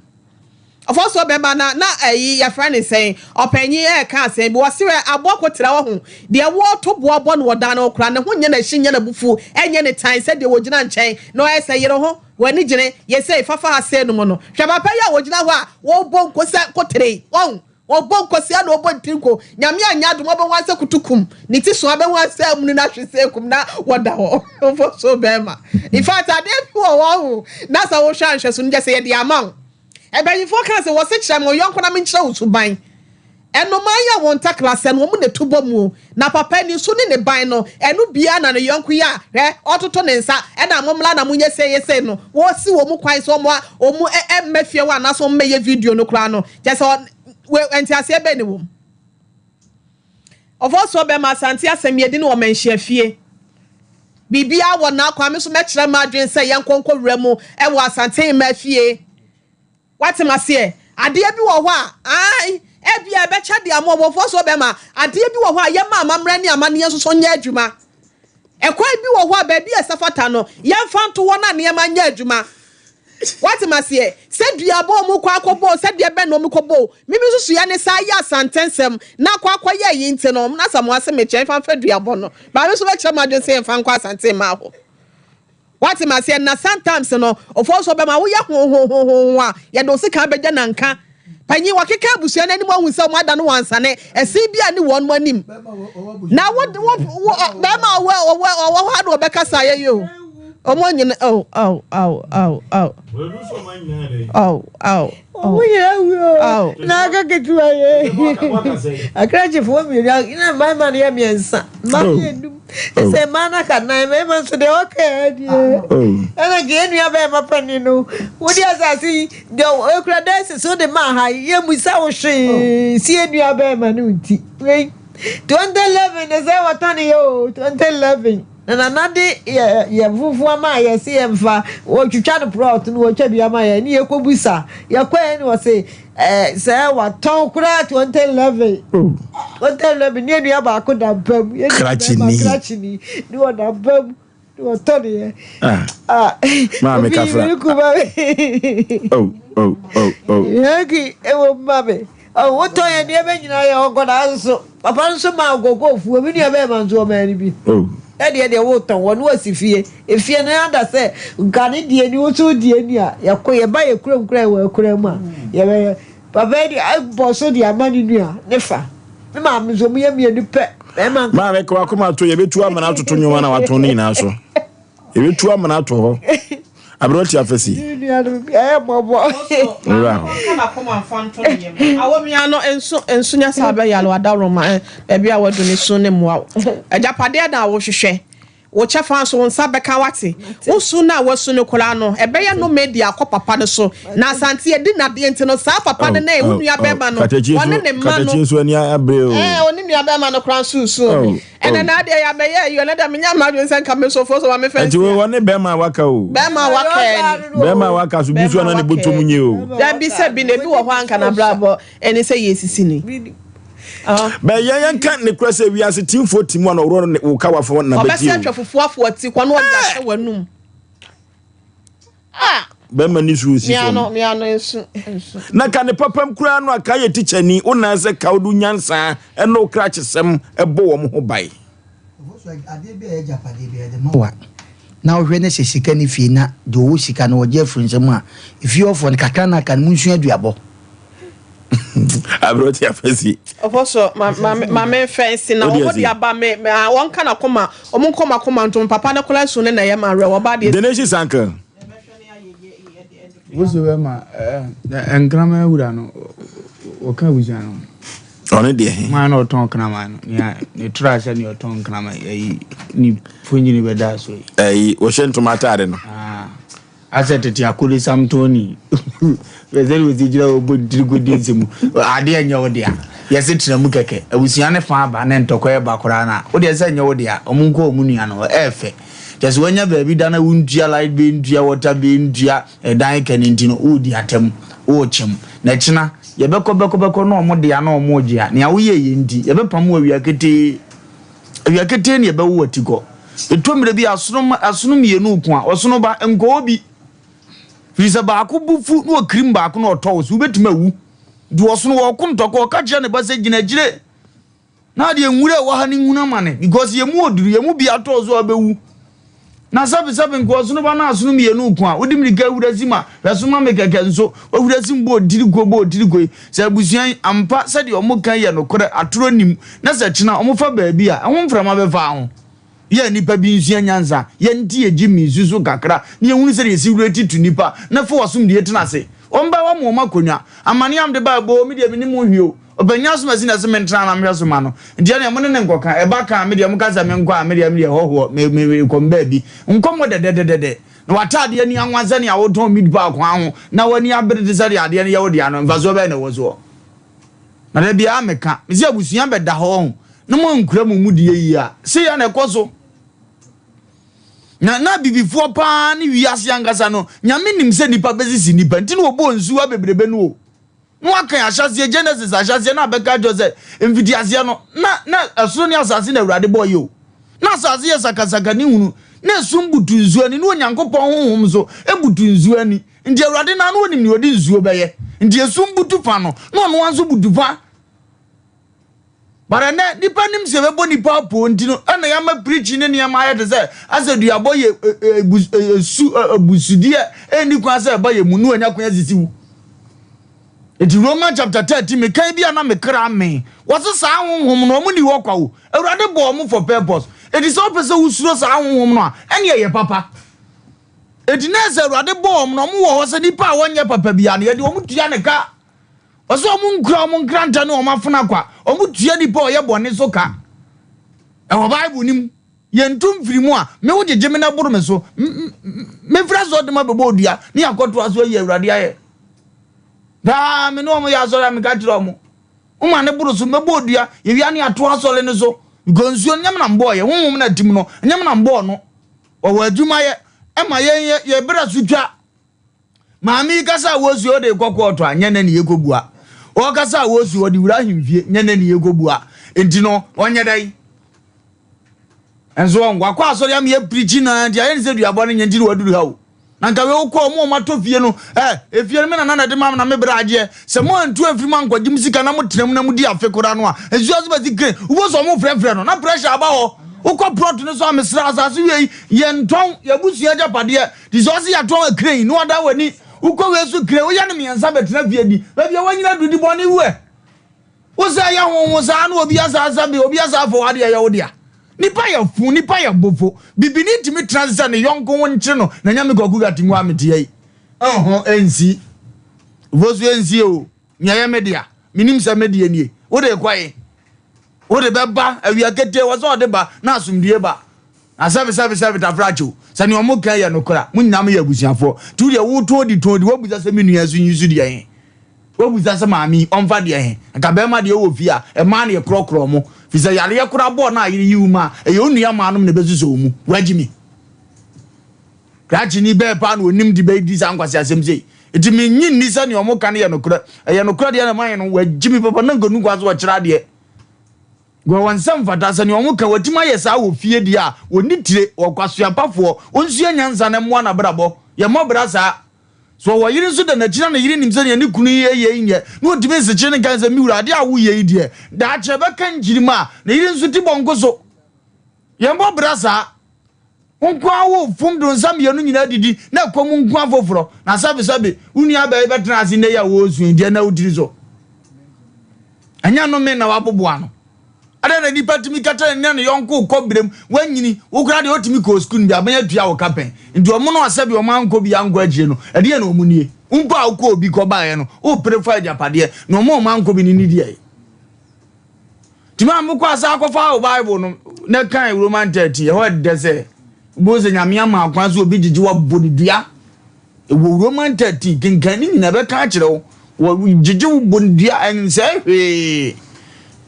Ɔfɔsoɔ bɛma na na ɛyi yɛfrɛ ne sɛn ɔpanyin ɛɛka asɛm bi wɔse wɛ aboa kotira wɔ ho deɛ wɔɔto boɔ bɔ no wɔ dan no ho koraa ne ho nyɛ no ahyi nyɛ no abufuo ɛnyɛ ne tan sɛ deɛ wɔgyina nkyɛn na ɔyɛ sɛ yere ho w'ani gyene yɛ sei fafa ha sei nom no hwɛ papa yi a wɔgyina hɔ a wɔɔbɔ nko sɛ kotere yi wɔn wɔbɔ nkosua na wɔbɔ ntirinko nyame anyɛ adom wɔbɛho asɛ kutukum ne ti so abɛho asɛ amunu no ahwe sɛ kum na wɔda hɔ ɔfɔsoɔ bɛma in fact adeɛ bi wɔ hɔ ho na sɛ wohwɛ anhwɛso no gyɛ sɛ yɛde ama wo Mpanyimfoɔ kaa sɛ, Wɔse kyerɛ me wo yɔnko na menkyerɛ wo suban. Nnomaa yi a wɔn ntakra sɛ no, wɔn na ɛtu bɔ mu o. Na papa ani so ne ne ban no, ɛno biara na ne yɔnko yi a, hwɛ, ɔretoto ne nsa, ɛna mommra na monyɛ sei yɛ sei no, wɔresi wɔn kwan sɛ wɔn wɔn mma fie hɔ anaasɛ wɔn mmɛyɛ video no koraa no, kyerɛ sɛ wei nteaseɛ bɛn na ɛwɔ mu? Ɔfɔsoɔ bɛma Asante asɛm yɛdi no wɔ Manhyia fie. Biribiara wɔ n'akwan, me nso mɛkyerɛ m'adwene sɛ yɛnkɔ nkɔwura mu wɔ Asante mmaa fie. Woate m'aseɛ? Adeɛ bi wɔ hɔ a, ae, ebia ɛbɛkyɛ de ama ɔbɔfoɔ so bɛma. Adeɛ bi wɔ hɔ a, yɛmma amammerɛ ne amanneɛ nso so nyɛ adwuma. Ɛkwan bi wɔ hɔ a, baabi a ɛsɛ fata no, yɛmfa nto hɔ na nneɛma nyɛ adwuma. Woate m'aseɛ? Sɛ duabɔ a wɔkɔ akɔbɔ o, sɛ deɛ bɛn na wɔkɔbɔ o, me me nsusuiɛ ne saa yɛ Asante nsɛm na akɔ akɔyɛ ayi nti no, na Asamoah se mekyɛ mfa mfa duabɔ no. But me nso mɛkyerɛ m'adwene sɛ yɛmfa nkɔ Asante mmaa hɔ. Woate m'aseɛ? Na sometimes no, ɔfɔɔ so ɔbɛma woyɛ hohohohoho a, yɛde wo sekan bɛgya nanka. Panyin, wɔkeka abusua no anim ahu sɛ wɔn ada no wɔn ansane ɛsen bi a ne wɔn anim. Na wo wo wo bɛrima a ɔwɔ ɔwɔ ɔwɔ hɔ a na ɔbɛkasa ayɛ yi o. Wɔn nyina oh oh oh oh oh oh oh. Wɔn nyinaa wu o. Na aka ketewa yɛ. Akrakyefoɔ mmienu na mmarima no yɛ mmiɛnsa. Mmaa no yɛ num. Sɛ mmaa no aka nan, mmarima nso deɛ wɔka yɛ deɛ. Ɛna nka yɛn nua bɛrima panin no, wode asase yi deɛ ekura dɛsi so de maa ha yi, yɛmmisa wo hwee si yɛn nua bɛrima no nti. Wei 2011 ne sɛ wɔtɔn yɛ o 2011. Na nana de yɛ yɛ fufuo ama a yɛse yɛmfa, wɔtwitwa no prɔt no wɔtwa bi ama yɛn ne yɛkɔbusa, yɛkɔɛ ne wɔse eh, sɛ watɔn koraa 2011, 2011 ne yɛnua baako da mpa mu, yɛnua bɛrima krakyeni ne wɔda mpa mu ne wɔtɔ ne yɛ. Ah, ah, maame kafra. Oh, oh, oh, oh. Yanki, ewo mma me. Oh, wotɔ yɛn nneɛma nyinaa yɛ nkwadaa nso. Papa nso maa nkɔkɔɔ fuo. Me nua bɛrima nso ɔmaa no bi. Oh. Ɛdeɛ deɛ wotɔn wɔn wasi fie. Efie no ada sɛ nka ne deɛ ni woso deɛ ni a yɛkɔ yɛba yɛ kurom kura wɔ akura mu a yɛbɛyɛ. Papa yi deɛ abɔ so de ama ne nua ne fa. Me maame nso wɔn yɛ mmienu pɛ. Bɛrima nka. Maame kɔ akoma to yɛbɛtu amena atoto nnwoma na watɔn ne nyinaa so. Yɛbɛtu amena ato hɔ. Aberɛ ɔte afɛsi. Nwura hɔ. Awomia no nso nso nyɛ sɛ abɛyare wadaworoma baabi a wadu ne su ne mmoa wo. Agyapadeɛ na wohwehwɛ. Wo kyɛfa nso wo nsa bɛka wate. Wo su no a wasu no koraa no ɛbɛyɛ nnome de akɔ papa no so. Na Asante adi nadeɛ nti no saa papa no ne wo nua bɛrima no ɔne ne mma no. Katakyi nso ani abere o. Ɛɛ ɔne nua bɛrima no koraa nso resu o. Ɛnɛ na adeɛ yɛ abɛyɛ ayi ɔnɛ deɛ menya m'adwene sɛ nka me nso fo so ma me fɛnsi. Ɛnti wɔ ne bɛrima a waka o. Bɛrima a waka ɛni. Bɛrima a waka so bi so ana ne bɔtɔ mu nye o. Dabi sɛ bi na ebi wɔ hɔ anka n'abrabɔ ɛne sɛ yɛ sisi ni. Bɛ yɛn yɛn ka ne kura sɛ wiase timfoɔ ti mu a na ɔworɔ ne wo kawafo na bɛgye o. Ɔbɛsɛ atwa fufuo afo ati kɔ na ɔde ahyɛ w'anum. Ah! Bɛrima ni su si fam. Miano miano nsu nsu. Na ka ne papam koraa no a ka yɛ tikyani wo nan sɛ ka wode nyansa ɛne wo krakyesɛm ɛbɔ wɔn ho ban. Adeɛ bi a ɛyɛ agyapadeɛ bi yɛde ma wa na wohwɛ ne sɛ sika ne fie na deɛ ɔwɔ sika no ɔgye afiri nsam a efie hɔfoɔ no kakra na aka no monsua aduabɔ. Aberɛ ɔte afɛsi. Ɔfɔ so ma ma ma me fɛnsi na wɔn de aba me me a wɔn ka na koma wɔn nkɔ ma koma ntom papa ne kola su ne na ɛyɛ ma awɛ wɔba deɛ. Delicious uncle. Woso bɛ ma ɛɛ nkraman wura no wɔka abusua no. Ɔno deɛ he. Maa na ɔtɔn kraman no nea ne tura sɛ nea ɔtɔn nkraman ɛyi ne fonyini bɛda so yi. Ɛyi wɔhyɛ ntoma ataade no. Ah. Asɛ tete akodesam tɔnni. Hwɛ sɛdeɛ ɔsi gyina hɔ bɔ ne tiri kɔdi nsɛm. Adeɛ nyɛ wo dea. Yɛse tena mu kɛkɛ. Abusua no fa aba na ntɔkwa ɛba koraa no a, wo deɛ sɛ nyɛ wo dea. Wɔn nkɔ wɔn nua no hɔ. Ɛyɛ fɛ. Kyerɛ sɛ woanya baabi da na wontua light bill ntua water bill ntua ɛdan ka no nti no, woredi atɛm. Worekyem. Na ɛkyena, yɛbɛkɔ bɛkɔ bɛkɔ na wɔn dea na wɔregye a, nea woyɛeɛ nti, yɛbɛpam wo awia ketee. Awia ketee na yɛbɛwo wo atikɔ. Ɛtɔ mmerɛ bi a, asono, asono mmienu reko a, ɔsono ba, nkɔ hɔ bi. Firi sɛ baako bo fu na ɔkirim baako na ɔtɔ wo so, wobɛtumi awu. Nti ɔsono wɔreko ntɔkwa, ɔka kyerɛ ne ba sɛ gyina akyire. Na adeɛ nwura a ɛwɔ ha no nhunu amane because yɛn mu oduru, yɛn mu bi atɔ so a ɔbɛwu. Na sɛbesɛbe nka ɔsono ba na asono mmienu ko a, wode mmirika ahuri asi ma hwɛ so ma me kɛkɛ nso, wahuri asi mu bɔ otiri ko bɔ otiri ko yi. Sɛ abusua yi, ampa sɛdeɛ wɔka yi yɛ nokorɛ, atorɔ nnim, na sɛ kyena wɔfa baabi a, ɛho mframa bɛfa ho. Yɛ a nnipa bi nsua nyansa, yɛnte yɛn gyimi su so kakra na yɛnhunu sɛdeɛ yɛsi werɛ tutu nnipa na fa w'asomdwie tena ase. Wɔn ba wɔma wɔn akonnwa. Amane a mede bae boo, me deɛ mennim ho hwee o. Ɔpanyin asomasi na ɛse mentena na menhwɛ so ma no. Nti ɛneɛ mo ne no nkɔka. Ɛba ka a, me deɛ moka sɛ menkɔ a, me deɛ meyɛ hɔhoɔ, me, me, mekɔ me baabi. Nkɔmmɔ dɛdɛdɛdɛdɛ. Na w'ataadeɛ ani anwa sɛnea wotɔn meat pie kwan ho na w'ani abere te sɛdeɛ adeɛ no yɛ wo dea no, mfasoɔ bɛn na ɛwɔ soɔ? Na da biara meka, mese abusua bɛda hɔ ɔho, na moankura mo mudie yie a, sei ara na ɛkɔ so. Na na abibifoɔ paa ne wiase ankasa no, Nyame nim sɛ nnipa bɛsisi nnipa, nti na ɔbɔɔ nsuwa bebrebe no o. Na wakan ahyɛaseɛ, Genesis ahyɛaseɛ, na abɛka akyerɛ sɛ mfitiaseɛ no, na na ɛsoro ne asase na Awurade bɔɔyɛ o. Na asase yɛ sakasaka ne hunu, na esum butu nsuo ani, na Onyankopɔn honhom nso butu nsuo ani. Nti Awurade no ara na ɔnim nea ɔde nsuo bɛyɛ. Nti esum butu fa no, na ɔno ara nso butu fa. But ɛnɛ nipa nim sɛ ɛbɛbɔ nipa apoo nti no ɛna yɛama preaching ne nneɛma ayɛ te sɛ asɛ duabɔ yɛ esu abusudeɛ ɛnni kwan sɛ ɛba yɛ mu ne wanya kwan asisi wo. Nti Roman chapter 13 mekan bi a na me kra me wɔse saa honhom no ɔmo ni hɔ kwa o. Awurade bɔ ɔmo for purpose. Enti sɛ wopɛ sɛ wosuro saa honhom no a ɛne ɛyɛ papa. Enti na ɛsɛ Awurade bɔ wɔn na wɔn wɔ hɔ sɛ nnipa a wɔnyɛ papa biara no, yɛde wɔn tua ne ka. Ɔsɛ wɔn nkura wɔn nkrantɛ ne wɔn afena kwa. Wɔn tua nipa a ɔyɛ bɔne so ka. Ɛwɔ Bible no mu. Yɛntu mfiri mu a, me wo gyegye me na boro me so. Mefiri asɔre de ma bɛbɔ odua ne yɛakɔtoa so ayi Awurade ayɛ. Daa me ne wɔn yɛ asɔre a meka kyerɛ wɔn. Woma ne boro so, mɛbɔ odua, yɛwia ne yɛatoa asɔre no so. Because nsuo no, nyɛ me na mbɔɔyɛ, honhom no atim no, nyɛ me na mbɔɔ no. Wɔwɔ adwuma yɛ ɛma yɛn yɛ yɛ berɛ so twa. Maame yi kasa a wɔsu ɔde kɔ kɔɔto a nyɛ nɛ ne yɛkɔ bua. Ɔkasa a wɔsu ɔde wura ahemfie nyɛ nɛ ne yɛkɔ bua. Nti no ɔnyɛ dɛn? Nso wɔn wakɔ asɔre ama yɛ pirikyi na nti ayɛ ne sɛ duabɔ no nyɛ nti na waduru ha o. Na nka wei wokɔ ɔmo ɔmo atɔ fie no ɛ efie no me nana na ɛde ma na me brɛ agyeɛ sɛ mo antu amfiri mu ankɔgye mo sika na mo tena mu na mo di afe koraa no a nsuo ase bɛsi kren wobɔ sɛ ɔmo frɛfrɛ no na pressure aba hɔ wokɔ plot no so a mesrɛ asase wei yɛntɔn yɛabusua agyapadeɛ te sɛ ɔse yɛatɔn akren na wada w'ani wokɔ wei so kren woyɛ no mmiɛnsa bɛtena fie di baabi a wanyina dudi bɔne wuɛ Wo sɛ yɛ honho saa na obi asa asa bi obi asa afɔ wade ɛyɛ wo dea. Nipa yɛ fo nipa yɛ bofo. Bibini ntumi tena ase sɛ ne yɔnko ho nkyere no na nyame kwaku gati ngu a mete yi. Nho ensi. Vosu ensi o. Nea ɛyɛ me dea. Menim sɛ me deɛ nie. Wo de kɔ he? Wo de bɛba awia ketee wɔ sɛ ɔde ba na asomdue ba. Na sɛbe sɛbe sɛbe tafrakye o. Sɛ nea ɔmo ka yɛ nokorɛ a, mo nyinaa moyɛ abusuafoɔ. Nti wo deɛ wo tɔn di tɔn di, woabusa sɛ me nua nso nyi so deɛ he? Woabusa sɛ maame yi ɔmfa deɛ he? Nka bɛɛma deɛ wowɔ fie a, mmaa na yɛkorɔkorɔ ɔmo. Firi sɛ yareɛ koraa bɔɔ na ayere yi wo mu a, ɛyɛ wo nua mmaa nom na ɛbɛsosɔ wo mu. Woagye me? Krakyeni bɛɛ paa na onim de bɛdi saa nkwaseasɛm sei. Nti mennye nni sɛ nea ɔmo ka no yɛ nokorɛ. Ɛyɛ nokorɛ deɛ na ɛma yɛ no, wagye me papa na nka ɔnni kwan sɛ ɔkyerɛ adeɛ. Wɔ wɔn nsa mfata sɛ nea wɔka wɔatumi ayɛ saa wɔ fie deɛ a, wɔnni tire, wɔ kwasoapafoɔ, ɔnsua nyansa na mmoa n'abrabɔ. Yɛmmɔ bra saa. So ɔwɔ yere nso da n'akyi na ne yere nim sɛ nea ne kunu yi reyɛ yi nyɛ, na ɔtumi nsekyere no nka sɛ, Me wura, adeɛ a woreyɛ yi deɛ, daakye ɛbɛka nkyirimma a, ne yere nso ti bɔnko so. Yɛmmɔ bra saa. Wo nko ara wo fom de wo nsa mmienu nyinaa didi na ɛkɔm nko afoforɔ. Na sɛbesɛbe, wo nuabaa yi bɛtena ase nnɛ yi a wɔresu yi deɛ na wo tiri so. Ɛnyɛ nnome na waboboa no. Adɛn na nipa tumi kata ne ne yɔnko kɔ berem, wanyini, wo koraa deɛ wotumi kɔɔ sukuu no bi, aban atua wo ka pɛn. Nti ɔmo no a sɛbe ɔmo ankɔ bi ankɔ akyire no, ɛdeɛn na ɔmo nie? Wo mpo a wokɔɔ bi kɔbaeɛ no, wopere fa agyapadeɛ, na ɔmo a ɔmo ankɔ bi no ni deɛ? Nti maa mokɔ asa akɔfa wo Bible no na kan Roman 13, ɛhɔ ɛdɛ sɛ, wobɛhu sɛ Nyame ama akwan sɛ obi gyegye wabɔ ne dua. Ɛwɔ Roman 13, kenkan ne nyina ɛbɛka akyerɛ wo. Wɔgyegye wo bɔ ne dua, ɛnsɛe hwee.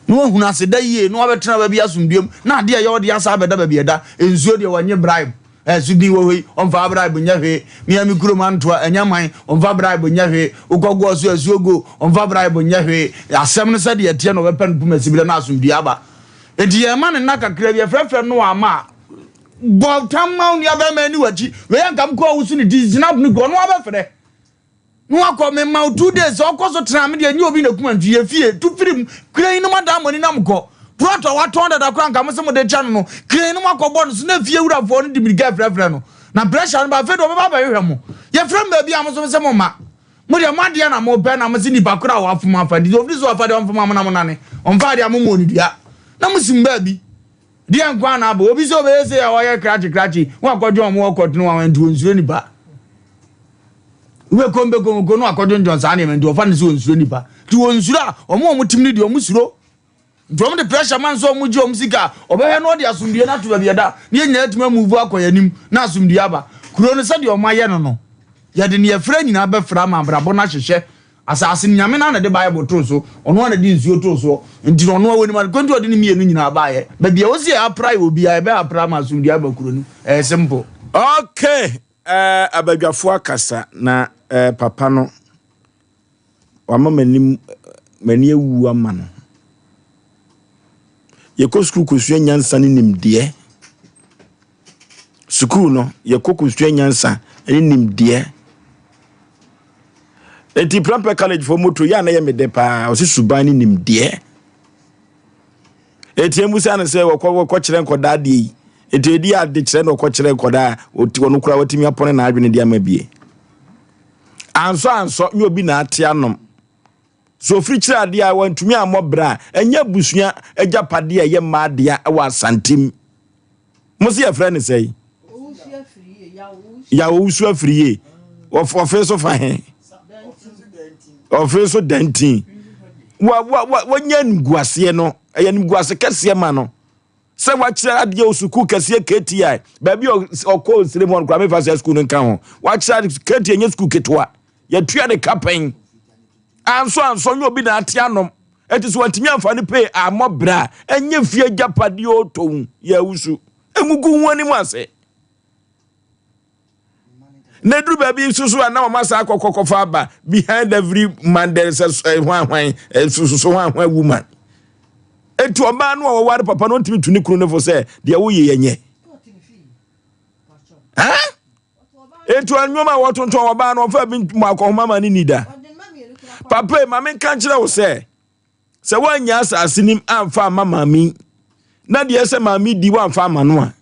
Na wahunu aseda yie, na wabɛtena baabi asomdwoeɛ mu, na adeɛ a ɛyɛ ɔde asa abɛda baabi ɛda. Nsuo deɛ wɔnye bribe. Ɛ so din wɔ hɔ yi, ɔmfa bribe nyɛ hwee. Me a me kurom antoa, ɛnyɛ man, ɔmfa bribe nyɛ hwee. Wokɔ goɔ so asuo go, ɔmfa bribe nyɛ hwee. Asɛm no sɛdeɛ ɛteɛ na ɔbɛpɛ no poma siberɛ na asomdwoeɛ aba. Enti yɛma no nna kakra bi, yɛfrɛfrɛ no ama a, bɔ tam ma wo nuabarima ani w'akyi. Wei anka mekɔ a wosu ne ti, snap no gu, ɔno abɛfrɛ. Na wakɔ me ma wo 2 days sɛ ɔkɔ so tena me deɛ nyɛ obi na kuma nti yɛ fie tu firi mu kran no ma dan mo ani na mokɔ plot a watɔn dada koraa nka mo se mo de kyɛ no no kran no mo akɔ bɔ no so na fie wurafoɔ no de mirika frɛfrɛ no na pressure no ba afei de ɔbɛba abɛhwehwɛ mo yɛfrɛ mo baabi a mo so mo se mo ma mo deɛ mo adeɛ na mo pɛ na mo se nipa koro a wafom afa nti ofiri so afa deɛ ɔmfom mo na mo nane ɔmfa adeɛ a mo mmɔ ne dua na mo sim baabi deɛ nko ana abɔ obi sɛ ɔbɛyɛ sɛ a ɔyɛ krakye krakye wɔakɔdwe wɔn wɔ kɔtene wɔn nti wɔnsuro nipa Wobɛkɔ mbɛkɔ mbɛkɔ no akɔdwondwon saa nneɛma nti wɔfa no sɛ wɔnsuro nipa nti wɔnsuro a wɔn a wɔtim no deɛ wɔn suro nti wɔn de pressure ma nso wɔn gye wɔn sika a ɔbɛhwɛ no ɔde asomdue no ato baabi ɛda ne yɛn nyinaa atumi amuvu akɔ yɛn anim na asomdue aba kuro no sɛdeɛ wɔn ayɛ no no yɛde ne yɛfrɛ nyinaa bɛfra ama abrabɔ no ahyehyɛ asase no nyame no na de bible too so ɔno na de nsuo too soɔ nti na ɔno a wɔnim ade kwanti ɔde ne mmienu nyinaa baayɛ baabi a wɔsi yɛ apra yɛ obiara yɛbɛ apra ama asomdue aba kuro no ɛyɛ simple. Okay, Eh, abadwafoɔ akasa na eh, papa no wama m'anim m'ani awu ama no. Yɛkɔ sukuu kɔsua nyansa ne nimdeɛ. Sukuu no, yɛkɔ kɔsua nyansa ne nimdeɛ. Enti Prempeh College foɔ moto yɛ a na yɛ me dɛ paa, ɔse suban ne nimdeɛ. Eti emusa no sɛ wɔkɔ wɔkɔkyerɛ nkɔdaa adeɛ yi. Eti edi ade kyerɛ na ɔkɔkyerɛ nkɔdaa a ɔno koraa watumi apɔne n'adwene de ama bie. Ansɔ ansɔ nyɛ obi na ate anom. So ofiri kyerɛ adeɛ a wantumi ammɔ bra a ɛnyɛ abusua agyapadeɛ a ɛyɛ mmaa dea wɔ Asantem. Mo se yɛfrɛ no sɛn? Yaw owusu afiri yie. Ɔfe so fa he? Ɔfe so dantin. Wa wa wa wanya animguaseɛ no ɛyɛ animguase kɛseɛ ma no sɛ wakyerɛ adeɛ wɔ sukuu kɛseɛ KTI baabi a ɔkɔ nsire mu ɔno koraa mefa sɛ sukuu no nka ho wakyerɛ ade KTI nyɛ sukuu ketewa yɛtua ne ka pɛn anso anso nyɛ obi na ate anom Enti sɛ wantumi amfa no pee ammɔ bra a, ɛnyɛ fie agyapadeɛ ɔtɔn yɛ awusu. Ɛngugu ho anim ase. Na ɛduru baabi nso so a na wɔn asa akɔkɔ kɔfa aba behind every man there is a eh, hwan hwan eh, so so hwan hwan woman. Enti ɔbaa no a wɔware papa no ntumi tu ne kunu no fo sɛ deɛ woyɛ yɛ nyɛ. Enti nneɛma a wɔtontɔn wɔ baa no ɔmfa bi mmɔ akɔnhoma ma ne ni da. Papa yi, ma menka nkyerɛ wo sɛ, sɛ woannya asase nim amfa amma maame yi, na deɛ ɛsɛ maame di woamfa ama no a,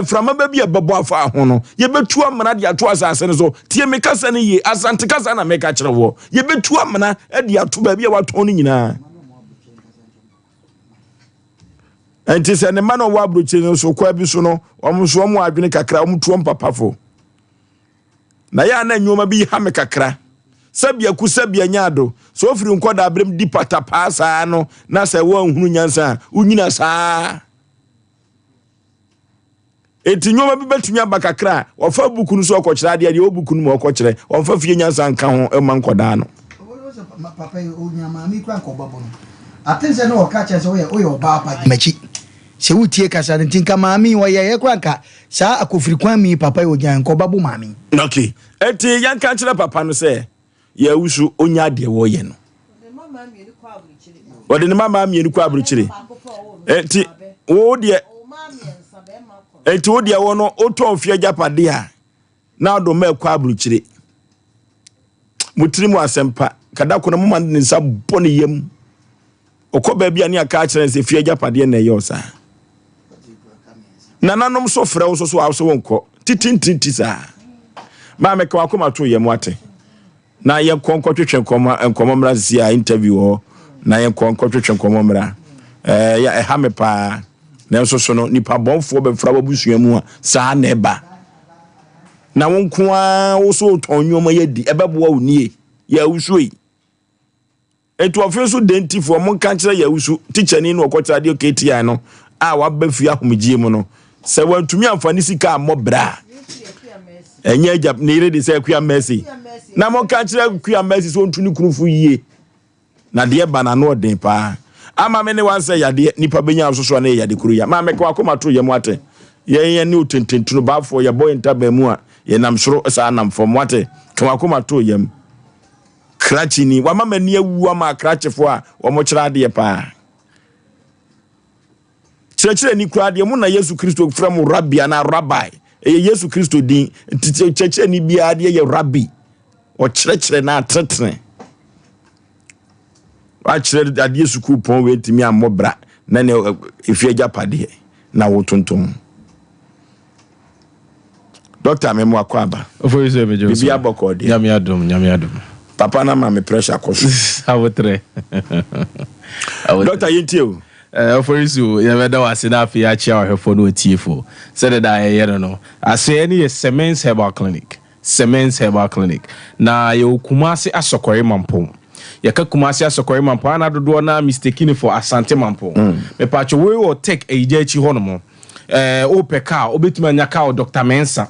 mframa ba bi a ɛbɛbɔ afa ho no, yɛbɛtu amena de ato asase no so. Tie me kasa no yie, Asante kasa na meka kyerɛ woɔ. Yɛbɛtu amena de ato baabi a watɔn no nyinaa. Nti sɛ ne mma na ɔwɔ aburokyire no so kwan bi so no, wɔn nso wɔn adwene kakra, wɔn tu wɔn papafo. Na yɛ a na nneɛma bi ha me kakra. Sɛbi aku sɛbi anya ado. Sɛ ofiri nkɔda aberem di patapaa saa no, na sɛ wɔanhunu nyansa a, wonyina saa. Enti nneɛma bi bɛtumi aba kakra a, wɔfa buku no so ɔkɔkyerɛ adeɛ deɛ ɛwɔ buku no mu ɔkɔkyerɛ. Wɔmfa fie nyansa nka ho mma nkɔdaa no. Papa yi onya maame kura nka ɔbɛbɔ no. Aten sɛ na ɔka kyerɛ sɛ woyɛ woyɛ ɔbaa pa gyina m'akyi. Sɛ wotie kasa no nti nka maame yi ɔyɛeɛ koraa nka saa akofiri kwan mu yi papa yi ogyae nka ɔbɛbo maame yi. Okay, enti yɛnka nkyerɛ papa no sɛ Yɛawusu ɔnya deɛ wɔyɛ no. Ɔde ne mmammaa mmienu kɔ aburokyire. Enti wo deɛ enti wo deɛ wo no wotɔn fie agyapadeɛ a na ɔde mma ɛkɔ aburokyire. Mo tiri mu asɛmpa kada ko no mo ma ne nsa bɔ ne yam. Ɔkɔ baabi a ne aka akyerɛ no sɛ fie agyapadeɛ na ɛyɛ ɔsaa. Nananom so frɛ wo so so a wo so wonkɔ titintinti saa. Maame ka wakoma to yam wate. Na yɛnkɔ nkɔtwetwe nkɔmmɔ nkɔmmɔ mmra sisi a interview wɔ hɔ. Na yɛnkɔ nkɔtwetwe nkɔmmɔ mmra. Ɛɛ ya ɛha me paa. Nanso so no nipa bɔnfoɔ bɛfra w'abusua mu a saa na ɛba. Na wo nko ara wo so wotɔn nneɛma yɛ di ɛbɛboa wo nie. Yɛ awusuo yi. Enti ɔfe nso dɛn nti foɔ monka nkyerɛ Yawusu tikyani no ɔkɔkyerɛ adeɛ KTI no a waba fie ahomegyeɛ mu no sɛ wantumi amfa ne sika ammɔ bra a ɛnyɛ agya ne yere de sɛ Akua Mercy na monka nkyerɛ Akua Mercy sɛ ɔntu ne kunu fo yie na deɛ ba n'ano ɔden paa ama me ne wansɛ yadeɛ nipa bɛnya nso so a na yɛ yade koro ya maame ka wakoma to yam ate. Yɛn yɛne otententunu baafoɔ yɛbɔ yɛn ntaban mu a, yɛnam soro saa nam fam. Wate? Ka w'akoma to yam. Krakye ni. Wama m'ani awu ama akrakyefoɔ a wɔkyerɛ adeɛ paa. Kyerɛkyerɛni koraa deɛ mo na Yesu Kristo frɛ mo rabi anaa rabai. Ɛyɛ Yesu Kristo din. Nti kyerɛkyerɛni biara deɛ yɛ rabi. Ɔkyerɛkyerɛ na atenetene. Wakyerɛ adeɛ sukuu pɔn wei ntumi ammɔ bra na ne efi agyapadeɛ na wotontom. Doctor me mo akɔ aba. Ofori sɛ me Bibi abɔkɔ deɛ. Nyame adom, nyame adom. Papa na ma me pressure kɔ so. Abotrɛ. Doctor yɛntie o. Eh, Ofori so yɛbɛda wo ase na afei akyia ɔhwɛfoɔ ne ɔtiefoɔ. Sɛdeɛ daa yɛyɛ no no, asoɛeɛ no yɛ Semens Herbal Clinic. Semens Herbal Clinic. Na yɛwɔ Kumasi Asɔkɔre Mampong. Yɛka Kumasi Asɔkɔre Mampong a na dodoɔ no ara mistake no for Asante Mampong. Mepatwo wei wɔ Tech Ayigya akyi hɔ nom. Ɛɛ wopɛ car wobɛtumi anya car wɔ Doctor Mensah.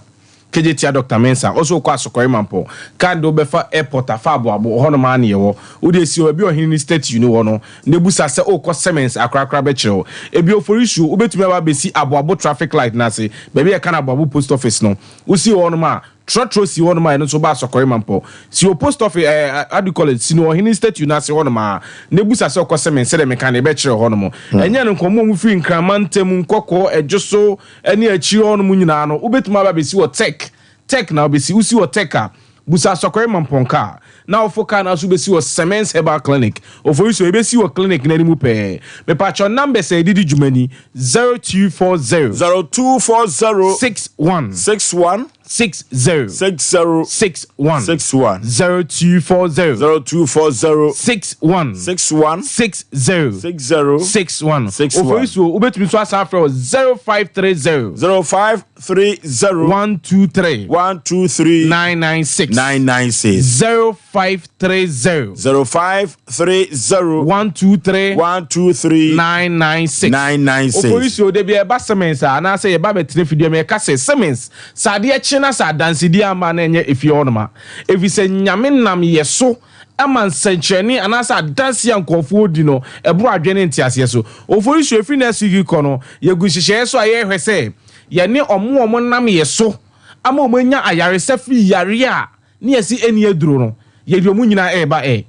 Kegye tia Doctor Mensah. Wo nso wokɔ Asɔkɔre Mampong. Car no de wobɛfa airport afa Aboabo hɔ nom ara na yɛwɔ. Wode asi hɔ baabi a ɔhene no statue no wɔ no na bisa sɛ wokɔ Semens akorakora bɛkyerɛ wo. Ebia Oforisuo wobɛtumi aba abɛsi Aboabo traffic light no ase baabi a yɛka no Aboabo post office no. Wosi hɔ nom a, trɔtrɔ si hɔ nom a ɛno nso ba Asɔkɔre Mampɔ. Si wɔ post office ɛɛ how do you call it, si no ɔhene statue no ase hɔ nom a, na ebusa sɛ ɔkɔ Semen sɛdeɛ meka no yɛbɛkyerɛ hɔ nom. Ɛnyɛ no nko, wɔn a wɔfiri Nkran mantam, Nkɔkɔɔ, Ɛdwoso ne akyire hɔ nom nyinaa no, wobɛtumi aba abɛsi wɔ Tech. Tech na wobɛsi. Wosi wɔ Tech a, busa Asɔkɔre Mampɔn car, na wofo car no nso bɛsi wɔ Semens Herbal Clinic. Oforisuo, yɛbɛsi wɔ clinic no anim pɛɛ. Mepakyɛw, numbers a yɛde di dwuma ni, 0240. 0240. 61. 61. 60. 60. 61. 61. 0240. 0240. 61. 61. 60. 60. 61. 61. Oforisuo, wobɛtumi nso asan afrɛ wɔ 0530. 05. 30. 123. 123. 996. 996. 0530. 0530. 123. 123. 996. 996. Oforisuo, da bi ɛba Simmons a, anaasɛ yɛba bɛtena fidua mu, yɛka sɛ, Simmons, sɛ adeɛ kye na sɛ adansedie amma a, na ɛnyɛ efie hɔnom a. Ɛfiri sɛ Nyame nam yɛ so ma nsɛnkyerɛnne anaasɛ adanseɛ a nkurɔfoɔ di no, ɛboro adwene ne nteaseɛ so. Oforisuo, ɛfiri next week rekɔ no, yɛgu nhyehyɛeɛ so a yɛrehwɛ sɛ, Yɛne wɔn a wɔnam yɛ so ama wɔanya ayaresa firi yareɛ a ne yɛse ɛnni aduro no, yɛde wɔn nyinaa reba ɛ.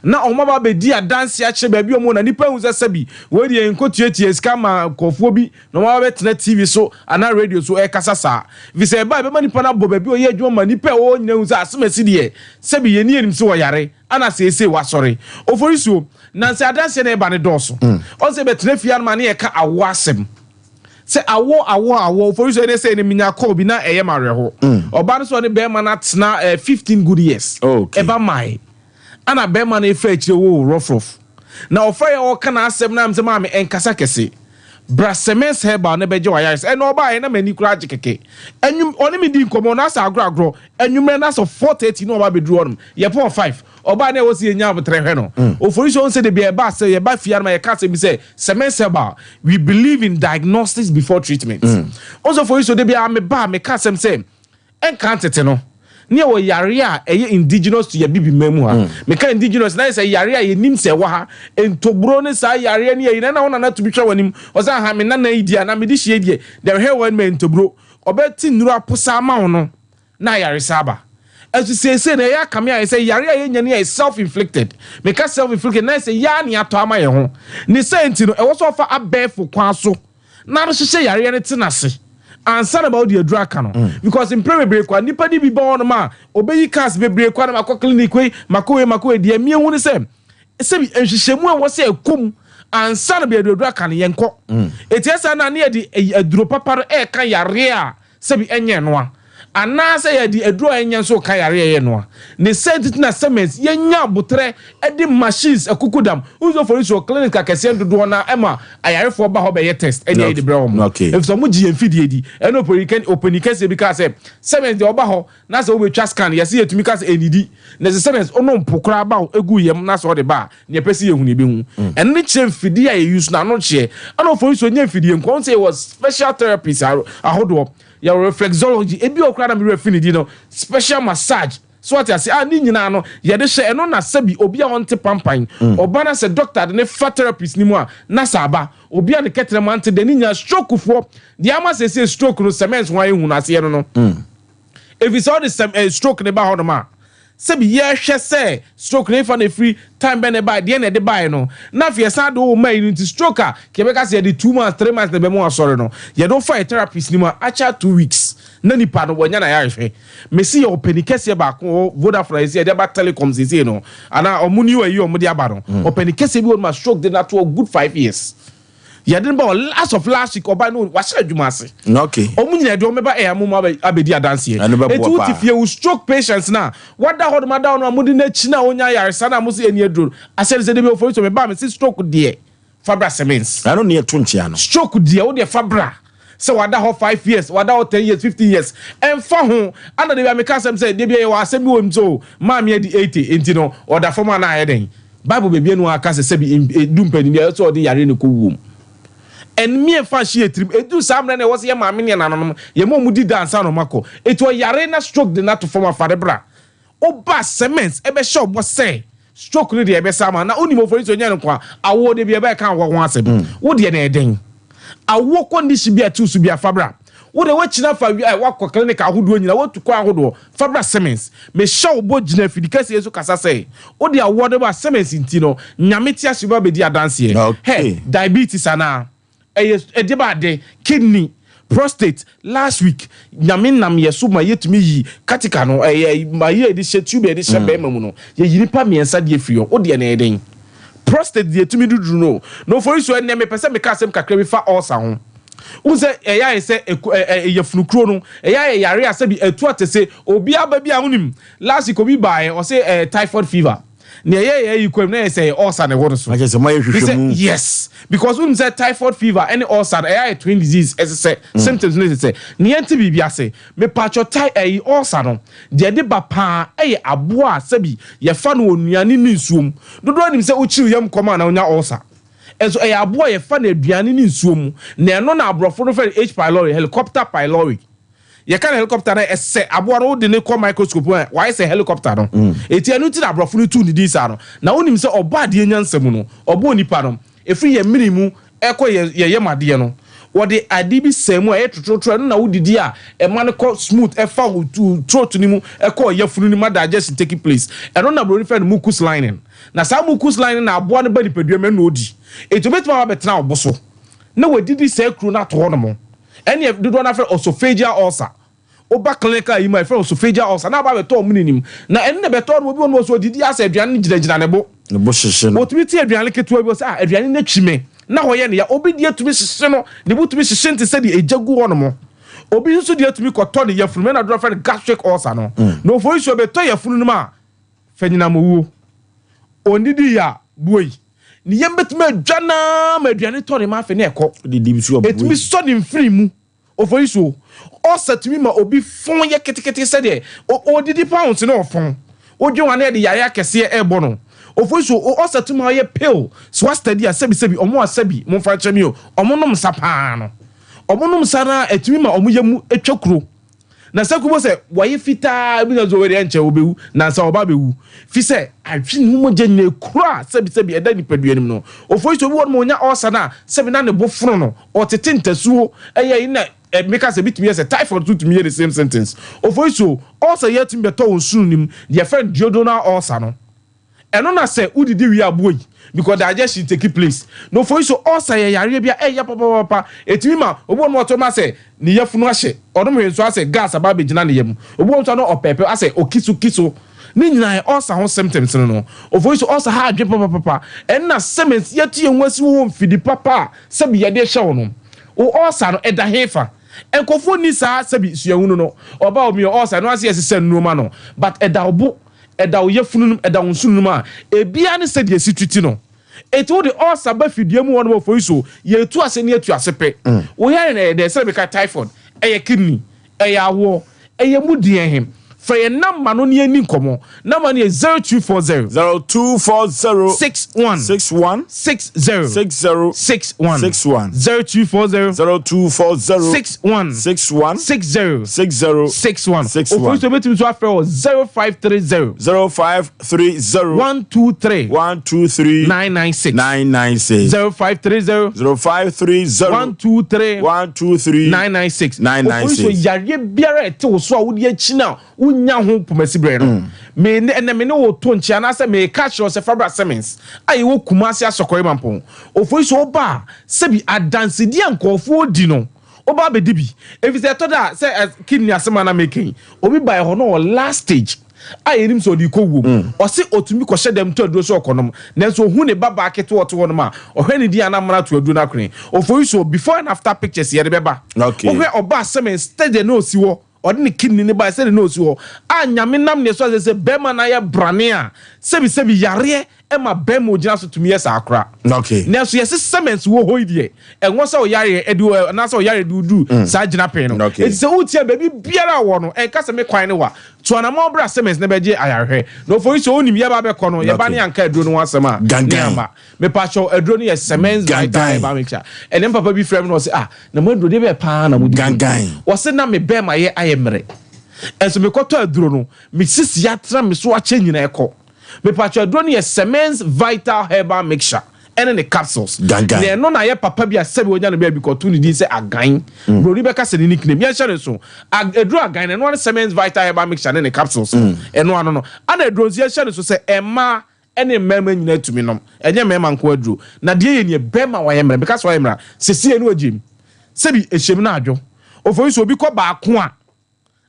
Na wɔn aba abɛdi adanseɛ akyerɛ baabi a wɔwɔ na nnipa ahu sɛ sɛbi wei deɛ yɛnkɔtuatua sika ma nkurɔfoɔ bi na wɔn aba bɛtena TV so anaa radio so ɛrekasa saa. Ɛfiri sɛ ɛba a ɛbɛma nnipa no abɔ baabi a ɔyɛ adwuma ma nnipa a ɛwɔ hɔ nyinaa ahu sɛ asɛm asi deɛ sɛbi yɛnni yɛnim sɛ wɔyare ana seesei wasɔre. Oforisuo, nansa adanseɛ na ɛba no dɔɔso. Ɔn sɛ yɛbɛtena fie anom a ne yɛka awoɔ asɛm. Sɛ awo awo awo for you ɛnɛ sɛ ɛnɛ minya call bi na ɛyɛ ma awerɛho. Ɔbaa no sɛ ɔne bɛrima no atena eh, 15 good years. Okay. Ɛba mae. Ana bɛrima no efa akyire wo rough rough. Na ɔfrɛ yɛ ɔka n'asɛm na sɛ maame ɛnkasa kɛse. Bra Semens Herbal na bɛgye w'ayaresa. Ɛna ɔbaa yɛ na m'ani koraa agye kɛkɛ. Anwum ɔne me di nkɔmmɔ na asɛ agorɔ agorɔ. Anwummerɛ na asɛ 4:30 na ɔba abɛduru hɔnom. Yɛpɔn 5. Ɔbaa na ɛwɔ sɛ yɛnya aboterɛ hwɛ no. Oforisuo ɔhu sɛ da biara yɛba sɛ yɛba fie anoma yɛka asɛm bi sɛ Semens Herbal, we believe in diagnostics before treatment. Ɔhu sɛ Oforisuo da biara meba a meka asɛm sɛ ɛnka ntete no ne yɛwɔ yareɛ a ɛyɛ indigenous to yɛ Abibiman mu ha. Meka indigenous na ayɛ sɛ yareɛ a yɛnim sɛ ɛwɔ ha. Ntoburo ne saa yareɛ ne ayi no ɛna wo nana tumi hwɛ w'anim ɔsɛ aha me nana yi deɛ anaa mede hyia yi deɛ deɛ mehwɛ w'anim ɛyɛ ntoburo. Ɔbɛte nnuro aposa ama wo no na ayaresa aba. Nso seesei no ɛyɛ akame ayɛ sɛ yare a yɛnya no yɛ self inflicted. Meka self inflicted na ayɛ sɛ yɛa na yɛatɔ ama yɛn ho. Ne saa nti no ɛwɔ sɛ ɔfa abɛɛfo kwan so na hyehyɛ yareɛ no tena ase ansa na ba wode aduru aka no. Because mprɛ bebree kwa nnipa de bi ba hɔnom a ɔbɛyi cars bebree kwa na makɔ clinic wei, makɔ wei, makɔ wei. Deɛ miehu ne sɛ sɛbi nhwehwɛmu a ɛwɔ sɛ ɛkɔ mu ansa na bɛde aduru aka no yɛnkɔ. Ɛti ɛsaa na ne yɛde aduro papa no ɛreka yareɛ a Sɛbi ɛnyɛ ɛnoa, anaasɛ yɛde aduro a ɛnyɛ nso reka yareɛ a ɛyɛ ɛnoa. Ne saa nti na Siemens yɛnya aboterɛ de machines akukudam. Wohu sɛ Oforisuo clinic akɛseɛ dodoɔ no ara ɛma ayarefoɔ ba hɔ bɛyɛ test ɛne ayi de brɛ wɔn. Ɛfiri sɛ wɔgye yɛn mfidie di. Ɛna ɔpanin kɛseɛ bi kaa sɛ Siemens deɛ ɔba hɔ na sɛ wobɛtwa scan yɛse yɛtumi ka sɛ ɛnnidi. Na sɛ Siemens wonom po koraa ba wo ɛgu yam na sɛ ɔde ba a, nea ɛpɛ sɛ yɛhu no yɛbɛhu. Ɛno ne kyerɛ mfidie a yɛ use no ano kyeɛ. Ɛna Oforisuo nyɛ mfidie nko, ɔhu sɛ yɛwɔ special therapies ahodoɔ. Yɛwɔ reflexology, ebi wɔ koraa na me werɛ fi ne din no, special massage. So wate ase? A ne nyinaa no yɛde hyɛ ɛno na sɛbi obi a ɔnte pampan ɔba na sɛ doctor de ne fa therapist no mu a na sɛ aba obi a ne kɛtrɛma nte dɛ ne nyinaa stroke foɔ deɛ ama seesei stroke no cement ho ayɛ hu no aseɛ no no ɛfiri sɛ ɔde sɛm eh, stroke ne ba hɔnom a sɛbi yɛhwɛ sɛ stroke no efa na efiri time bɛn na ɛbae deɛ na ɛde bae no na afei yɛsan de wo ma yi no nti stroke a kɛbɛka sɛ yɛde 2 months 3 months na ɛbɛma wasɔre no, yɛde wo fa yɛ therapist no mu a, akyɛ 2 weeks na nipa no wɔnya na yɛahwɛ. Mesi yɛ ɔpani kɛseɛ baako wɔ Vodafone a yɛsi yɛde aba telecom siesie no anaa ɔmo new ayi ɔmo de aba no. Ɔpani kɛseɛ bi wɔ no ma stroke de na to good 5 years, yɛde no ba wɔ last of last week, ɔba no wahyɛ adwuma ase. Ɔmo nyinaa de ɔmo bɛba ɛyɛ amomu abɛdi adanseɛ. Ɛno bɛboa Eti wote paa. fie wo stroke patients na wada hɔ nom ada hɔ nom a mode n'akyi na onya ayaresa na mo sɛ ɛni aduro asɛ de sɛ debi ofori so me ba me si stroke deɛ, fabra Semens. Ɛno ne yɛto nkyea no. Stroke deɛ, wo deɛ fabra sɛ wada hɔ 5 years, wada hɔ 10 years, 15 years, ɛnfa ho. Ana debi a meka asɛm sɛ debi yɛ wɔ asɛm bi wɔ mu so maame adi 80 nti no ɔda fam ana ayɛ dɛn? Bible baabi enu aka sɛ sɛbi edu mpanyin deɛ ɛsɛ ɔde yare ne kɔ wuom ɛnmi ɛfa hyɛ tirim edu saa mmerɛ na ɛwɔ sɛ yɛ maame ne yɛ nananom yɛ mo ɔmo di da ansa na ɔmo akɔ. Etu ɔyare na stroke de n'ato fam afare bra, ɔba cement ɛbɛhyɛ ɔbɔ sɛ stroke no deɛ ɛbɛsa ama na onim. Ofori so nyɛ no nko a, awoɔ de bi ɛbɛyɛ ka awɔ ho asɛm. Wo deɛ na ɛdɛn awoɔ condition bi a ɛtu so bi afa bra. Wo de woakyina fa wi a wakɔ clinic ahodoɔ nyina, woatu kwan ahodoɔ, fa bra Siemens. Mehyɛ wo bɔ gyina afidi kɛseɛ so kasa sɛ wode awoɔ de ba Siemens nti no, Nyame te ase ba bɛdi adanseɛ. Hey, diabetes anaa ɛyɛ ɛde ba ade, kidney, prostate, last week Nyame nam yɛ so ma yɛtumi yi katika no, ɛyɛ ma yɛ yɛde hyɛ tube, yɛde hyɛ bɛrima mu no, yɛyi nipa mmiɛnsa deɛ firi hɔ. Wo deɛ na ɛyɛ den prostate deɛ tumi duduru no na ofori so. Ɛnɛ mepɛ sɛ meka asɛm kakra bi fa ulcer ho. Wohu sɛ ɛyɛ ayɛ sɛ ɛku ɛ ɛ yɛfunukuro no ɛyɛ ayɛ yare a sɛbi ɛtu ate sɛ obi aba bi a wonim. Last week obi baeɛ, ɔsɛ typhoid fever nea ɛyɛ yɛ yi kwan mu na ɛyɛ sɛ ɛyɛ ulcer na ɛwɔ no so. Akyɛ sɛ moayɛ hwehwɛ mu. Yes, because wonim sɛ typhoid fever ɛne ulcer no ɛyɛ ayɛ twin disease, ɛsɛ sɛ symptoms no ɛsɛ sɛ ne yɛn ti biribi ase. Mepatwɔ ty ɛyi ulcer no deɛ ɛde ba paa ɛyɛ aboa a sɛbi yɛfa no wɔ nnuane ne nsuo mu. Dodoɔ nim sɛ wokyiri yam kɔm a na wonya ulcer, ɛnso ɛyɛ aboa a yɛfa no aduane ne nsuo mu na ɛno na aborɔfo no fɛ no H pylori, helicopter pylori. Yɛka no helicopter no, ɛsɛ aboa no wode ne kɔ microscope mu a, wayɛ sɛ helicopter no. Eti ɛno ti na aborɔfo no tuu ne din saa no. Na wonim sɛ ɔbɔ adeɛ nyansa mu no, ɔbɔ nipa no ɛfiri yɛn mene mu ɛkɔ yɛ yɛm adeɛ no, wɔde ade bi sɛn mu a ɛyɛ totorotoro. Ɛno na wodidi a ɛma no kɔ smooth, ɛfa wo throat no mu ɛkɔ yafunu no mu, digestion taking place. Ɛno na buroni fɛ no mucus lining. Na saa mucus lining na aboa no ba nipadua mu, ɛna odi. Eti obetumi aba bɛtena wo bo so na wadidi saa kuro no ato hɔ nom. Ɛne dodoɔ no afrɛ esophageal ulcer. Woba clinical yi mu a, yɛfrɛ esophageal ulcer na aba abɛtɔ ɔmo n'anim na ɛno na ɛbɛtɔ no. Obi wɔ no wɔ so odidi asɛ aduane no gyinagyina ne bo. Ne bo hyehye no. Otumi te aduane ketewa bi wɔ sɛ ah, aduane no atwi me na hɔ yɛ ne ya. Obi deɛ tumi hyehye no, ne bo tumi hyehye nte sɛ deɛ egya gu hɔ nom. Obi nso deɛ tumi kɔtɔ ne yafunu mu, ɛna dodoɔ frɛ no gastric ulcer no. Na ofori so ɛbɛtɔ yafunu no mu a, fɛ nyinam owuo onidi yɛ a buoi ne yam bɛtumi adwa naa ma aduane tɔ ne ma afei na ɛkɔ. Didi bi so. Ɛtumi sɔ ne mfiri mu. Ofori so ulcer tumi ma obi fɔn yɛ ketekete sɛdeɛ ɔdidi pounds na ɔfɔn wodwe wa na yɛde yare akɛseɛ ɛrebɔ no. Ofori so ulcer tumi ma ɔyɛ pale so asitadi a sɛbisɛbi ɔmo a sɛbi momfa nkyɛn mi o, ɔmo nom nsa paa no, ɔmo nom nsa na ɛtumi ma ɔmo yɛ mu atwa kuro na sɛ kubo sɛ wɔyɛ fitaa ebi na so wɔde ɛnkyɛn wɔbɛwu na nsa ɔba bɛwu fi sɛ atwi ne ho mogya nyina ekuro a sɛbisɛbi ɛda nipadua nim no. Ofori so obi wɔ no ma onya ulcer na sɛbi na ne bo fono no, ɔtete ntasuo ɛyɛ yi na meka sɛ bitumi yɛ sɛ typhoid so tumi yɛ the same symptoms. Ofori so ulcer yɛ tumi bɛtɔ wɔn sunu nim deɛ fɛn duodenal ulcer no. Ɛno na sɛ wodidi wie aboɔ yi because digestion take place. Na ofori so ulcer yɛ yareɛ bi a ɛyɛ papapapa. Ɛtumi ma obi wɔ no ɔtɔ ma sɛ ne yafunu ahyɛ ɔnom hwee nso asɛ gas aba abɛgyina ne yam. Obi wɔ nso ano ɔpɛɛpɛ asɛ okiso kiso, ne nyinaa yɛ ulcer ho symptoms no. Ofori so ulcer ha adwe papapapa. Ɛnna cement yɛtu yɛn ho asi wɔ mfidi papa a sɛbi yɛde hyɛ wo no, wo ulcer no ɛda hefa? Nkurɔfoɔ ni saa sɛbi suahunu no ɔba omi ulcer no ase yɛsesɛ nnuro no, but ɛda wo bo, ɛda wo yafunu no, ɛda wo nsono no mu a ebia ne sɛdeɛ esi tuti no. Eti wode ulcer ba fidua mu hɔ nom, ofori so yɛtu ase ne yɛtu ase pɛ. Wo yare na ɛyɛ dɛ sɛ meka typhoid, ɛyɛ kidney, ɛyɛ awoɔ, ɛyɛ mu deɛ he. Frɛ yɛn number no na yɛnni nkɔmmɔ. Number no yɛ 0240. 0240. 61. 61. 60. 60. 61. 61. 0240. 0240. 61. 61. 60. 60. 61. 61. Ofori so obetumi nso afrɛ wɔ 0530. 0530. 123. 123. 996. 996. 0530. 0530. 123. 123. 996. 996. Ofori so yareɛ biara a ɛte wo so a wode akyi no a wonya ho pomasi berɛ no. Me ne ɛnɛ me ne wo to nkyea anaasɛ meka kyerɛ wo sɛ Fabra Simmons a yɛwɔ Kumasi Asɔkɔre Mampɔn. Ofori so woba a sɛbi adansedie a nkurɔfoɔ di no woba abɛdi bi. Ɛfiri sɛ ɛtɔ da a sɛ kidney asɛm a na meka yi obi baeɛ hɔ na ɔwɔ last stage a yɛnim sɛ ɔde rekɔ wuom. Ɔse ɔtumi kɔhyɛ dɛm tɔ aduro sɛ ɔkɔnom nanso ɔhu ne ba baa ketewa ɔte hɔnom a ɔhwɛ ne din a na amena ato aduro no akwene. Ofori so before and after pictures yɛde bɛba. Wohwɛ ɔbaa Simmons stage a na ɔsi hɔ Ɔde ne kidney no bae sɛdeɛ na ɔsi hɔ a Nyame nam ne so akyerɛ sɛ bɛrima no ayɛ brane a sɛbisɛbi yareɛ ma bɛrima ɔgyina so tumi yɛ saa kora. Nanso yɛse cement wɔ hɔ yi deɛ ɛnwɔ sɛ ɔyareɛ de wo anaasɛ ɔyareɛ de wo duru saa gyinapɛn no. Enti sɛ wotia baabi biara a wɔ no ɛnka sɛ me kwan ne wa. Tu anamɔn bra cement na bɛgye ayarehwɛ. Na ofori sɛ wonim yɛba bɛkɔ no yɛba ne yɛanka aduro no ho asɛm a ne amma. Mepakyɛw aduro no yɛ Semens Vital Herbal Mixture. Ɛnɛ me papa bi frɛ me na ɔse ah na mo aduro deɛ bɛɛ paa na modi mu. Ɔse na me bɛɛma yɛ ayɛ mmerɛ. Ɛnso mekɔtɔ aduro no me sisi atena me so akyɛ nyina ɛkɔ. Mepakyɛw aduro no yɛ Semens Vital Herbal Mixture ɛne ne capsules. Na ɛno na ayɛ papa bi a sɛbi wanya no baabi kɔto ne din sɛ Agan. Broni bɛka sɛ ne nickname. Yɛnhyɛ no nso. Aduro Agan no ɛno ara ne Semens Vital Herbal Mixture ne ne capsules no. Ɛno ano no. Ana aduro nso yɛnhyɛ no nso sɛ ɛmmaa Ɛne mmarima nyinaa tumi nom. Ɛnyɛ mmarima nko aduro. Na deɛ ɛyɛ nie, bɛrima wayɛ mmerɛ. Meka sɛ wayɛ mmerɛ a, sesie no wagyem. Sɛbi ɛhyɛm no adwo. Ofori sɛ obi kɔ baako a,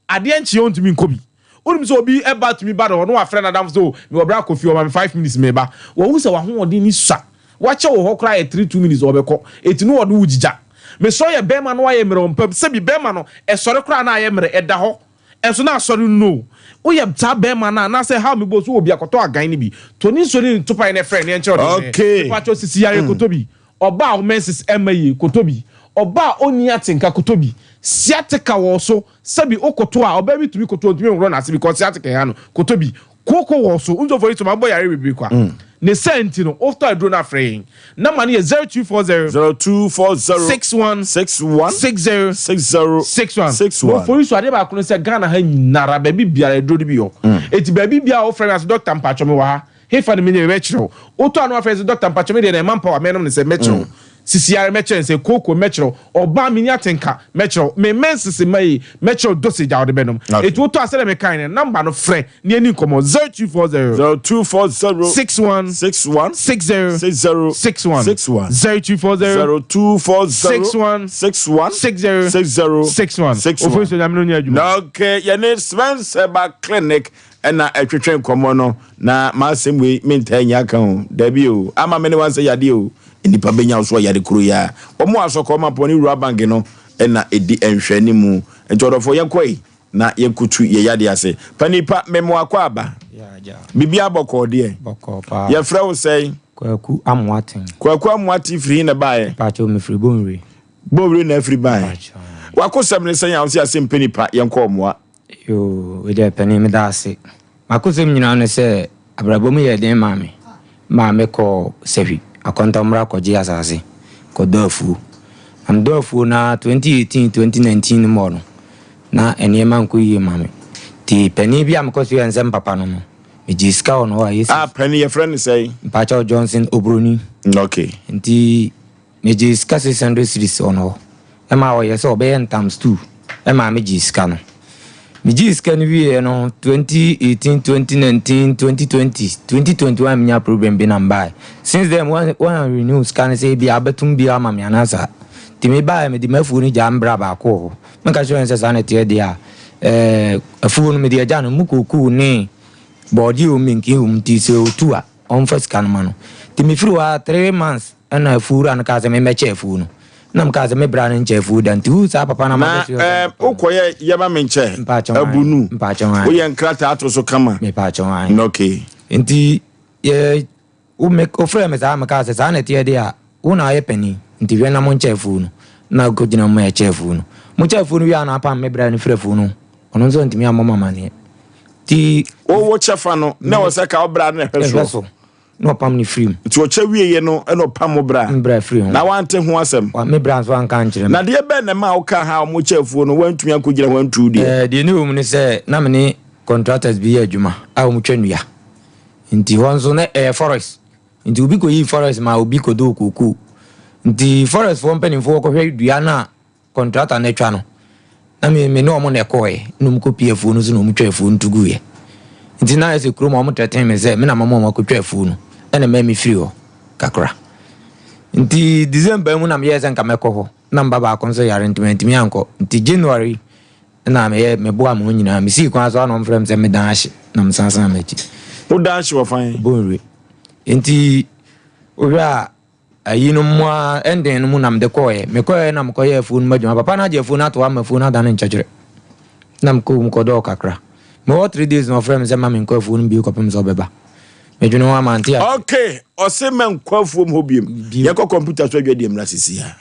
adeɛ nkyeɛ ɔntumi nkɔ bi. Wonim sɛ obi ba tumi ba no hɔ na wafrɛ n'adamfo sɛ oh, mewɔ bra kɔ fie, ɔma me 5 minutes meba. Wahu sɛ w'ahoɔden no sua. Wakyɛ wɔ hɔ koraa yɛ 3, 2 minutes ɔbɛkɔ. Enti no ɔne wo gyigya. Mesrɛ yɛ bɛrima no wayɛ mmerɛ ɔmpam. Sɛbi bɛrima no, ɛsɔre koraa na ayɛ mmerɛ, ɛda hɔ. Ɛnso na asɔre no no o. Woyɛ saa bɛɛma no a anaasɛ how mebɔ so wɔ bi akɔtɔ agan no bi tɔ ne nsuo ne ne topae na ɛfrɛ ne ɛnkyerɛ ɔde ne mepakyɛw sisi yare kɔtɔ bi ɔbaa a wo menses ɛmma yie kɔtɔ bi ɔbaa a ɔnni atenka kɔtɔ bi sciatica wɔ so sɛbi wo koto a ɔbaa bi tumi koto ɔntumi nworɔ n'ase because sciatica ɛha no kɔtɔ bi Kooko wɔ so, nso for ma bɔ yare bebree kwa. Ne saa nti no, wotɔ aduro no afrɛ yɛn. Number no yɛ 0240. 0240. 61. 61. 60. 60. 61. 61. Mo fori so adeɛ baako no sɛ Ghana ha nyinara baabi biara aduro no bi wɔ. Eti baabi biara wofrɛ me ase doctor mpatsɔ me wɔ ha. Hefa no menyɛ mɛkyerɛ wo. Wotɔ ano afrɛ sɛ doctor mpatsɔ me deɛ na ɛma mpawa mɛnom ne sɛ mɛkyerɛ wo. Sisi ara mɛkyerɛ no sɛ kooko mɛkyerɛ wo. Ɔbaa menya atenka mɛkyerɛ wo. Me menses mma yi mɛkyerɛ wo dosage a wode bɛnom. Eti wotɔ a sɛdeɛ mekae no number no frɛ na yɛnni nkɔmmɔ 0240. 0240. 61. 61. 60. 60. 61. 61. 0240. 0240. 61. 61. 60. 60. 61. 61. Ofori so nyame no nyɛ adwuma. Okay, yɛne Spence Herbal Clinic ɛna ɛtwetwe nkɔmmɔ no na m'asɛm wei mentaa nyi aka o dabi o ama me ne wansɛ yadeɛ o nnipa bɛnya wo so ɔyare kuro yi a wɔn asɔkɔ ma pɔn ne wura bank no ɛna ɛdi nhwɛ mu nti ɔdɔfoɔ yɛnkɔ yi na yɛnkutu yɛ yadeɛ ase panipa memoa kɔ aba biribi abɔkɔɔ deɛ yɛfrɛ wo sɛn? Kwaku Amoaten. Kwaku Amoaten firi he na baeɛ? Pakyɛw mefiri Bonwire. Bonwire na afiri baeɛ. Wakosɛm ne sɛn a wo sɛ asɛm pɛ nipa yɛnkɔ ɔmoa. Yoo wei deɛ panin meda ase. M'akosɛm nyinaa ne sɛ abrabɔ mu yɛɛ den maa me maa me kɔɔ Sahwi Akɔntɔmmra kɔgyee asase kɔdɔɔ afuo. Na medɔɔ afuo no ara 2018, 2019 no mu hɔ no na nneɛma nkɔ yie ma me. Nti panin bi a mekɔ so yɛ nsɛm papa no no megyee sika wɔ no hɔ a ɛyɛ Ah panin yɛfrɛ no sɛn? Mpakyɛw Johnson Obroni. Okay. Nti Megyee sika 600 cedis wɔ no hɔ ma ɔyɛ sɛ ɔbɛyɛ ntam stew maa me gyee sika no. Megyee sika no wieɛ no 2018, 2019, 2020, 2021 menyaa problem bi na mebaeɛ. Since then wɔn wɔn renew sika no sɛ ebia abɛtom bio ama me anaa saa. Nti mebaeɛ mede m'afuo no gyaa me bra baako wɔ hɔ. Meka kyerɛɛ no sɛ saa na ɛteɛ deɛ a ɛɛ afuo no mede agya no mu kookoo ne bɔɔdeɛ wɔ mu menkin wɔ mu nti sɛ ɔtu a ɔmfa sika no ma no. Nti mefiri hɔ ara 3 months Ɛnna afuw wura no kaa sɛ memmɛkyɛ afuw no. Ɛnna mekaa sɛ, Me bra no nkyɛ afuw da, nti hu saa papa no a Na mabɛsoɛ sɛ eh, mepɛ no. wokɔyɛ yɛma me nkyɛ Mpaakyɛw ae, abunu mpaakyɛw ae. woyɛ nkrataa to so kama. Mepaakyɛw ae. Okay. Nti yɛ wo me wofrɛɛ me saa mekaa sɛ saa na ɛteɛ deɛ a, wo na woyɛ panin, nti hwɛ na monkyɛ afuw no. Na ɔkɔgyina mu ma yɛkyɛɛ afuw no. Mokyɛɛ afuw no wie a na apam me bra no firi afuw no ho. Ɔno nso antumi ammɔ me amanneɛ. Nti. Wo wo kyɛfa no na ɛwɔ sɛ ka wo bra na ɛhwɛ soɔ. Ɛhwɛ so. Na ɔpam no firi mu. Nti ɔkyɛ wieɛ no ɛna ɔpam wo bra. Me bra firi ho. Na wante ho asɛm. Wa me bra nso anka ankyerɛ me. Na deɛ bɛn na ɛmaa wokaa ha a wɔkyɛ afuo no woantumi ankɔgyina hɔ antu deɛ? Ɛɛ deɛ ne wɔ mu ne sɛ na me ne contractors bi yɛ adwuma a wɔtwa nnua. Nti hɔ nso na ɛyɛ forest. Nti obi kɔyii forest maa obi kɔdɔɔ kookoo. Nti forest foɔ mpanimfoɔ kɔhwɛ dua no a Kɔntrata no atwa no, na me me ne wɔn na ɛkɔɔɛ, na wɔn kɔpie afuo no so na wɔn twa afuo no to guiɛ. Nti na ayɛ sɛ kurom a wɔn trɛten me sɛ me na mama wɔn akɔtwa afuo no, ɛna ɛmaa me firi hɔ kakra. Nti December mu na meyɛɛ sɛ nka mɛkɔ hɔ, na me ba baako nso yare nti mantumi ankɔ. Nti January na meyɛ meboa me ho nyinaa, mesii kwan so a na wɔn frɛ me sɛ medan ahye, na mesan san m'akyi. Wo dan hye wɔ fan? Bonwire. Nti wohwɛ a Ayi no mu ara, ɛnden no mu na mede kɔeɛ. Mekɔeɛ na mekɔyɛɛ afuo no mu adwuma. Papa no agye afuo no ato hɔ ama afuo no adane nkyɛkyerɛ. Na mekɔɔ mu kɔdɔɔ kakra. Mewɔ hɔ 3 days na ɔfrɛɛ me sɛ mma menkɔ afuo no mu bio kɔpem sɛ ɔbɛba. Medwene ho a mante aseɛ. Okay, ɔse mɛnkɔ afuom hɔ biom. Yɛnkɔ kɔmputa so adwadie mmra sisi a.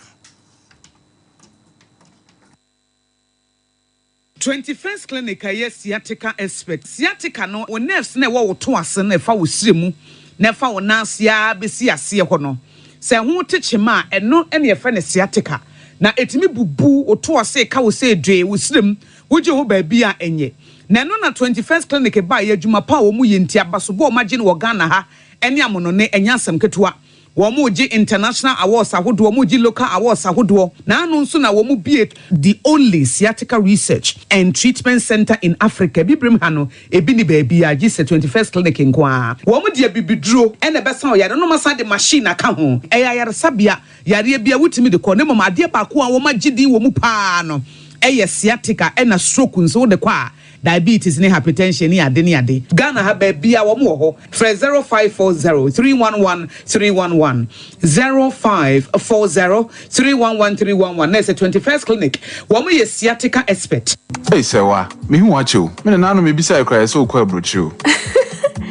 21st Clinic a ɛyɛ sciatica expert. Sciatica no, wo nerves no a ɛwɔ wo to ase no a ɛfa wo srɛ mu na ɛfa wo nan ase ara bɛsi aseɛ hɔ no, sɛ ɛho te kyema a, ɛno na yɛfrɛ no sciatica. Na ɛtumi bubu wo to ase, ɛka wo sɛ dwee, wo srɛ mu, wogye ho baabi a ɛnyɛ. Na ɛno na 21st Clinic baeɛ, adwuma pa a wɔyɛ nti, abasobɔ a wɔagye no wɔ Ghana ha ne amonone, ɛnyɛ asɛm ketewa. Wɔregye international awards ahodoɔ, wɔregye local awards ahodoɔ, na ano nso na wɔbue the only sciatica research and treatment centre in Africa, Abibirem ha no, ebi nni baabiara gye sɛ 21st Clinic nko ara. Wɔde abibiduro na ɛbɛsa ɔyare no na wɔasan de machine aka ho. Ɛyɛ ayaresabea, yareɛ biara wotumi de kɔ, na mmom adeɛ baako a wɔagye din wɔ mu pa ara no yɛ sciatica ɛna stroke nso wode kɔ a, Diabetes ne hypertension ne ade ne ade. Ghana ha baabia wɔn wɔ hɔ. Frɛ 0540 311 311, 0540 311 311 na ɛsɛ 21st clinic wɔn yɛ sciatica expert. Ei Sɛwa, mehu wo akyɛ o. Me nananom mebisae koraa yɛsɛ wokɔ aburokyire o.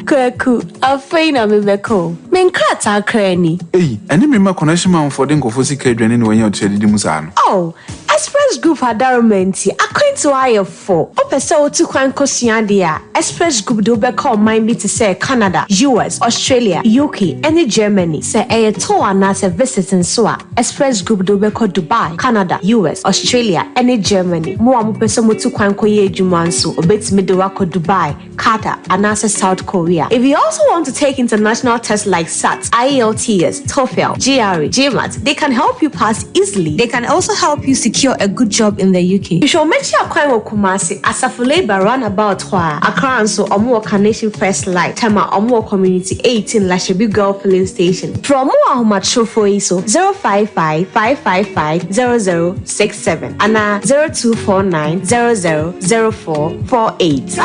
Kwaku, afei na mebɛkɔ o. Me nkrataa koraa ni. Ei, ɛne me mma connection manfoɔ de nkurɔfoɔ sika adwane na wanya ɔtua didi mu saa no. Oh, Express Group adaroma nti, akwantuo ayɛ fo. Wopɛ sɛ wotu kwan kosua adeɛ a, Express Group de wo bɛkɔ ɔman bi te sɛ Canada, US, Australia, UK, ne Germany. Sɛ ɛyɛ tour anaasɛ visit nso a, Express Group de wo bɛkɔ Dubai, Canada, US, Australia, ne Germany. Mo a mopɛ sɛ motu kwan kɔyɛ adwuma nso, wɔbɛtumi de wo akɔ Dubai, Qatar, anaasɛ South Korea. If you also want to take international tests like SAT, IELTS, TOEFL, GRE, GMAT, they can help you pass easily. They can also help you secure a good job in the UK. Hwehwɛ wɔn akyi akwan wɔ Kumasi, Asafo Labour roundabout hɔ ara. Accra nso, wɔn wɔ Carnation First Light, Tema, wɔn wɔ Community 18, Lashibi Girl Filling Station. Frɛ wɔn wɔ ahomatorofo yi so, 055 555 0067 anaa 0249 00 0448.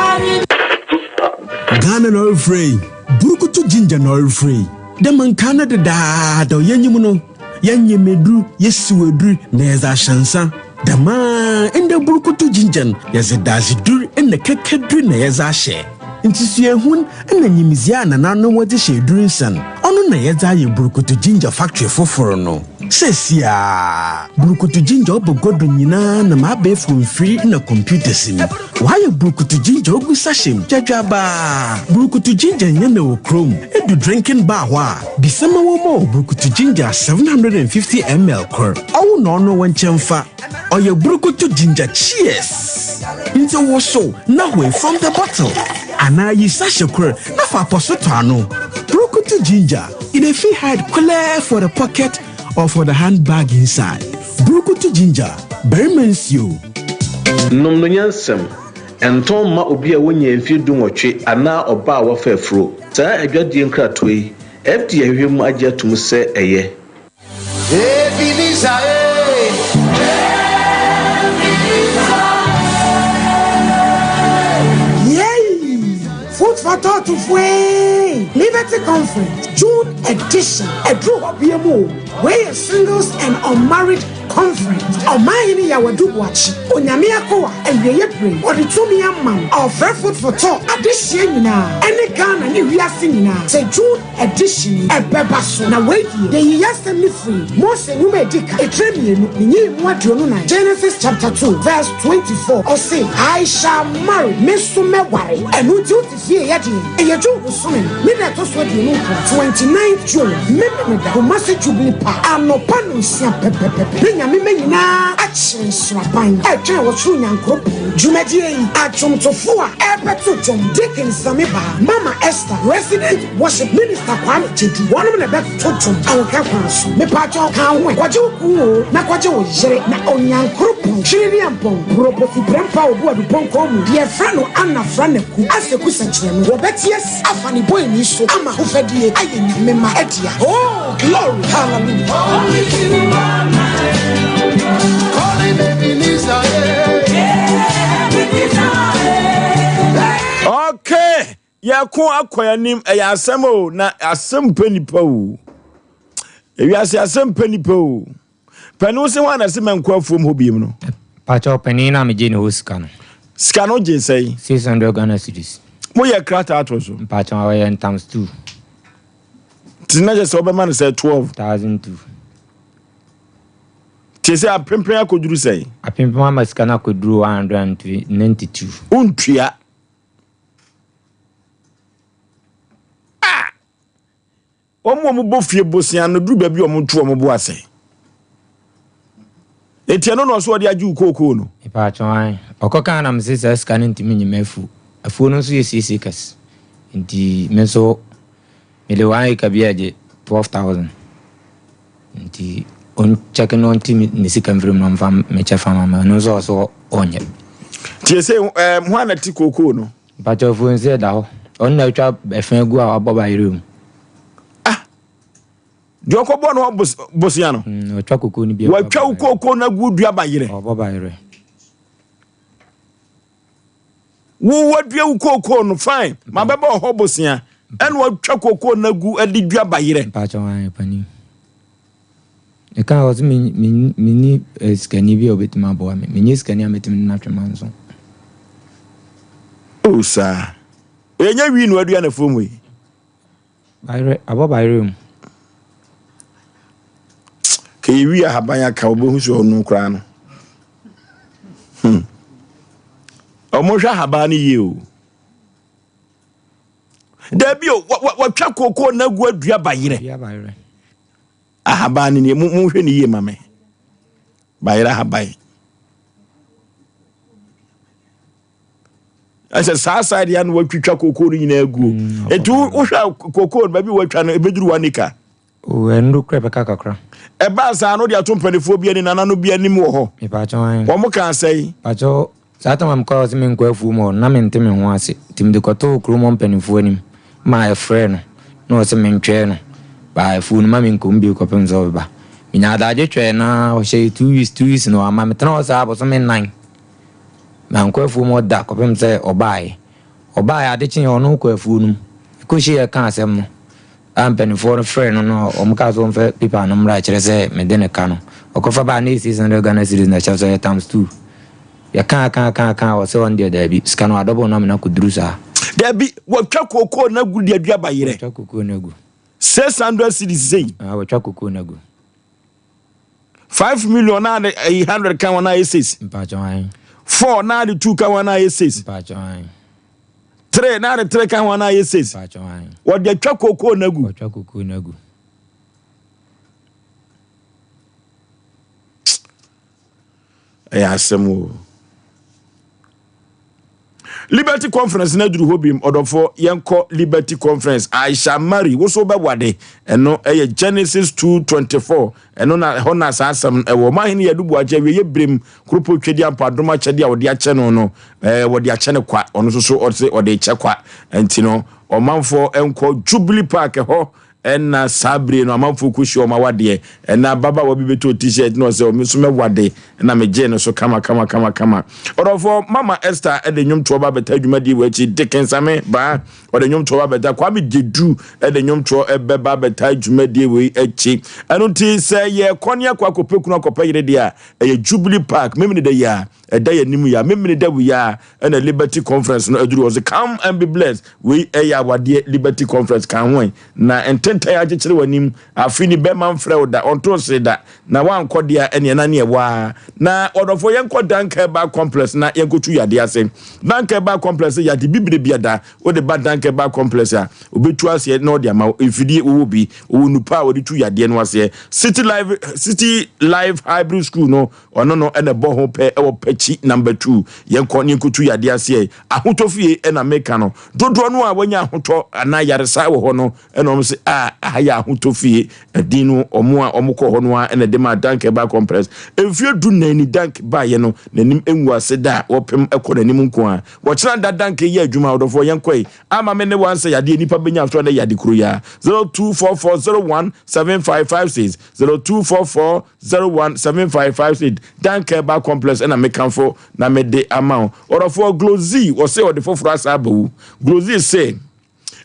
Ghana na ɔrefrɛ yi, Burukutu Ginger na ɔrefrɛ yi. Dɛ ma nkaa no dedaada yɛnyim no, yɛnyem edur, yesiw edur na yɛdze ahyɛ nsa. Dɛm ara ndɛ Burukutu Ginger no, yɛdze dadzedur na kɛkɛdur na yɛdze ahyɛ. Ntsi suahun na nyimdzee a nananom wɔdze hyɛ edur nsa no, ɔno na yɛdze ayɛ Burukutu Ginger factory fofor no. Seseiara, Burukutu Ginger ɔba gua do nyina nam abaɛfor mfir na computers mu. Wɔayɛ Burukutu Ginger ogu sachet mu dwadwaabaa. Burukutu Ginger nnyɛ na wɔ kurom. Edu drinking bar hɔ a, bisa ma wɔmma wo Burukutu Ginger 750 ml kor. Ɔwo na ɔno wo nkyɛn fa. Ɔyɛ Burukutu Ginger Cheers! Ntsi wosow na hoe from the bottle anaa yi sachet kor na fa apɔso tɔ ano. Burukutu Ginger, e dey fit hide clear for the pocket or for the handbag inside. Burukutu Ginger, barima nsuo. Nom no nyansam. Ɛntɔn mma obi a wannyaa mfeɛ dunwɔtwe anaa ɔbaa a wafa afuro. Saa adwadie nkratoɔ yi, FDA ahwehwɛ mu agye atom sɛ ɛyɛ. Ebenezer eh. Ebenezer eh. Yay! Food for thought foe Liberty Conference June edition. Ɛduru hɔ bia mu o. Wei yɛ singles and unmarried. Conference. Ɔmanhene Yaw Adu Boakye, Onyame akoa, awieɛ berɛ yi, ɔde tumi ama wo. Ɔrefrɛ Food for Thought adehyeɛ nyinaa ɛne Ghana ne wiase nyinaa sɛ June edition yi ɛbɛba so. Na wei deɛ, yɛyiyi asɛm no firi Mose nwoma a ɛdi kan, etire mmienu, ne nyiyimu 24, Genesis chapter 2 verse 24, ɔse, I shall marry, me nso mɛware. Ɛno nti wote fie yɛ deɛn? Ɛyɛ June bosome no ne da ɛtɔ so 29, 29th June, Memeneda, Kumasi Jubilee Park, anɔpa nonsia pɛpɛpɛpɛ, ne Nyame mma nyinaa akyere nsraban ɛretwɛn ɔsoro Nyankoropɔn. Dwumadie yi, adwomtofoɔ a ɛrebɛto dwom, Deacon Sami Baa, Mama Esther, Resident Worship Minister Kwame Gyedu, wɔnom na ɛbɛto dwom ahokeka kwan so. Mepaakyɛw ka wo ho ɛ, kɔgye wo kunu oo, na kɔgye wo yere, na Onyankoropɔn, Twene-ne-Ampɔn, Burobofi Prɛmpa Obu Adupɔnkɔn mu, deɛ yɛfrɛ no Anna Franaku, Aseku Sɛnkyerɛno, wɔbɛte asi afa ne bɔeni so ama ahofadie ayɛ Nyame mma dea. Oh, glory, hallelujah. Only you are mine. Calling Ebenezer, yeah. Ebenezer, eh. Okay. Yɛko akɔ anim ɛyɛ asɛm o na asɛm pɛ nipa o ewiase asɛm pɛ nipa o pɛni wo se hwan na se mɛnkɔ afuom hɔ biem no. Pakyɛw panin na megye ne hɔ sika no. Sika no gye sɛn? 600 Ghana cedis. Mo yɛ krataa to so? Mpakyɛw ɔyɛ times two. Ti na kyɛ sɛ ɔbɛma no sɛ 12. 1002. Te sɛ apempem akɔduru sɛn? Apempem ama sika no akɔduru 192. Wontua. Ah! Wɔn a wɔbɔ fie bosea no duru baabi a wɔto wɔn bo ase. Eti ɛno na ɔso ɔde agye wo kookoo no. Mepatwo an. Ɔkɔ kan na mese saa sika no ntumi nye m'afuo. Afuo no nso yɛ six acres. Nti me nso mede one acre bi agye 12,000. Nti ɔnkyɛke na ɔnte ne sika mfiri mu na ɔmfa me kyɛfa ma me. Ɔno nso ɔso ɔnyɛ. Nti ɛsɛ ɛɛm hwan na te kookoo no? Mpakyɛw afuo nso ɛda hɔ. Ɔno na atwa ɛfɛn agu a wabɔ bayerɛ mu. Ah! Deɛ ɔkɔbɔ no bosea no? Ɔtwa kookoo no bi agu. Watwa wo kookoo no agu dua bayerɛ. Ɔbɔ bayerɛ. Wo wadua wo kookoo no fine ma bɛbɔ ɔhɔ bosea ɛna watwa kookoo no agu de dua bayerɛ. Mpakyɛw ayɛ panin. Ɛka wɔ so menni eh, sikani bi a obetumi aboa me. Menni sikani a metumi ne no atwe manso. Oh saa. Ɛnyɛ wii na wadua na fam yi. Bayerɛ, abɔ bayerɛ mu. Ka yɛ wi ahaban aka wobɛhu sɛ ɔno koraa no. Hmm. Ɔmo hwɛ ahaban no yie o. Dabi o, watwa kookoo no agu adua bayerɛ. Ahaban no nie, monhwɛ no yie ma me. Bayerɛ ahaban. Ɛsɛ saa side ya na watwitwa kookoo no nyinaa aguo. Eti wohwɛ kookoo no baabi watwa no ebeduru one acre. O ɛnuru kora ɛbɛka kakra. Ɛbaa saa no de ato mpanimfoɔ bi anim nana no bi anim wɔ hɔ. Mepaakyɛw ahe. Wɔn kaa sɛn. Paakyɛw saa tam a mekɔɔ sɛ menkɔ afuo mu hɔ no na mente me ho ase nti mede kɔtoo kurom hɔ mpanimfoɔ anim ma ɛfrɛɛ no na ɔse mentwɛɛ no baa afuo no ma menkɔ mu bio kɔpem sɛ ɔbɛba. Menya adagye twɛɛ no ara ɔhyɛɛ 2 weeks 2 weeks na wamma metena hɔ saa bosome nnan. Mankɔ afuom hɔ da kɔpem sɛ ɔbaeɛ. Ɔbaeɛ, ade kyeeɛ ɔno kɔɔ afuo no mu. Ɛkɔhyiaeɛ kaa asɛm no a mpanimfoɔ no frɛɛ no no wɔn kaa sɛ ɔmfa paper no mmra kyerɛ sɛ mede ne ka no. Ɔkɔfa baa na ɛyɛ 600 Ghana cedis na ɛkyerɛ sɛ ɔyɛ times two. Yɛkaa kaa kaa kaa ɔsɛ ɔno deɛ daabi, sika no adɔbɔ no amena kɔduru saa. Daabi, wɔtwa kookoo no agu de adua bayerɛ. Wɔtwa kookoo no agu. 600 cedis sei. Ah, wɔtwa kookoo no agu. 5 million na de ɛyi 100 ka ho na ayɛ 6. Mpakyɛw ahe. 4 na de 2 ka ho na ayɛ 6. Mpakyɛw ahe. 3 na de 3 ka ho na ayɛ 6. Mpakyɛw ahe. Wɔde atwa kookoo no agu. Wɔatwa kookoo no agu. Ɛyɛ asɛm o. Liberty Conference no aduru hɔ bim ɔdɔfoɔ yɛnkɔ Liberty Conference I shall marry wo so wobɛwade ɛno ɛyɛ Genesis 2:24 ɛno na ɛhɔ na saa asɛm no ɛwɔ ɔmahene yɛ adubu akyɛ awieɛ berem kuropɔ twɛdi ampa adom akyɛde a wɔde akyɛ no no ɛɛ wɔde akyɛ no kwa ɔno nso so ɔse ɔde kyɛ kwa nti no ɔmanfoɔ nkɔ Jubilee Park ɛhɔ. Ɛna saa bere no amanfoɔ kɔhyia wɔn awadeɛ. Ɛna ababaawa bi bɛtɔɔ t-shirt na ɔsɛ ɔme nso mɛwade. Ɛna megyee no so kama kama kama kama. Ɔdɔfoɔ Mama Esther de nnwomtoɔ ba bɛta dwumadie wɔ akyi. Dickens Ame Baa ɔde nnwomtoɔ ba bɛta. Kwame Gyedu de nnwomtoɔ bɛba bɛta dwumadie wei akyi. Ɛno nti sɛ yɛkɔ ne akɔ akɔpɛ kunu akɔpɛ yere deɛ a, ɛyɛ Jubilee Park. Memene da yi a ɛda yɛn anim yi a, Memene da wei a ɛna Liberty Conference no aduru hɔ. So come and be blessed. Wei ɛyɛ awadeɛ Liberty Conference ka ho ɛ. Na ntentan akyekyere w'anim. Afe ni bɛma mfrɛ wo da, ɔnto nsee da. Na wankɔ deɛ a ɛneɛ na neɛ waa. Na ɔdɔfoɔ yɛnkɔ Dank Herbal Complex na yɛnkɔtu yadeɛ ase. Dank Herbal Complex yade bibire bia da. Wode ba Dank Herbal Complex a, ɔbɛtu aseɛ na ɔde ama wo. Mfidie wɔwɔ bi, wɔwɔ nupa a wɔde tu yadeɛ no aseɛ. City Life, City Life Hybrid School no, Ɔno no na ɛbɔ ho pɛ wɔ pɛkyi number 2. Yɛnkɔ ne yɛnkɔtu yadeɛ aseɛ. Ahotɔ fie na meka no. Dodoɔ no a wɔanya ahotɔ anaa yaresa wɔ hɔ no na wɔn se a aha yɛ ahotɔ fie. Ɛdin no wɔn a wɔn kɔ hɔ no ara na ɛde maa Dank Herbal Compress. Mfeɛ du nan ni Dank baeɛ no n'anim ngu ase da a wɔpem kɔ n'anim nko ara. Wɔkyena da Dank yɛ adwuma ɔdɔfoɔ yɛnkɔe ama me ne wo ansɛ yadeɛ nipa bɛnya so ɛnɛ yade kuro yi ara. 0244017556 0244 017558 Dan Kerber Complex ɛna mekamfo na mede ama wo. Ɔdɔfoɔ Glozy wɔse ɔde foforɔ asa aba wu. Glozy se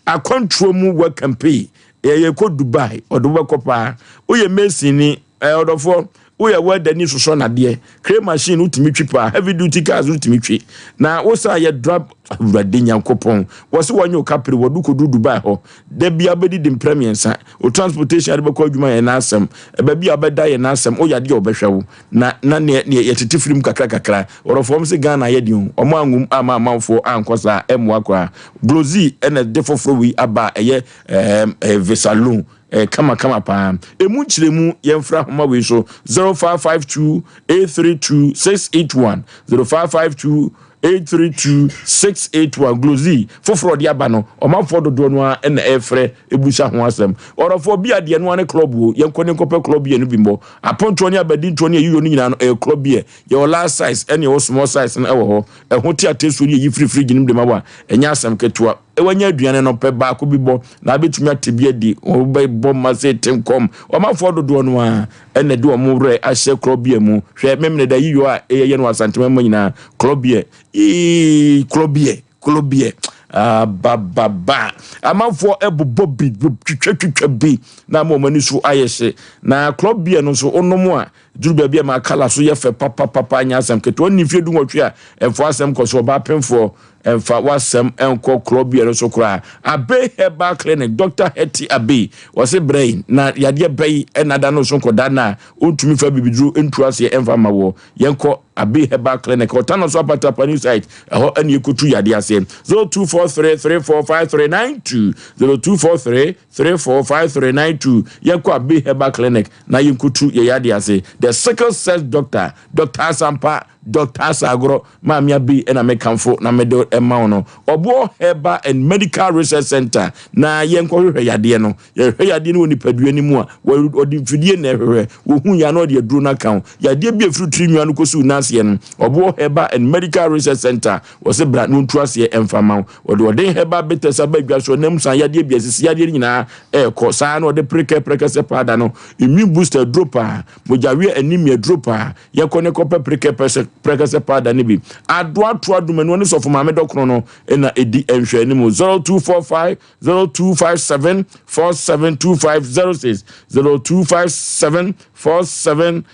akwantuo mu work campaign yɛyɛ kɔ Dubai ɔde wobɛkɔ paa. Woyɛ mason ni ɔdɔfoɔ woyɛ welder ni sosɔ nadeɛ crane machine wotumi twi paa heavy duty cars wotumi twi na wosan yɛ drab awurade nyankopɔn wɔse wɔnyɛ wo kapere wɔde kɔdu Dubai hɔ da bia wobɛdidi mprɛ mmiɛnsa Wo transportation a wode bɛkɔ adwuma yɛ n'asɛm. Baabi a wobɛda yɛ n'asɛm. Woyɛ adeɛ a ɔbɛhwɛ wo. Na na neɛ neɛ yɛtete firi mu kakra kakra. Wɔdɔfoɔ wɔn se Ghana yɛ den o. Wɔn anwom amma amanfoɔ ankɔ saa a ɛmmoa koraa. Glozy na ɛde foforɔ wei aba a ɛyɛ ɛɛm ɛyɛ visa loan. Ɛyɛ kama kama paa. Emu nkyerɛmu yɛmfrɛ ahoma wei so 0552 832 681 0552 832 681 Glozy foforɔ ɔde aba no ɔmanfoɔ dodoɔ no ara na ɛrefrɛ ɛbusa ho asɛm. Ɔdɔfoɔ bia deɛ no ara ne club o yɛnkɔ ne nkɔpɛ club beer no bi mmɔ. Apontoɔ ne abadintoɔ ne ayiyɔ no nyinaa no ɛyɛ club beer. Yɛwɔ large size ɛne ɛwɔ small size no ɛwɔ hɔ. Ɛho te atesuo ne yɛyi firi fridge no mu de ma wo a ɛnyɛ asɛm ketewa. Wanya aduane no pɛ baako bi bɔ na abɛtumi ate bi adi. Wobɛbɔ ma sɛ te nkɔm. Ɔmanfoɔ dodoɔ no ara na ɛde wɔn werɛ ahyɛ korɔbea mu. Hwɛ, Memeneda ayiyɔ a yɛyɛ no wɔ Asantema mu nyinaa, korɔbea, ii, korɔbea, korɔbea, abababa. Amanfoɔ bobɔ bi, twitwatwitwa bi, na ama wɔn ani so ayɛ hye. Na korɔbea no nso, wonom a, duru baabi a ma kala so yɛ fɛ papapapa, nyɛ asɛm ketewa. Ɔnni mfeɛ dunwɔtwe a, ɛmfa asɛm kɔ so, ɔbaa pemfoɔ. Mfa w'asɛm nkɔ korɔbea no so koraa. Abbey Herbal Clinic, Dɔkta Hetty Abbey, ɔse brɛ yi na yadeɛ bɛ yi na ada no so nkɔda no a ɔntumi mfa bibiduro ntu aseɛ mfa mma woɔ. Yɛnkɔ Abbey Herbal Clinic, Ɔtano so Apatapa New Site, ɛhɔ ɛne yɛkɔtu yadeɛ aseɛ. 0243 345392, 0243 345392, Yɛnkɔ Abbey Herbal Clinic na yɛnkɔtu yɛ yadeɛ ase. The Sickle Cell Doctor, Dɔkta Asampa, Dɔkta Asagorɔ, Maame Abbey na mekamfo na mede ma wo no. Ɔboɔ Herbal and Medical Research Center na yɛnkɔhwehwɛ yadeɛ no. Yɛhwehwɛ yadeɛ no wɔ nipadua no mu a, wɔde mfidie na ɛhwehwɛ. Wɔhu yɛ a na wɔde aduro no aka ho. Yadeɛ bi a ɛfiri tiri nwa no kɔsi wo nan aseɛ no, Ɔboɔ Herbal and Medical Research Center, wɔse bra na wɔntu aseɛ mfa mma wo. Wɔde ɔden herbal bitters aba adwa so, ɛnam san yadeɛ bi a ɛsisi yadeɛ no nyinaa ɛrekɔ. Saa ara na wɔde prekɛ prɛkɛsɛ powder no, immune booster aduro paa, mogyaweɛ anemia aduro paa, Yɛkɔ ne kɔpɛ prekɛ pɛsɛ prɛkɛsɛ powder no bi. Adoa toa dumanu ne sɔfo maame dɔkono no na edi nhwɛanim. 0245 0257 472506 0257 47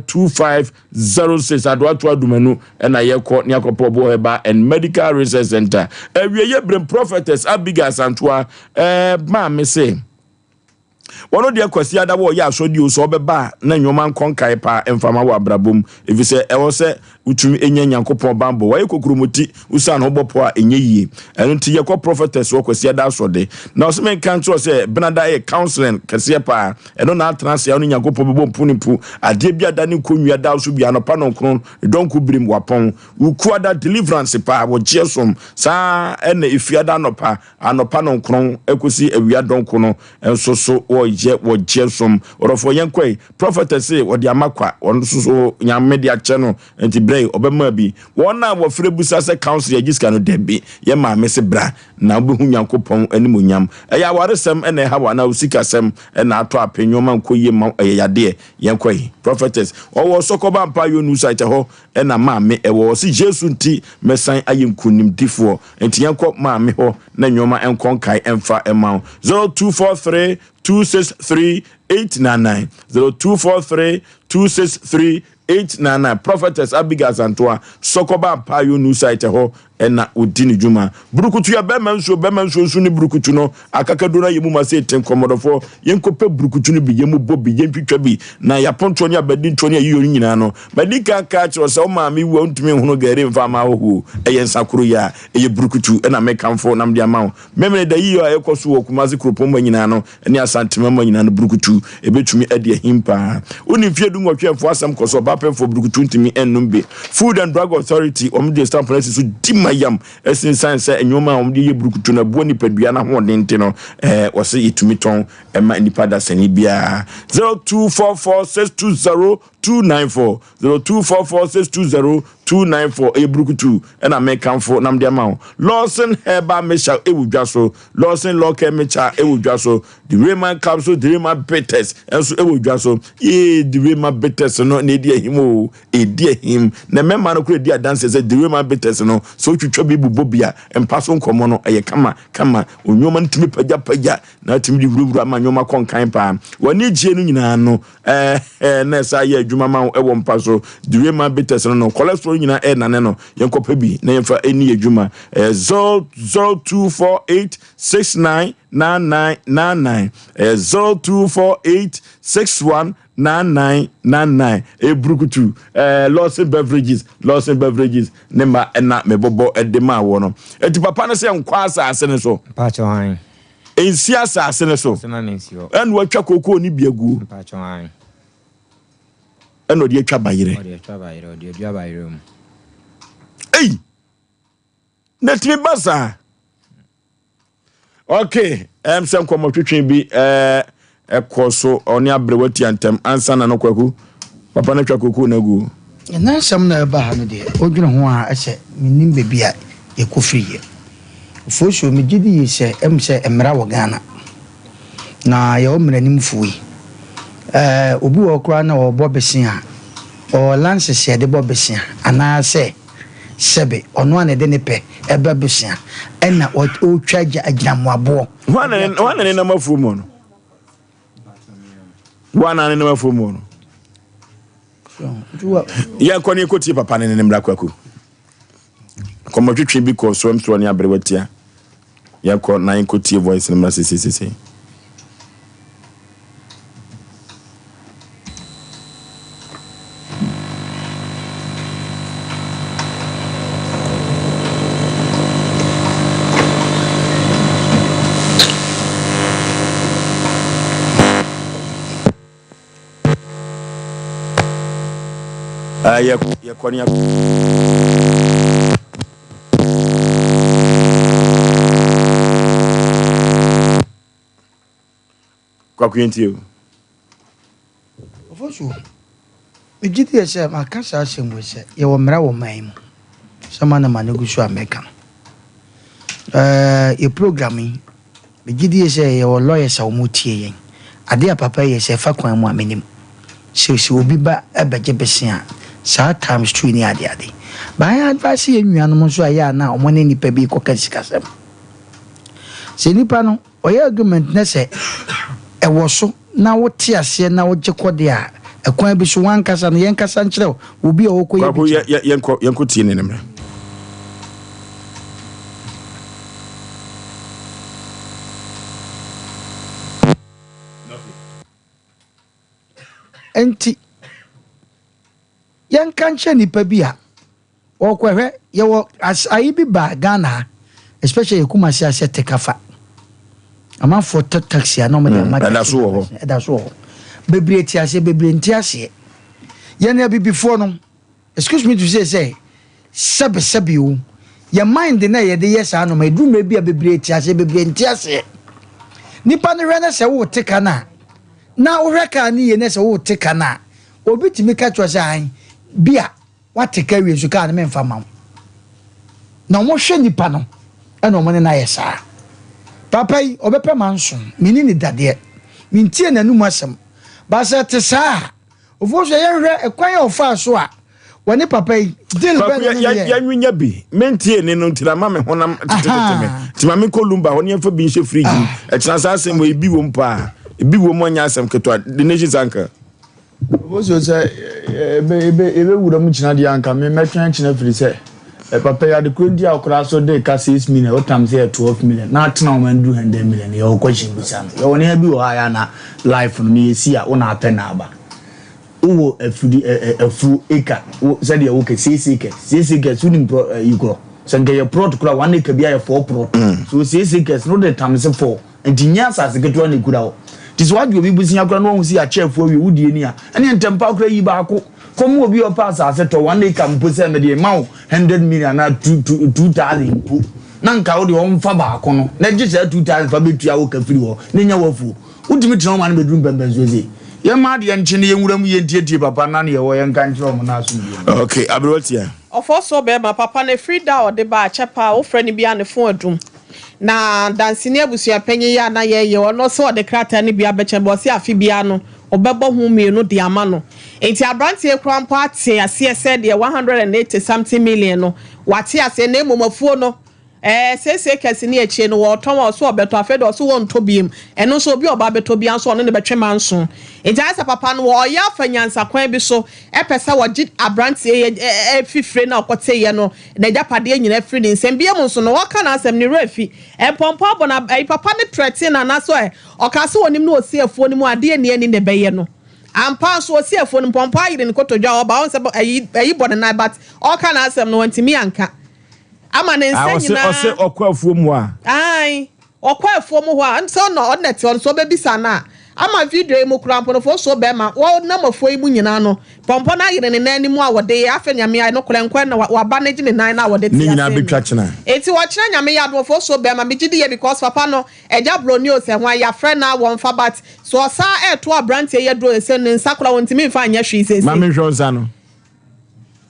2506 Adoa toa dumanu na yɛkɔ ne akɔpɛ ɔbo Herbal and Medical Research Center. Awieɛ berem Prophetess Abigail Asantoa eh, maame se. Wɔno deɛ Kwasiada wɔ ɔyɛ asɔdeɛ o sɛ ɔbɛba a na nnoɔma nkɔ nkae paa mfa ma wɔ abrabɔ mu efisɛ ɛwɔ sɛ wotumi nya Nyankopɔn banbɔ. Wayɛ kokuromoti wosiane ho bɔ pɔ a ɛnyɛ yie. Ɛno nti yɛkɔ prophetess hɔ Kwasiada asɔde. Na ɔse menka nkyerɛ wo sɛ Benada yɛ counseling kɛseɛ paa. Ɛno na atena ase a wone Nyankopɔn bɛbɔ mpu ne mpu. Adeɛ bi ada ne nkɔnwia da so bi anɔpa nɔnkron ne dɔnko birim wapɔn. Wukuada deliverance paa wɔgyeɛ som. Saa ɛna Efiada anɔpa Anɔpa nɔnkron kosi awia dɔnko no nso so wɔyɛ wɔgyeɛ som. Ɔdɔfoɔ yɛnkɔ yi. Prophetess se ɔde ama kwa, ɔno nso so Nyame de akyɛ no nti brɛ yi ɔbɛma bi. Wɔn a wɔfrɛ busa sɛ council yɛgye sika no dabi. Yɛn maame se bra. na wobɛhu Nyankopɔn animuonyam. Ɛyɛ awaresɛm na ɛha wo anaa wo sikasɛm na atɔ ape, nnoɔma nkɔ yie mma wo, ɛyɛ yadeɛ. Yɛnkɔ he? Prophetess, ɔwɔ Sɔkɔba Mpaeɛ New Site ɛhɔ na maame ɛwɔ. Ɔse Jesu nti mɛsan ayɛ nkunimdifoɔ. Nti yɛnkɔ maame hɔ na nnoɔma nkɔ nkae mfa mma wo. 0243 263 899 0243 263 899 Prophetess Abigail Asantoa, Sɔkɔba Apayo New Site ɛhɔ na ɔdi ne dwuma. Burukutu yɛ bɛrima nsuo, bɛrima nsuo nso ne burukutu no akakaduro no ayɛ mu ma sɛ ɛte nkɔmmɔdɔfoɔ. Yɛnkɔpɛ burukutu no bi, yɛmmobɔ bi, yɛntwitwa bi, na yɛapontoɔ ne abadintoɔ ne ayiyɔ no nyinaa no, madi kan aka akyerɛ wo sɛ wo maame wu a wontumi nhono gari mfa mma ahɔhoɔ. Ɛyɛ nsa koro yi a, ɛyɛ burukutu na mekamfo na mede ama wo. Memeneda ayiyɔ a ɛkɔ so wɔ Kumasi kuropɔn mu nyinaa no, ne Asantema mu nyinaa no burukutu ebetumi adi ahim paa. Wonni mfeɛ dunwɔtwe mfo asɛm kɔ so ɔbaapemfoɔ burukutu ntumi nnom bi. Food and Drug Authority wɔn de stamp no asi so di ma yam ɛsensan sɛ nneɛma a wɔn de yɛ burukutu no ɛboa nipadua no ahoɔden nti no ɛɛ wɔsɛ yɛtumi tɔn ɛma nipa dasani biara. 0244 620 294 0244 620 294 ɛyɛ burukutu ɛna mekamfo nam de ama wo. Lawson Herbal Mixture ɛwɔ dwa so. Lawson Lɔkɛ Mixture ɛwɔ dwa so. Direma capsule, Direma bitters ɛnso ɛwɔ dwa so. Yee Direma bitters no na ɛdi ahim o, ɛdi ahim. Na mmarima no kora di adanseɛ sɛ Direma bitters no sɛ wotwitwa bi bobɔ bi a mpa so nkɔmmɔ no ɛyɛ kama kama. Onwoma no tumi pagyapagya na atumi de wurawura ma nneɛma kɔ nkan paa. W'ani gyeɛ no nyinaa no ɛɛ na ɛsa yɛ adwuma ma wo ɛwɔ mpa so. Direma bitters no no cholesterol nyinaa ɛnane no. Yɛnkɔpɛ bi na yɛmfa ɛni adwuma. Ɛyɛ 0248 69 9999. Ɛyɛ 0248 61 9999. Ɛyɛ burukutu. Ɛɛ Lawson Beverages, Lawson Beverages ne ma ɛna mebɔbɔ ɛde maa wɔ no. Eti papa no sɛ nkɔ asase no so. Mpakyɛ hwan? Nsi asase no so. Ɔsɛ ma me nsi hɔ. Ɛna watwa kookoo no bi aguo. Mpakyɛ hwan? Ɛna ɔde atwa bayerɛ. Ɔde atwa bayerɛ, ɔde adua bayerɛ mu. Ei! Na ɛtumi ba saa. Okay, ɛm sɛ nkɔmmɔtwetwe bi ɛɛ ɛkɔ so ɔne aberewa tia ntɛm ansa na no kwaku papa no atwa kookoo no agu. Ɛnɛ nsɛm na ɛba ha no deɛ, wodwene ho a ɛsɛ mennim baabi a yɛkɔ firiiɛ. Ofosuo, megye di yie sɛ ɛm sɛ mmara wɔ Ghana. Na yɛwɔ mmaranimfoɔ yi. Ɛɛ obi wɔ hɔ koraa na ɔrebɔ besea a, ɔwɔ lances yɛde bɔ besea anaasɛ sɛbe ɔno a na ɛde ne pɛ ɛbɛ besea ɛna ɔretwa agyinamoaboɔ. Hwan na ne nam afuo mu no? Hwan na ne nam afuo mu no? Yɛnkɔ ne yɛnkɔtie papa ne ne mmra kwaku. Nkɔmmɔtwetwe bi kɔɔ so ɛmsoɔ ne aberewa tia. Yɛnkɔ na yɛnkɔtie voice no mmra sesesese. Ah, yɛkɔ ne Kwaku yɛntie o. Ofosu, megye die sɛ maka saa asɛm wei sɛ yɛwɔ mmara wɔ man yi mu sɛ ma na ma no gu so a mɛka no. Ɛɛ yɛ program yi Megye die sɛ yɛwɔ lawyers a wɔtie yɛn. Adeɛ a papa yi yɛ sɛ ɛfa kwan mu a menim. Sɛ sɛ obi ba bɛgye bese a, saa times two ne ade ade. But I advise yɛn nuanom nso a ɛyɛ a na wɔne nnipa bi rekɔka sikasɛm. Sɛ nipa no ɔyɛ agreement na sɛ ɛwɔ so na wote aseɛ na wogye kɔ deɛ a, ɛkwan bi so w'ankasa no yɛnkasa nkyerɛ wo obi a ɔrekɔyɛ bi Kwaku kyerɛ. yɛ yɛ yɛnkɔ yɛnkɔ tie ne ne mmra. Enti yɛnka nkyerɛ nipa bi a ɔkɔhwɛ yɛwɔ ayi bi ba Ghana ha especially yɛ Kumasi ase tekafa amanfoɔ tɔ taxi a na wɔde ama ɛda so wɔ hɔ ɛda so wɔ hɔ bebree te aseɛ bebree nte aseɛ yɛn abibifoɔ no Excuse me to say sɛ sɛbe sɛbe o, yɛn mind no a yɛde yɛ saa nnoɔma yi, ɛduru mmerɛ bi a bebree te aseɛ, bebree nte aseɛ. Nipa no hwɛ na sɛ wote ka no a, na wohwɛ kaa no yie na sɛ wote ka no a, obi tumi ka kyerɛ sɛ ae, bi a wate ka awie nso kaa no memfa ma wo. Na wɔhwɛ nipa no. ɛna wɔn ne no ayɛ saa. Papa yi, ɔbɛpɛ manso, menni no dadeɛ, mentie n'anum asɛm, but sɛ ɛte saa a, Ofosu yɛnhwɛ ɛkwan a ɔfaa so a wɔne papa yi deal bɛn na ne no yɛɛ. Yɛnwinya bi, mentie ne no nti na ama me honam tetetete me, nti ma menkɔ lumba hɔ ne yɛmfa bi nhyɛ fridge mu, ɛkyena saa asɛm wei ebi wom paa, ebi wom ɛnyɛ asɛm ketewa, The Nation's Anchor. Ofosu sɛ yɛbɛwura mu kyena deɛ anka me mɛtwɛn kyena firi sɛ papa yi ade korɔ nti a ɔkoraa so de ka 6 million wotam sɛ yɛ 12 million na atena wɔn anduru 100 million yɛwɔ question bisa no yɛwɔ nneɛma bi wɔ hɔ a yɛ ana life no meyɛ si a wo na apɛ na aba wowɔ afidi ɛ ɛ afuo acre wo sɛdeɛ wokɛ six acres six acres wonim prɔ ɛyi korɔ sɛ nka yɛ plot korɔ a one acre bi ayɛ four plot so six acres no wode times four nti nyɛ asase ketewa na ekura hɔ nti sɛ wagye obi bosia koraa na wahu sɛ yɛakyɛ afuo awie wodie ni a ɛneɛ ntɛmpa koraa yi baako kɔma obi a ɔpɛ asase tɔ one acre mpo sɛ mede ma wo hundred million anaa two two two thousand mpo na nka wode ɔmfa baako no na gye saa 2000 fa bɛtua wo ka firi hɔ na nya w'afuo. Wotumi tena hɔ ma no bɛduru mpɛmpɛnsoɔ sei. Yɛmma adeɛ nkye na yɛnwura mu yie ntietie papa no na neɛ ɛwɔ yɛnka nkyerɛ wɔn na asomdwoeɛ mmra. Ok, aberewa tia. Ɔfɔsɔ bɛɛma papa no ɛfiri da a ɔde baa kyɛ paa wofrɛ no biaa ne fon adum na danseni abusua panyin yi a na yɛyɛ ɔno sɛ ɔde krataa no bi abɛkyɛ no ɔse afe biaa no ɔbɛbɔ ho mienu de ama no nti abranteɛ yi koraa mpo ate aseɛ sɛ deɛ 180 something million no wate aseɛ na mmom afuo no Ɛɛ seesei kɛse ne akyire no wɔɔtɔn a ɔse ɔbɛtɔ afei deɛ ɔse wɔntɔ biom ɛno nso obi a ɔba abɛtɔ biara nso ɔne no bɛtwe manso nti ayɛ sɛ papa no ɔyɛ afa nyansa kwan bi so ɛpɛ sɛ ɔgye abranteɛ yi fifire no a ɔkɔteeɛ no n'agyapadeɛ nyinaa firi ne nsam biom nso no ɔka n'asɛm ne werɛ afi mpɔmpɔ abɔ no ayi papa no trɛtee no anaasɛ ɔkaa sɛ ɔnim no ɔsi afuo no mu adeɛ nni ani na ɛbɛyɛ no ampa nso ɔsi afuo no mpɔmpɔ ayere ne kotodwe a ɔba ɔn sɛ ayi bɔ ne nan but ɔka n'asɛm no wantumi anka Ama ne nsa Ah, ɔse, nyinaa. ɔse ɔkɔ afuo mu a. Ae, ɔkɔ afuo mu hɔ a, sɛ ɔna ɔna te hɔ no, sɛ ɔbɛbisa no a, ama video yi mu koraa mpo no, fosuo bɛrima, wɔnam afuo yi mu nyinaa no, pɔmpɔ no ayere ne nan anim a wɔde yɛ, afei Nyame ayɛ nokorɛ nkwa na waba no gye ne nan no a wɔde Ne te nyinaa ase no. bɛtwa kyena. Enti ɔkyena Nyame yɛ adom fosuo bɛrima, megye di yɛ because papa no, agya broni o sɛ hwan, yɛafrɛ no a wɔmfa but sɛ ɔsaa ɛɛto abranteɛ yi aduro sɛ ne nsa koraa ɔntumi mfa nyɛ hwee seesei. Ma menhwɛ wo nsa no.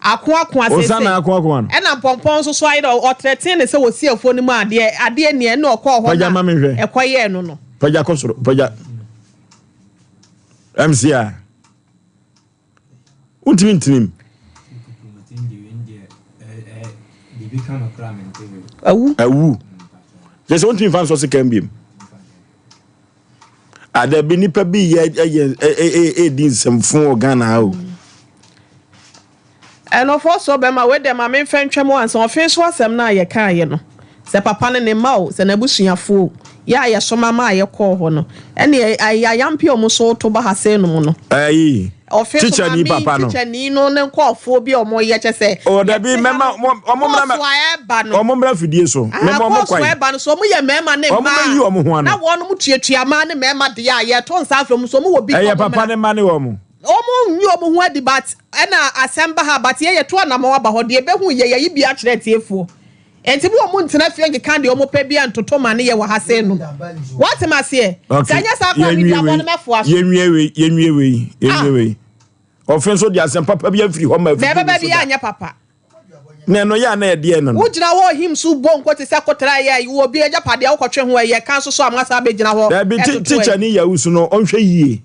Akoakoa seesei. Osian akoakoa no. Ɛna mpɔmpɔn nso so ayɛ dɛ ɔtrɛtee ne sɛ wɔsi afuo no mu a deɛ adeɛ nni ɛna ɔkɔɔ hɔ Pagya ma na menhwɛ. ɛkɔyɛɛ no no. Pagya kɔ soro. Pagya. MC a. Wontumi ntenim. Awu. Awu. Kyerɛ sɛ wontumi mfa nsɔ sekan biom. Ah, dabi nipa bi yɛ ɛyɛ ɛdi nsɛmfo wɔ Ghana ha o. Ɛnɔfoɔ so bɛma wei deɛ ma memfa ntwam ansa ɔfe so asɛm no a yɛkaeɛ no sɛ papa no ne mma o sɛ n'abusuafoɔ o yɛ a yɛsoma maa yɛkɔɔ hɔ no ɛne ayayampe a wɔn so to ba ha sei nom no. Ayi Ɔfe so tikyani maame papa no. tikyani no ne nkɔɔfoɔ bi a wɔyɛ kyɛ sɛ O dabi yɛte ha mɛma no wɔn mmra kɔɔso a ɛba no. wɔn mmra fidie so Aha mɛma wɔn kɔɔso kwan. a ɛba no so wɔn yɛ mmarima ne Wɔn mmaa bɛyi wɔn ho ano. na wɔn tuatua mmaa ne mmarima deɛ a yɛto nsa afrɛ wɔn so wɔn wɔ bi Ɛyɛ wɔn papa mmra. ne mma ne wɔn. Wɔn nyi wɔn ho adi but ɛna asɛm ba ha but yɛ yɛto anamɔn aba hɔ deɛ ɛbɛhu yɛ yɛyi bi akyerɛ atiefoɔ. Enti mo ɔmo ntena fie nkeka deɛ ɔmo pɛ biara ntoto ma ne yɛ wɔ ha sei nom. Woate maseɛ? Ok, Sɛ ɛnyɛ saa koraa a yɛnwie meduabɔ wei, no mɛfoa so. yɛnwie wei, yɛnwie wei, Ah! yɛnwie wei. Ɔfe nso de asɛm papa bi afiri hɔ ma Na afidie ɛbɛba no so bi da. anyɛ papa. Na ɛno yɛ a na ɛdeɛ no no. Wogyina hɔ ohim so bɔ nko te sɛ kotra ɛyɛ wɔ obi agyapadeɛ a wokɔtwe ho ɛyɛ ka nso so a moasan abɛgyina hɔ Dabi, ti, ɛtoto teacher ɛyi. ni yɛ wusu no, ɔnhwɛ yie.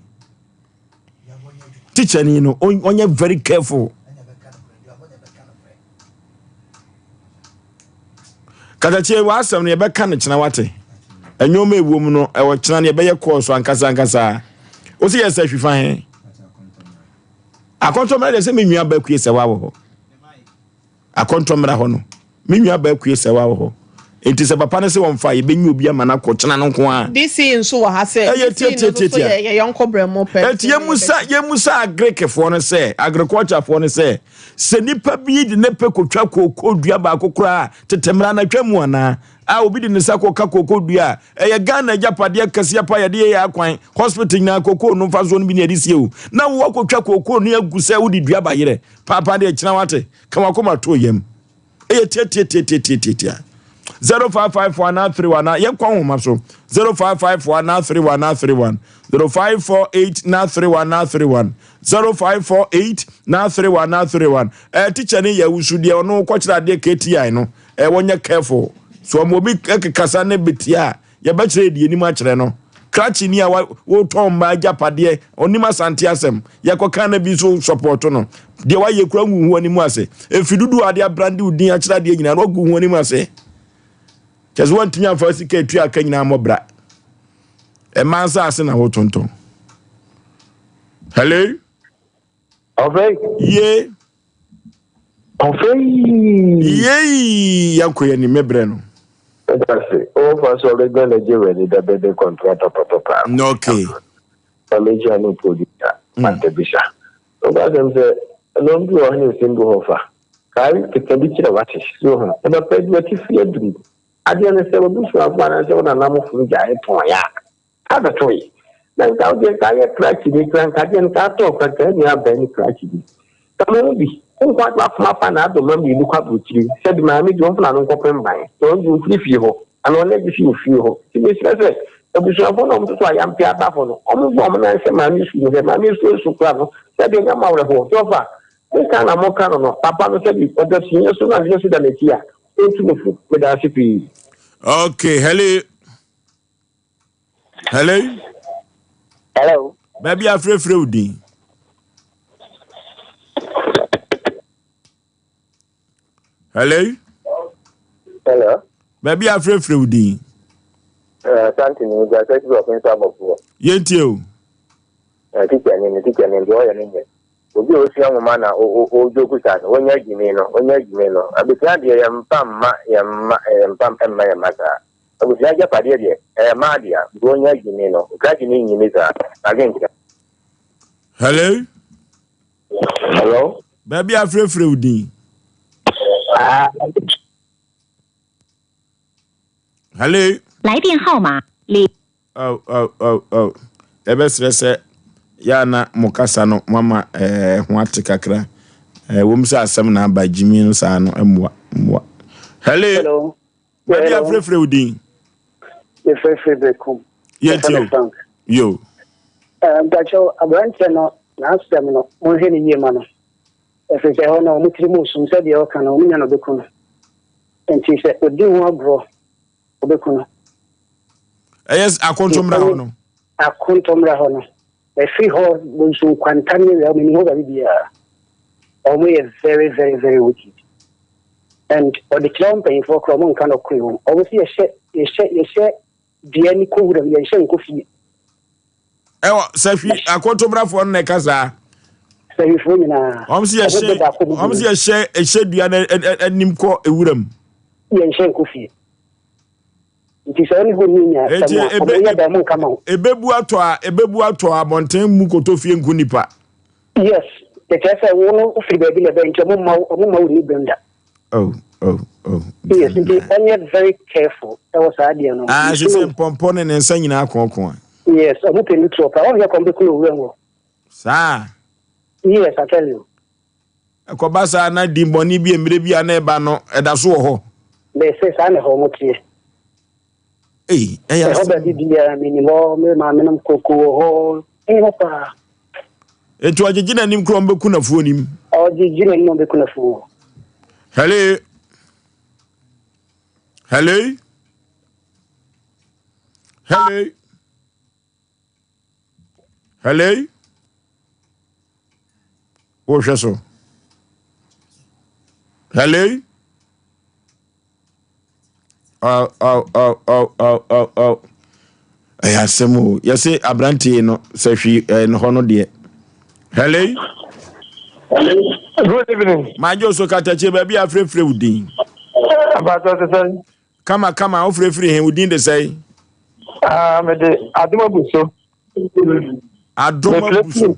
Teacher ni no, ɔnyɛ very careful. Katakyie w'asɛm no yɛbɛka no kyena wate. Ɛnwom a ɛwɔ mu no ɛwɔ kyena no yɛbɛyɛ kɔɔso ankasa ankasa. Wo sɛ yɛ sɛ hwifa he. Akɔntɔmmra deɛ sɛ me nua ba kue sɛ wawɔ hɔ. Akɔntɔmmra hɔ no, me nua baa kue sɛ wa wɔ hɔ. Enti sɛ papa no se wɔmfa a, yɛbɛnya obi ama no akɔ kyena no nko ara. DC nso wɔ ha sɛ, Ɛyɛ DC no nso so tiatiatiatia. yɛ yɛ yɔnko brɛmo pɛ. Enti yɛmmusa, yɛmmusa Agric-foɔ no sɛ, agriculture-foɔ no sɛ, sɛ nipa bi de ne pɛ kɔtwa kooko dua baako koraa a, tete mmara no atwa mu anaa? A obi de ne nsa kɔka kooko dua a, ɛyɛ Ghana agyapadeɛ kɛseɛ paa yɛde yɛ yɛn akwan, hospital nyinaa kooko no mfasoɔ no bi na yɛde sie o. Na wo akɔtwa kooko no agu sɛ wode dua bayerɛ. Paapa deɛ kyena wate. Ka wakoma to yam. Ɛyɛ tiatiatiatiatiatia. 0554 na 31 na yɛnkɔ nhoma so. 0554 na 31 na 31. 0548 na 31 na 31. 0548 na 31 na 31. Ɛɛ teacher ne yɛ wusu deɛ ɔno kɔkyerɛ adeɛ KTI no. Ɛɛ wɔnyɛ careful. So ɔmo obi kasa ne betia a, yɛbɛkyerɛ yɛde anim akyerɛ no. Krakye ni a wotɔn mmaa agyapadeɛ, ɔnim Asante asɛm. Yɛkɔka na bi nso sɔpɔto no. Deɛ wayɛ kura ngu ho anim ase. Efi dodoɔ a ade abrande wo din akyerɛ adeɛ nyinaa no, wagu ho anim ase. Kyɛ sɛ wantumi amfa sika etua aka nyinaa mmɔ bra. Mmaa nsaase na wotontɔn. Hello? Ɔfɛ. Ye. Ɔfɛ. Yei yɛnkɔ yɛn anim mebrɛ no. Ɛdase. Ɔfa so ɔbɛgyina Nigeria ni da bɛde kɔntrata papapa. Okay. Na mekyia no producer Mantebisa. Ɔka asɛm sɛ ɛnɔm bi wɔ hɔ ne nsɛm bi hɔ fa. Kae keka bi kyerɛ wate so ho. Ɛbɛpɛ bi wati fi aduru. Adeɛ no sɛ wabusuafo anaasɛ wo nanamofo no gyae tɔn ya. Abɛtoe. Na nka wo deɛ nka ayɛ krakye bi kora nka deɛ nka atɔ kora nka nua abɛn ne krakye bi. Ka mo ho bi. Wo nko adwo akoma fa na adoma mmienu kɔ aburokyiri sɛ de maame deɛ ɔmfa n'ano nkɔpem ban na ɔno deɛ ɔmfiri fie hɔ anaa ɔno agye fi wɔ fie hɔ. Nti mesrɛ sɛ abusuafoɔ no a wɔtoto ayampe aba hɔ no wɔmfa wɔn nan nhyɛ maame su mu sɛ maame su nso kora no sɛdeɛ ɔnya mo awerɛhoɔ. Nti ɔfa ne ka na moka no no papa no sɛbi ɔda sunyɛ so na nhwɛ so da n'akyi a ɔntu no fo. Meda ase pii. Okay, hello. Hello. Hello. Baabi afrɛfrɛ wo din. Hello. Hello. Baabi afrɛfrɛ wo din. Asante ni gba sɛ ti ɔfin sọ abɔfoɔ. Yɛntie o. Tikya ni ne tikya ni deɛ ɔyɛ no nyɛ. Obi a osua nwoma na ɔdwoku saa no, onya gyimi no, onya gyimi no. Abusua deɛ yɛmfa mma yɛn mma, yɛmfa mma yɛn mma saa. Abusua agyapadeɛ deɛ, ɛyɛ mmaa dea, nti onya gyimi no, okura gyimi nyimi saa. Adwenkyerɛ. Hello. Hello. Baabi afrɛfrɛ wo din. Hello. 来电号码零。 Oh, oh, oh, oh. Yɛbɛsrɛ sɛ yɛ a na mo kasa no moama eh, ho ate kakra. Eh, wɔm sɛ asɛm na aba gyimi no saa no mmoa mmoa. Hello. Hello. Baabi afrɛfrɛ wo din. Yɛfrɛfrɛ Bekum. Yɛntie o. Yo. Mpakyɛw, aberanteɛ no n'asɛm no, monhwɛ no yie ma no. Ɛfiri sɛ ɛhɔ no, wɔn tirim resum sɛ deɛ ɔka no, wɔn nya na ɔbɛku no. Nti sɛ ɔdi ho agorɔ, ɔbɛku no. Ɛyɛ akontommra hɔ no. Akontommra hɔ no. Ɛfiri hɔ, bonsu nkwanta ne awia, wɔn anim hɔ baabi biara. Wɔn yɛ very very very wicked. And ɔde kyerɛ wɔn mpanyinfoɔ koraa, wɔn nka nɔkore wɔm. Wɔn sɛ yɛhyɛ yɛhyɛ yɛhyɛ dua ni kɔ wuram, yɛnhyɛ nkɔ fie. Ɛwɔ sɛhwi akontomrafoɔ no na ɛka saa. Sɛhwifoɔ nyinaa. Wɔn sɛ yɛhyɛ wɔn sɛ yɛhyɛ ɛhyɛ dua no anim kɔ ewuram. Yɛnhyɛ nkɔ fie. Nti sɛ ɔne hɔ ni nya asɛm a, ɔmo yɛ dɛ ɔmo nka ma wo. Ebebu atɔ a ebebu atɔ a abɔnten mu kɔtɔ fie nku nipa. Yes, ɛkyerɛ sɛ wo no wofiri baabi na ɛbɛn nti ɔmo mma wo ɔmo mma wo ni bɛm da. Oh oh oh. Yes, nti ɔnyɛ very careful ɛwɔ saa adeɛ no. Ah, sɛ sɛ mpɔmpɔ ne ne nsa nyinaa kɔɔkɔɔ a. Yes, ɔmo pɛ ne tuo paa, ɔnyɛ kɔm bɛku no owura mu. Saa. Yes, I tell you. Ɛkɔba saa na dimmɔne bi mmerɛ bi a na ɛba no ɛda so wɔ hɔ. Mese saa na ɛhɔ mo teɛ. Ei, ɛyɛ asɛm. Ɛhɔ baabi biara menim hɔ, me maame nom koko wɔ hɔ, ɛni hɔ paa. Enti ɔgyegye n'anim kura ɔmbɛku n'afuo nim. Ɔgyegye n'anim ɔmbɛku n'afuo. Hello. Hello. Hello. Hello. Wohwɛ so. Hello. Oh, oh, oh, oh, oh, oh, oh. Ɛyɛ asɛm o. Yɛse aberanteɛ no sɛ hwee ɛɛ no hɔ no deɛ. Hello. Good evening. Majo so katakye baabi a afrɛfrɛ wo din. Abatɔ te sɛn? Kama kama wofrɛfrɛ he wo din de sɛn? Ah, mede adom abu so. Adom abu so.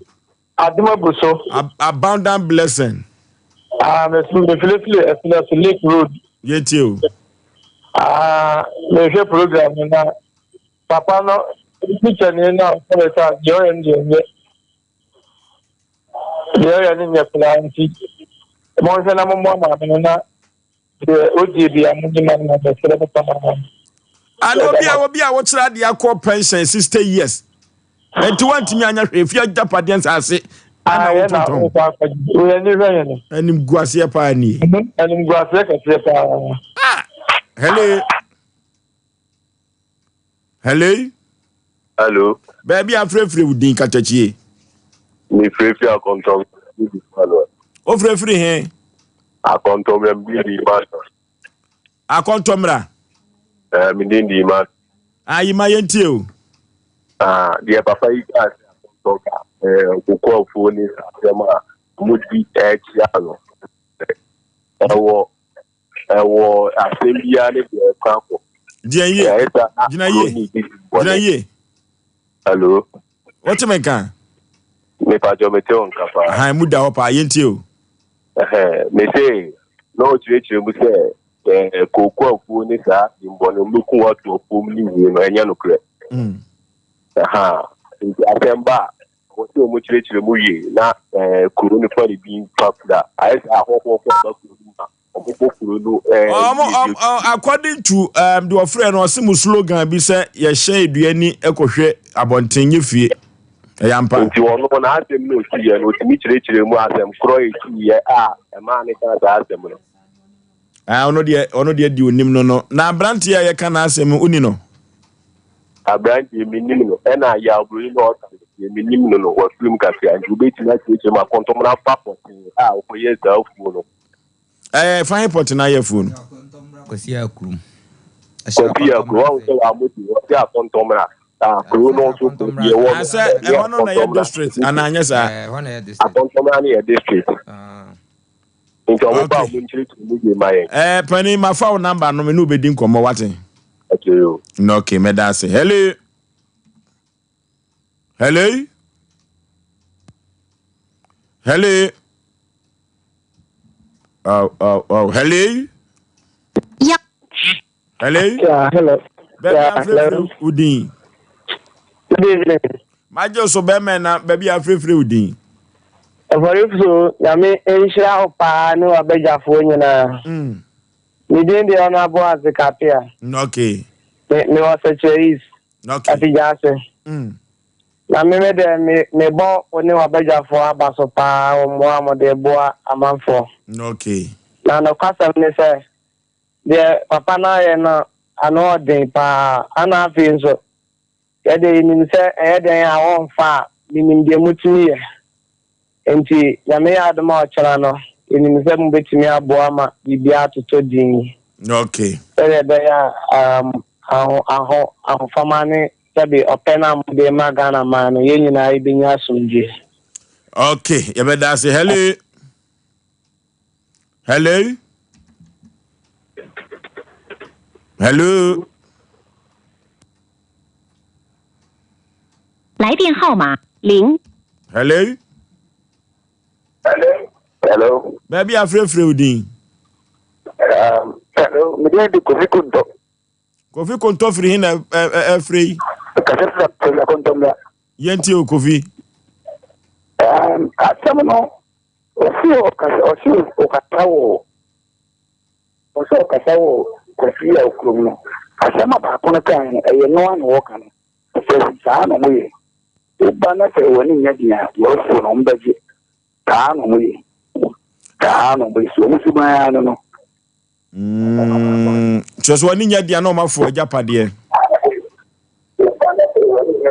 Adom abu so. Abundant blessing. Ah, mefilefile ɛfilɛ so Lake Road. Yɛtie o. Ah, mehwɛ program no na papa no teacher ni na ɔsɛ sɛ deɛ ɔyɛ no deɛ nyɛ. Deɛ ɔyɛ no nyɛ koraa nti monhwɛ na mommoa maame no na Deɛ ɔdie bia mo nye ma no na mesrɛ mo paa. Ana obi a obi a wokyerɛ adeɛ akɔ pension 60 years nti wantumi anya hwee fie agyapadeɛ nsase ana wotontɔn animguaseɛ paa nie animguaseɛ kɛseɛ paa ah! Hello. Hello. Hello. Baabi afirafira wo din katakyie. Mefirafira akɔntɔm. Ofirafiri he? Akɔntɔmra mi din di Emmanuel. Akɔntɔmra. Ɛɛ mi din di Emmanuel. Ayima yɛn tie o. Ah, deɛ papa yi kaa sɛ akɔntɔmra ɛɛ kokoafuo ne asɛm a wɔdi ɛɛkyia no ɛwɔ ɛwɔ asɛm biara ne deɛ ɛkɔ akɔ. Gyina yie. Gyina yie. Gyina yie. Hello. Wote me nka? Mepatwɔ mete wo nka paa. Ahan mu da hɔ paa yɛntie o. Mese na ɔkyerɛkyerɛ mu sɛ ɛɛ kooko afuo ne saa mbɔne mbɛku wato afuom ne wie no ɛnyɛ nokorɛ. Ɛha nti asɛm ba a wɔsɛ wɔn kyerɛkyerɛ mu wie na ɛɛ kuro no fa ne din fa kura ayɛ sɛ ahɔhoɔ kɔ ba kuro no mu a wɔbɔ kuro no ɛɛ. Ɔmo ɔmo according to um, deɛ ɔfrɛ no ɔse mo slogan bi sɛ yɛhyɛ dua ni kɔhwɛ abɔnten nyɛ fie ɛyɛ ampa. Nti ɔno n'asɛm no ɔtiiɛ no ɔtumi kyerɛkyerɛ mu asɛm korɔ ɛtiiɛ a ɛmaa ne kaa saa asɛm no. Ah, ɔno deɛ ɔno deɛ di onim no no na aberanteɛ a yɛka n'asɛm woni no. Aberanteɛ menim no ɛna yaw buroni na ɔka no deɛ menim no no wafiri mu kakra nti wobɛtumi akyerɛkyerɛ mu akɔntɔm no afa pɔtee a ɔkɔyɛ saa afuo no. Ɛɛ fan pɔtee na ayɛ afuo no. Kwasi Akurum. Kwasi Akurum wahu sɛ wɔamɔ di wɔte akɔntɔmmra kuro no nso deɛ wɔ no. Asɛ ɛhɔ no na yɛ district anaa nyɛ saa. Ɛhɔ na yɛ district. Akɔntɔmmra no yɛ district. Nti ɔmo ba ɔmo nkyerɛkyerɛ mu yie ma yɛn. Ɛɛ panin ma fa wo number no me ne wo bɛdi nkɔmmɔ wate. Okay o. Na okay mɛda ase. Hello. Hello. Hello. Oh, oh, oh. Hello. Yeah. Hello. Yeah, hello. Baabi Yeah, afrɛfrɛ hello. wo din. Good evening. Magye so bɛrima na baabi afrɛfrɛ wo din. Ɔfɔrifo, Nyame nhyira wo paa ne w'abadwafoɔ nyinaa. Me din deɛ ɔno Aboadze Kapea. Okay. Me mewɔ Sɛkyerɛ East. Okay. Afigya ase. Na me me deɛ me mebɔ wo ne w'abadwafoɔ aba so paa wɔ mmoa a mode boa amanfoɔ. Okay. Na nokwasɛm ne sɛ deɛ papa no ayɛ no ano ɔden paa ana afei nso yɛde yɛnim sɛ ɛyɛ dɛn a wɔmfa a menim deɛ motumi yɛ nti Nyame yɛ adom a ɔkyena no yɛnim sɛ mobɛtumi aboa ma biribiara atotɔ din Okay. sɛdeɛ ɛbɛyɛ a um, aho aho ahofama ne sɛbe ɔpɛ no a mode ma Ghana man no yɛn nyinaa yɛbɛnya asomdwie. Okay, yɛbɛda ase. Hello. Hello. Hello. 来电号码零。 Hello. Hello. Baabi afrɛfrɛ wo din. Hello, me din de Kofi Konto. Kofi Konto firi hin na ɛfrɛ yi? Kasa firi Akɔntɔmmra. Yɛntie o Kofi. Asɛm no, ɔsi ɔkasa ɔsi ɔkasa wɔ ɔsɛ ɔkasa wɔ Kofi a okurom no. Asɛm a baako no kan no, ɛyɛ noa na wɔka no. Sɛ saa na wɔyɛ. Woba na sɛ wɔn ani nyɛ den a, wɔafuo no wɔbɛgye. Saa na wɔyɛ. Saa na wɔyɛ. So wɔn suban ara no no. Kyerɛ sɛ wɔn ani nyɛ den a na wɔafo agyapadeɛ.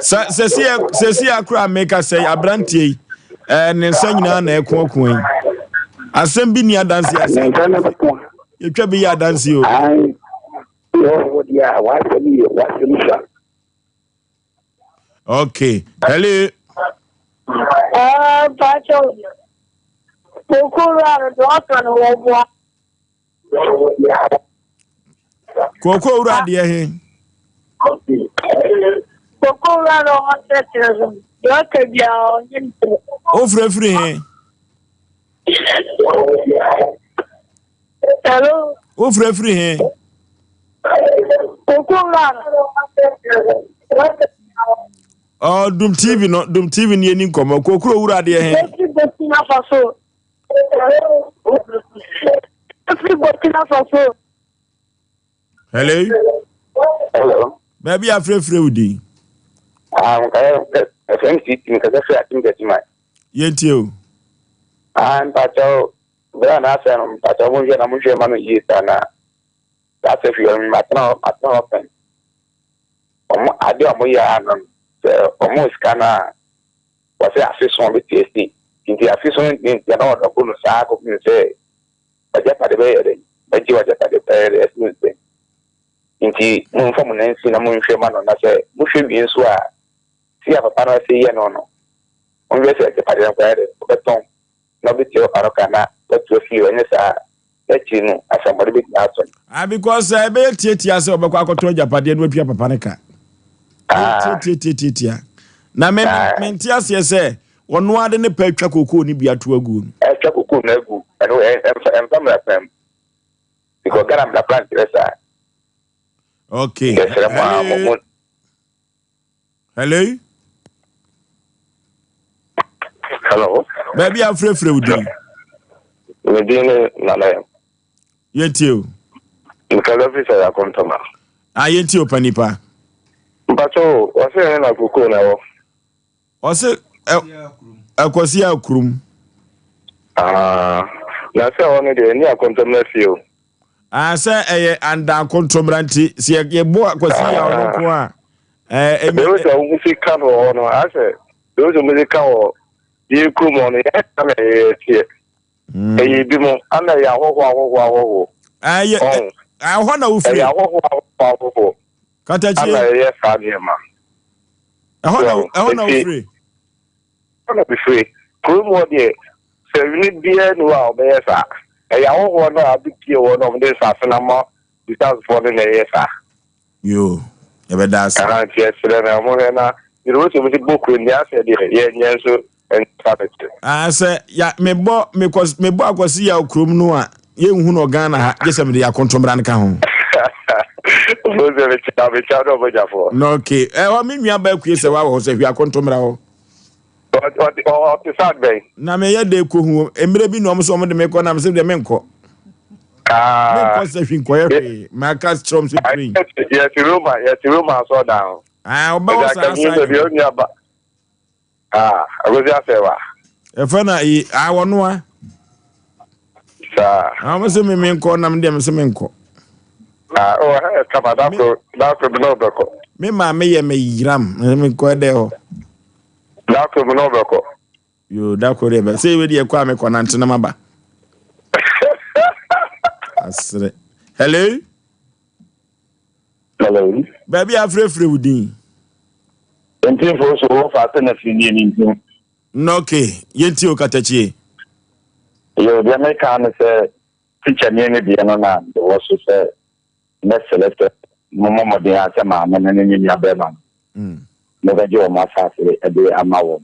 Sɛ sɛsi akora meka sɛ aberanteɛ yi ɛɛ ne nsa nyinaa na ɛko ako yi. Asɛm bi ni adanse asɛm. Ne nsa na ɛko. Yɛtwa bi yɛ adanse o. Ayi. Wɔ deɛ a w'asɛm yɛ w'asɛm sua. Okay. Hello. Pacho, Kokoro no deɛ ɔka no wɔboa. Koko wura deɛ he? Koko wura no ɔkyerɛkyerɛ no deɛ ɔka biara ɔnye ntorɔ. Wofirafiri he? Hello. Wofirafiri he? Koko wura no. Oh, Dum TV no, Dum TV ni yɛni nkɔmmɔ. Kokoro wura deɛ he? Efiri Burkina Faso. Efiri Burkina Faso. Hello. Hello. Baabi afirafira wo din. Ah, FMC team kasa firi atim kɛse ma. Yɛntie o. Ah, mpakyɛw, bere a n'asɛm no mpakyɛw monhwɛ na monhwɛ ma no yie saa na. Saa sɛ fie no matena hɔ matena hɔ pɛn. Wɔn adeɛ a wɔyɛ ara no sɛ wɔn sika no a wɔsɛ afe so wɔbɛtua si nti afe so no ntumi ntua na wɔdɔbo no saa kɔpem sɛ w'agyapade bɛyɛ dɛn bɛgye w'agyapade bɛyɛ dɛn afiri wo nsam. Nti momfa mo nan nsi na monhwɛ ma no na sɛ mohwɛ wie nso a si a papa no ase yɛ no no monhwɛ sɛ agyapade no koraa yɛ dɛn wɔbɛtɔn na ɔbɛtua papa no ka na watu afiri hɔ, ɛnyɛ saa a, n'akyiri no asɛmmɔne bɛtumi ato no. Ah, because eh, ɛbɛyɛ tiatia sɛ ɔbɛkɔ akɔtɔ agyapadeɛ na watua papa no ka. Ah. Tiatiatiatia. Na me Ah. mente aseɛ sɛ ɔno ara de ne pɛ atwa kokoo no bi ato agu no. Ɛtwa kokoo no agu, ɛno ɛmfa ɛmfa mmara kwan mu. Because Ghana mmara kora nkyerɛ saa. Okay. Yɛsrɛ mo a mo mo Hello. Hello. Baabi a frɛfrɛ wo din. Me din ne Nana Yam. Yɛntie o. Mekasa firi sɛ Yakontoma. Ah, yɛntie o panipa. Mpakyɛ o, wɔse ɛhe na kokoo na ɛwɔ? Ɔse ɛkɔsi akurum. Ah, na sɛ ɛhɔ no deɛ ɛni akontomra fie o. Ah, sɛ ɛyɛ anda akontomra nti sɛ yɛbɔ akɔsi yɛ ɔno nko a. Ɛɛ, ɛmi. sɛ wɔn si ka no wɔ hɔ no, asɛ deɛ sɛ wɔn si ka wɔ yɛ kurom hɔ no, yɛn ka na yɛ teɛ. Ɛyɛ bi mo, ana ɛyɛ ahɔho ahɔho ahɔho. Ɛyɛ ɛhɔ na wofiri. Ɛyɛ ahɔho ahɔho ahɔho. Katakyie. Ana ɛyɛ saa nneɛma. Ɛhɔ na ɛhɔ na wofiri. Ɛhɔ na mefiri. Kurom hɔ deɛ sɛ wini biara ni hɔ a ɔbɛyɛ saa. Ɛyɛ ahɔhoɔ no a abɛpie hɔ na wɔde nsase no ama Bisanfoɔ no na ɛyɛ saa. Yoo, yɛbɛda ase. Aha nti yɛsrɛ na wɔhwɛ na University wɔn ti bɔ kuro ni asɛ deɛ yɛnyɛ nso ɛnsa ne te. Ah, sɛ ya mebɔ mekɔ mebɔ akwasi yaw kurom no a yɛnhu no Ghana ha gye sɛ mede akontommra no ka ho. Mose mekyia mekyia ne ɔbɔgyafoɔ. Na okay ɛhɔ me nua baa kue sɛ wawɔ hɔ sɛ hwɛ akontommra hɔ. Ɔte saa bɛn. Na meyɛ dɛ kɔhu mmerɛ bi na ɔmo sɛ ɔmo de me kɔ na mesɛ deɛ menkɔ. Ah. Menkɔ sɛ hwi nkɔyɛ hwee maka kyerɛ ɔmo sɛ train. Yɛte Roma yɛte Roma asɔɔdan ho. Ah ɔbɛwɔ saa saa. Ah, agosi asɛ wa. Ɛfɛ na yi ah wɔnoa. Saa. Ah wɔn sɛ mi mi nkɔ nam deɛ mi sɛ mi nkɔ. Ah, oh, hɛ kama dako dako bi na ɔbɛkɔ. Mi maame yɛ mi yiram mi nkɔ ɛdɛ hɔ. Dako bi na ɔbɛkɔ. Yoo dako deɛ bɛ sɛ ebi deɛ kɔ a mi kɔ nante na ma ba. Asere. Hello. Hello. Baabi a afirafira wo din. Ntimfo so wɔ fa ase na firi nie ne ntim. Na ok, yɛntie o katakyie. Yo, deɛ meka ne sɛ teacher nie ne deɛ no na mewɔ so sɛ mɛsrɛ sɛ mommɔ mmɔden ara sɛ maame no ne ne nua bɛrima no mobɛgye wɔn asase de ama wɔn.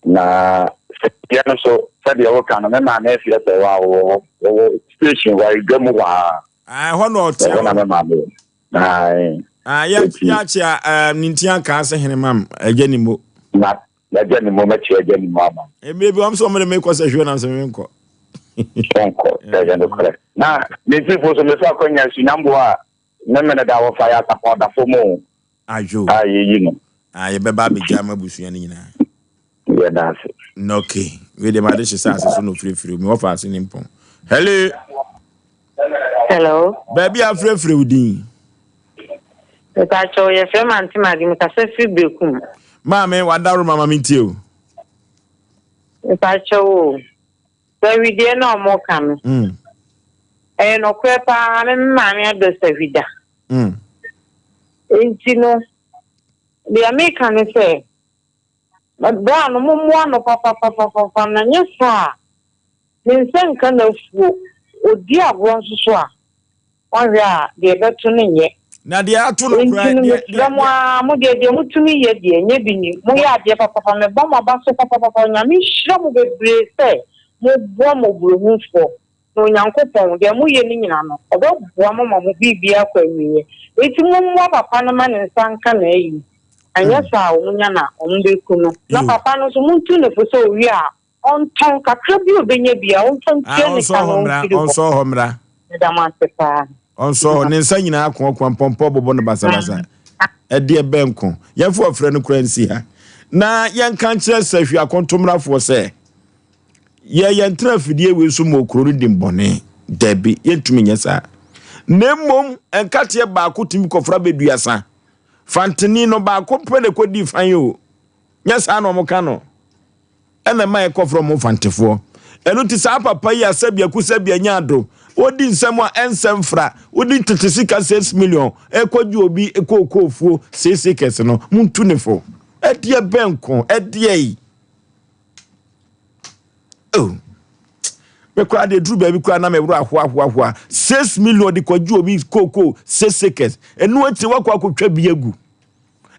Na sɛ deɛ no so sɛdeɛ woka no me maame afie sɛ wɔ a wɔwɔ hɔ wɔwɔ station hɔ a edwa mu hɔ a. Ɛhɔ na ɔte Ɛhɔ na me maame wɔ. Ae. Ah, yɛ yɛakyea eh, ne nti aka ase hene mam agya ne mo. Na agya ne mo mɛkyea agya ne mo ama. Mmerɛ bi wɔn sɛ wɔn de me kɔ sɛ hwɛ nam sɛ me nkɔ. Nkɔ sɛ ɛyɛ nokorɛ. Na ne ntifo so mefa akɔnya sunyamboa a ne mene da wɔfa yɛ asafo adafo mu Adwo. a yɛyi no. Ah, yɛbɛba abɛgya ama abusua no nyinaa. Yɛda ase. Na okay. Wei deɛ made hye sɛ ase so na ofirifiri mi wɔfa ase ne mpɔn. Hello. Hello. Baabi a afirafira wo din. Mepakyɛw yɛfrɛ me Ante Maggie mekasa firi Berekum. Maame wadaworo mama me ntie o. Mepakyɛw o. Sahwideɛ na ɔmo ka no. Mm. Ɛyɛ nɔkorɛ paa me me maame adɔ sahwi da. Mm. Enti no deɛ meka ne sɛ bra no mommoa no papapapapa na nyɛ saa a Ne nsa nka n'afuo. Ɔdi agorɔ nso so a, woanhwɛ a, deɛ ɛbɛto no nyɛ. Na deɛ ato no koraa, Enti no, deɛ, mesrɛ deɛ, mo deɛ. ara, mo deɛ, deɛ motumi yɛ deɛ, nyɛ bi ni. Moyɛ adeɛ papapa, mebɔ mo aba so papapapa. Onyame nhyira mo bebree sɛ moboa mmɔborɔhunufoɔ. Na Onyankopɔn, deɛ moyɛ no nyina no, ɔbɛboa mo ma mo biribiara akɔ awieɛ. Enti mommoa papa no ma ne nsa nka n'ayi, anyɛ saa a wɔnya no a, wɔbɛku no. Na Yo. papa no nso, montu no fo sɛ ɔwie a, Ɔntɔn, kakra bi a ɔbɛnya biara, ɔmfa Ah, ntua ne ɔnsɔ ka hɔ na mmra, ɔmfiri hɔ. ɔnsɔ hɔ mmra. Meda mo ase paa. Ɔnsɔ hɔ, ne nsa nyinaa akoakoa, mpɔmpɔ bobɔ no basabasa. Ɛdeɛ bɛn ko? Yɛmfa ɔfrɛ no koraa nsi ha. Na yɛnka nkyerɛ sahwi akontommrafoɔ sɛ, yɛ yɛntena afidie wei so ma okuro no di mbɔne. Dabi, yɛntumi nyɛ saa. Na mmom nkateɛ baako tumi kɔfra bɛduasa. Fanteni no baako pɛ na ɛkɔdii fan o. Nyɛ saa na wɔka no. Ɛna ɛma yɛkɔfrɛ wɔn Fantefoɔ. Ɛno nti saa papa yi a sɛbi aku sɛbi anya ado, ɔdi nsɛm a ɛnsɛ mfra, wode tete sika 6 million ɛkɔgye obi kookoofuo 6 acres no, montu ne fo. Ɛdeɛ bɛn ko? Ɛdeɛ yi? Oh. Me koraa deɛ duru baabi koraa na me werɛ ahoahoahoa. 6 million de kɔgye obi kookoo 6 acres. Ɛno akyire wakɔ akɔtwa bi agu.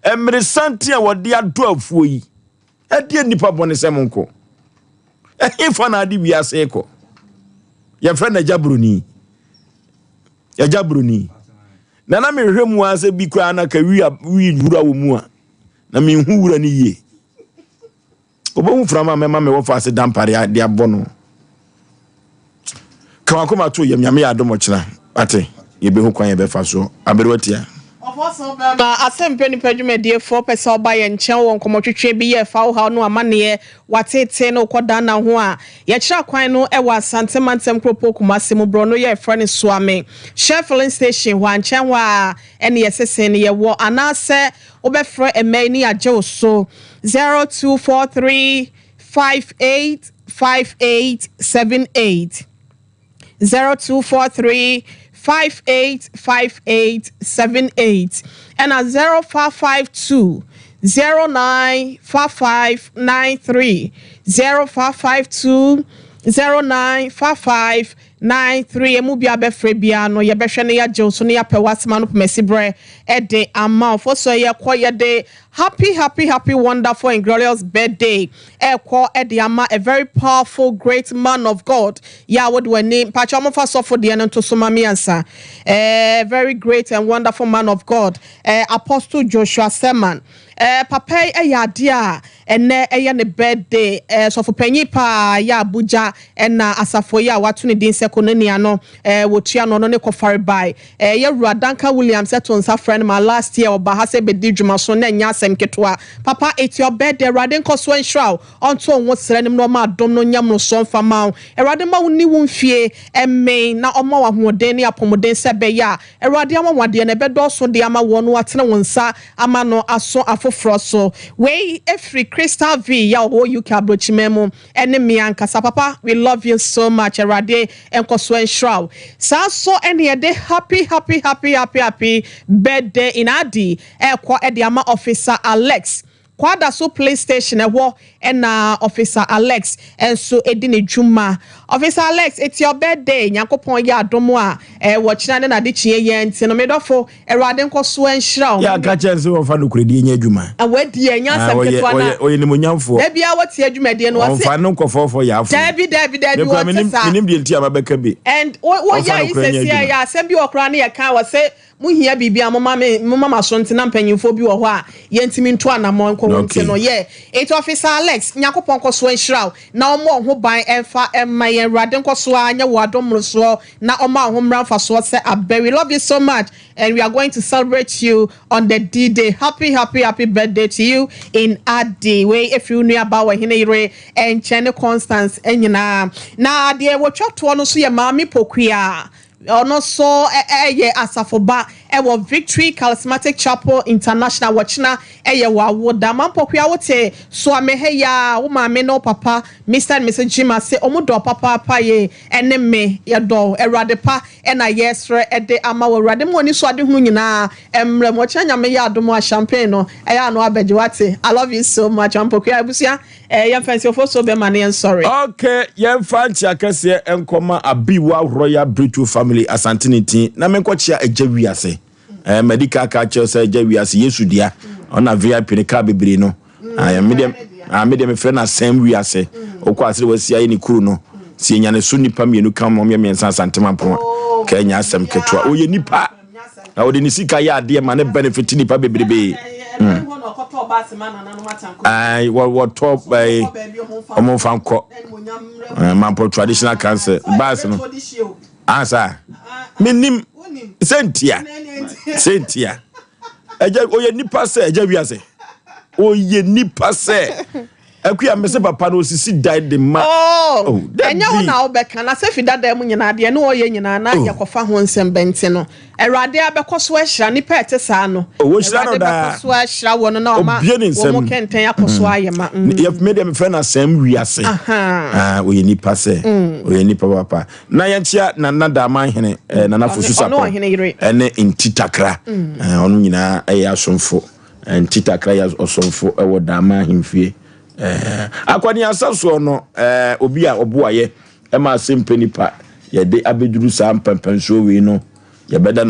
Mmeresanten a wɔde adɔ afuo yi, ɛdeɛ nnipa bɔne sɛ mo nko. Ɛhefa na ade wiase kɔ? Yɛfrɛ no agya buroni. Agya buroni. Na na mehwehwɛ mu ara sɛ bi koraa na ka wi wi wura wɔ mu a, na menhu wura no yie. Wobɛhu frama a mɛma me wɔfa ase dampare de abɔ no. Ka wakoma to yam, Nyame yɛ adom ɔkyena. Ate, yɛbɛhu kwan yɛbɛfa so. Aberewa tia. Ɔfɔsoo bɛma asɛmpɛ nipa dwumadiefoɔ pɛ sɛ ɔba yɛn nkyɛn wɔ nkɔmmɔtwetwe bi yɛ fa wo haw no amaneɛ wateetee ne wokɔ danna ho a yɛkyerɛ kwan no wɔ Asante mantam kuropɔn Kumasi mu borɔno yɛ yɛfrɛ no Suame Shell filling station hɔ a nkyɛn hɔ a ɛne yɛsese no yɛwɔ anaasɛ wobɛfrɛ ɛmɛ yi ne yɛagye wo so 0243 58 58 78 0243 58 58 78 ɛna 0552 09 55 93 0552 09 55 93 emu bi abɛfrɛ biara no yɛbɛhwɛ no yɛagye wo so no yɛapɛ w'asɛm ano pomasi berɛ ɛde ama wo fo so yɛkɔ yɛde happy happy happy wonderful and glorious birthday ɛkɔ ɛde ama a very powerful great man of God yɛ a wode w'ani mpakyɛ ɔmofa sɔfo deɛ no nto so ma miɛnsa very great and wonderful man of God Apostle Joshua Selman papa yi ɛyɛ adeɛ a ɛnɛ ɛyɛ ne birthday. Sɔfo panyin paa yɛ Abuja ɛna asafo yi a wato ne din sɛ Koinonia no wɔtua no ɔno ne kɔfare bae. Yɛwura Duncan Williams ɛto nsa frɛ no ma last year ɔba ha sɛ bɛdi dwuma so na ɛnyɛ asɛm ketewa. Papa, it's your birthday. Awurade nkɔ so nhyira wo, ɔnto wo srɛ nim na ɔma adom no nyɛ mmorosoɔ mfa ma wo. Awurade ma wo ni wo mfie ɛmɛn na ɔma wo ahoɔden ne apɔmuden sɛ ɛbɛyɛ a Awurade anwanwadeɛ no ɛbɛdɔɔso de ama wɔn na watene wo nsa ama no aso afoforɔ so. Wei ɛfiri Crystal V yɛ ɔwɔ UK aburokyiman mu ɛne mmea ankasa. Papa, we love you so much. Awurade nkɔ so nhyira wo. Saa nso ɛne yɛde happy happy happy happy happy birthday in adi ɛkɔ ɛde ama Officer Alex. Kwadaso Police Station ɛhɔ ɛna Officer Alex nso edi ne dwuma. Officer Alex, it's your birthday. Nyankopɔn yɛ adom a wɔkyena ne n'ade kyeɛ yɛn nti no medɔfo Awurade nkɔ so nhyira wo. Yɛ aka kyerɛ sɛ wɔfa nokorɛdie nyɛ adwuma. Wɔadi ɛnyɛ asɛm ketewa na ɔyɛ nimonyamfoɔ. Da biara wɔte adwumadie no wɔse. Ɔmfa no nkɔfɔɔfɔ yɛ afo. Daabi daabi daabi wɔte saa. Menim deɛ nti a mabɛka bi. And woyɛ ayi sɛsi a yɛ asɛm bi wɔ koraa ne yɛ kan wɔ sɛ mohia biribi a moma me moma ma so nti na mpanyinfoɔ bi wɔ hɔ a yɛntumi nto anammɔn nkɔ ho nti no yɛ eti Officer Alex Nyankopɔn nkɔ so nhyira wo na ɔmmɔ wo ho ban ɛmfa ɛmma yɛn. Awurade nkɔ so ara nyɛ wo adom mmorosoɔ na ɔmma wo ho mmra mfasoɔ sɛ abɛ. We love you so much and we are going to celebrate you on the D-Day. Happy happy happy birthday to you in Adi. Wei efiri wo nua ba wɔ hene yere nkyɛn ne Constance nyinaa. Na deɛ wɔtwa toɔ no nso yɛ Maame Pokuaa. Ɔno nso yɛ asafoba wɔ Victory Charismatic Chapel International. Wɔkyena yɛ w'awoda. Mampɔkoa wote Soame ha yi a, wo maame ne wo papa Mr and Mrs Jim ase ɔmo dɔ papaapa ye ɛne me yɛdɔ wo. Awurade pa na yɛsrɛ de ama wo. Awurade ma w'ani so adehunu nyinaa mmra mu. Ɔkyena Nyame yɛ adom a champagne no ɛyɛ ano abɛgye wate. I love you so much Mampɔkoa abusua. Eh, yɛmfa nsiofo so bɛma no yɛnsɔre. Ok, yɛmfa nkyea kɛseɛ nkɔma Abiwa Royal Bretu Family Asante ne ti na menkɔkyea Agya Wiase. Eh, madi ka ka kyerɛ sɛ Agya Wiase Yesu dea. Ɔna VIP no kaa bebree no. Ah, me deɛ ah, me deɛ mefrɛ no Asɛm Wiase. Wokɔ ase de wasi ayɛ ne kuru no. Sɛ yɛnya ne so nnipa mmienu ka ma ɔmyɛ mmiɛnsa Asante Mampong a, ka ɛnyɛ asɛm ketewa. Ɔyɛ nipa. Na ɔde ne sika yɛ adeɛ ma ne benefit nipa bebrebe. Ayi wɔtɔ ɛyi wɔn nfa nkɔ Mampɔ traditional council baasi no ansa menim sɛ ntia sɛ ntia ɛgya ɔyɛ nipa sɛ ɛgya wiase ɔyɛ nipa sɛ. Akua, mese papa no osisi dan de ma. Oh, Oh, ɛnyɛ wo dabi. na wobɛka na sɛ fi dada mu nyinaa deɛ ne ɔyɛ nyinaa na yɛkɔfa ho nsɛm bɛnti no, Awurade abɛkɔ so ahyira nipa a ɛte saa no. Oh, wɔhyira no Awurade daa. bɛkɔ so ahyira wɔ no na ɔma Obue ne nsam. wɔn mo kɛntɛn akɔ so ayɛ ma. Yɛ me deɛ mefrɛ no asɛm wiase. Aha. Ah, ɔyɛ nipa sɛ ɔyɛ nipa papa. Na yɛnkyea Nana Daman hene, Nana Ɔne Fosu ɔne Sapɔn ɔhene yere. ɛne Nti Takra. Ɔno nyinaa ɛyɛ asomfo. Nti Takra yɛ ɔsomfo ɛwɔ Daman ahemfie. Akwaneasa soɔ no, obi a ɔboayɛ ɛma asɛmpɛ nipa yɛde abɛduru saa mpɛmpɛnsoɔ wei no, yɛbɛda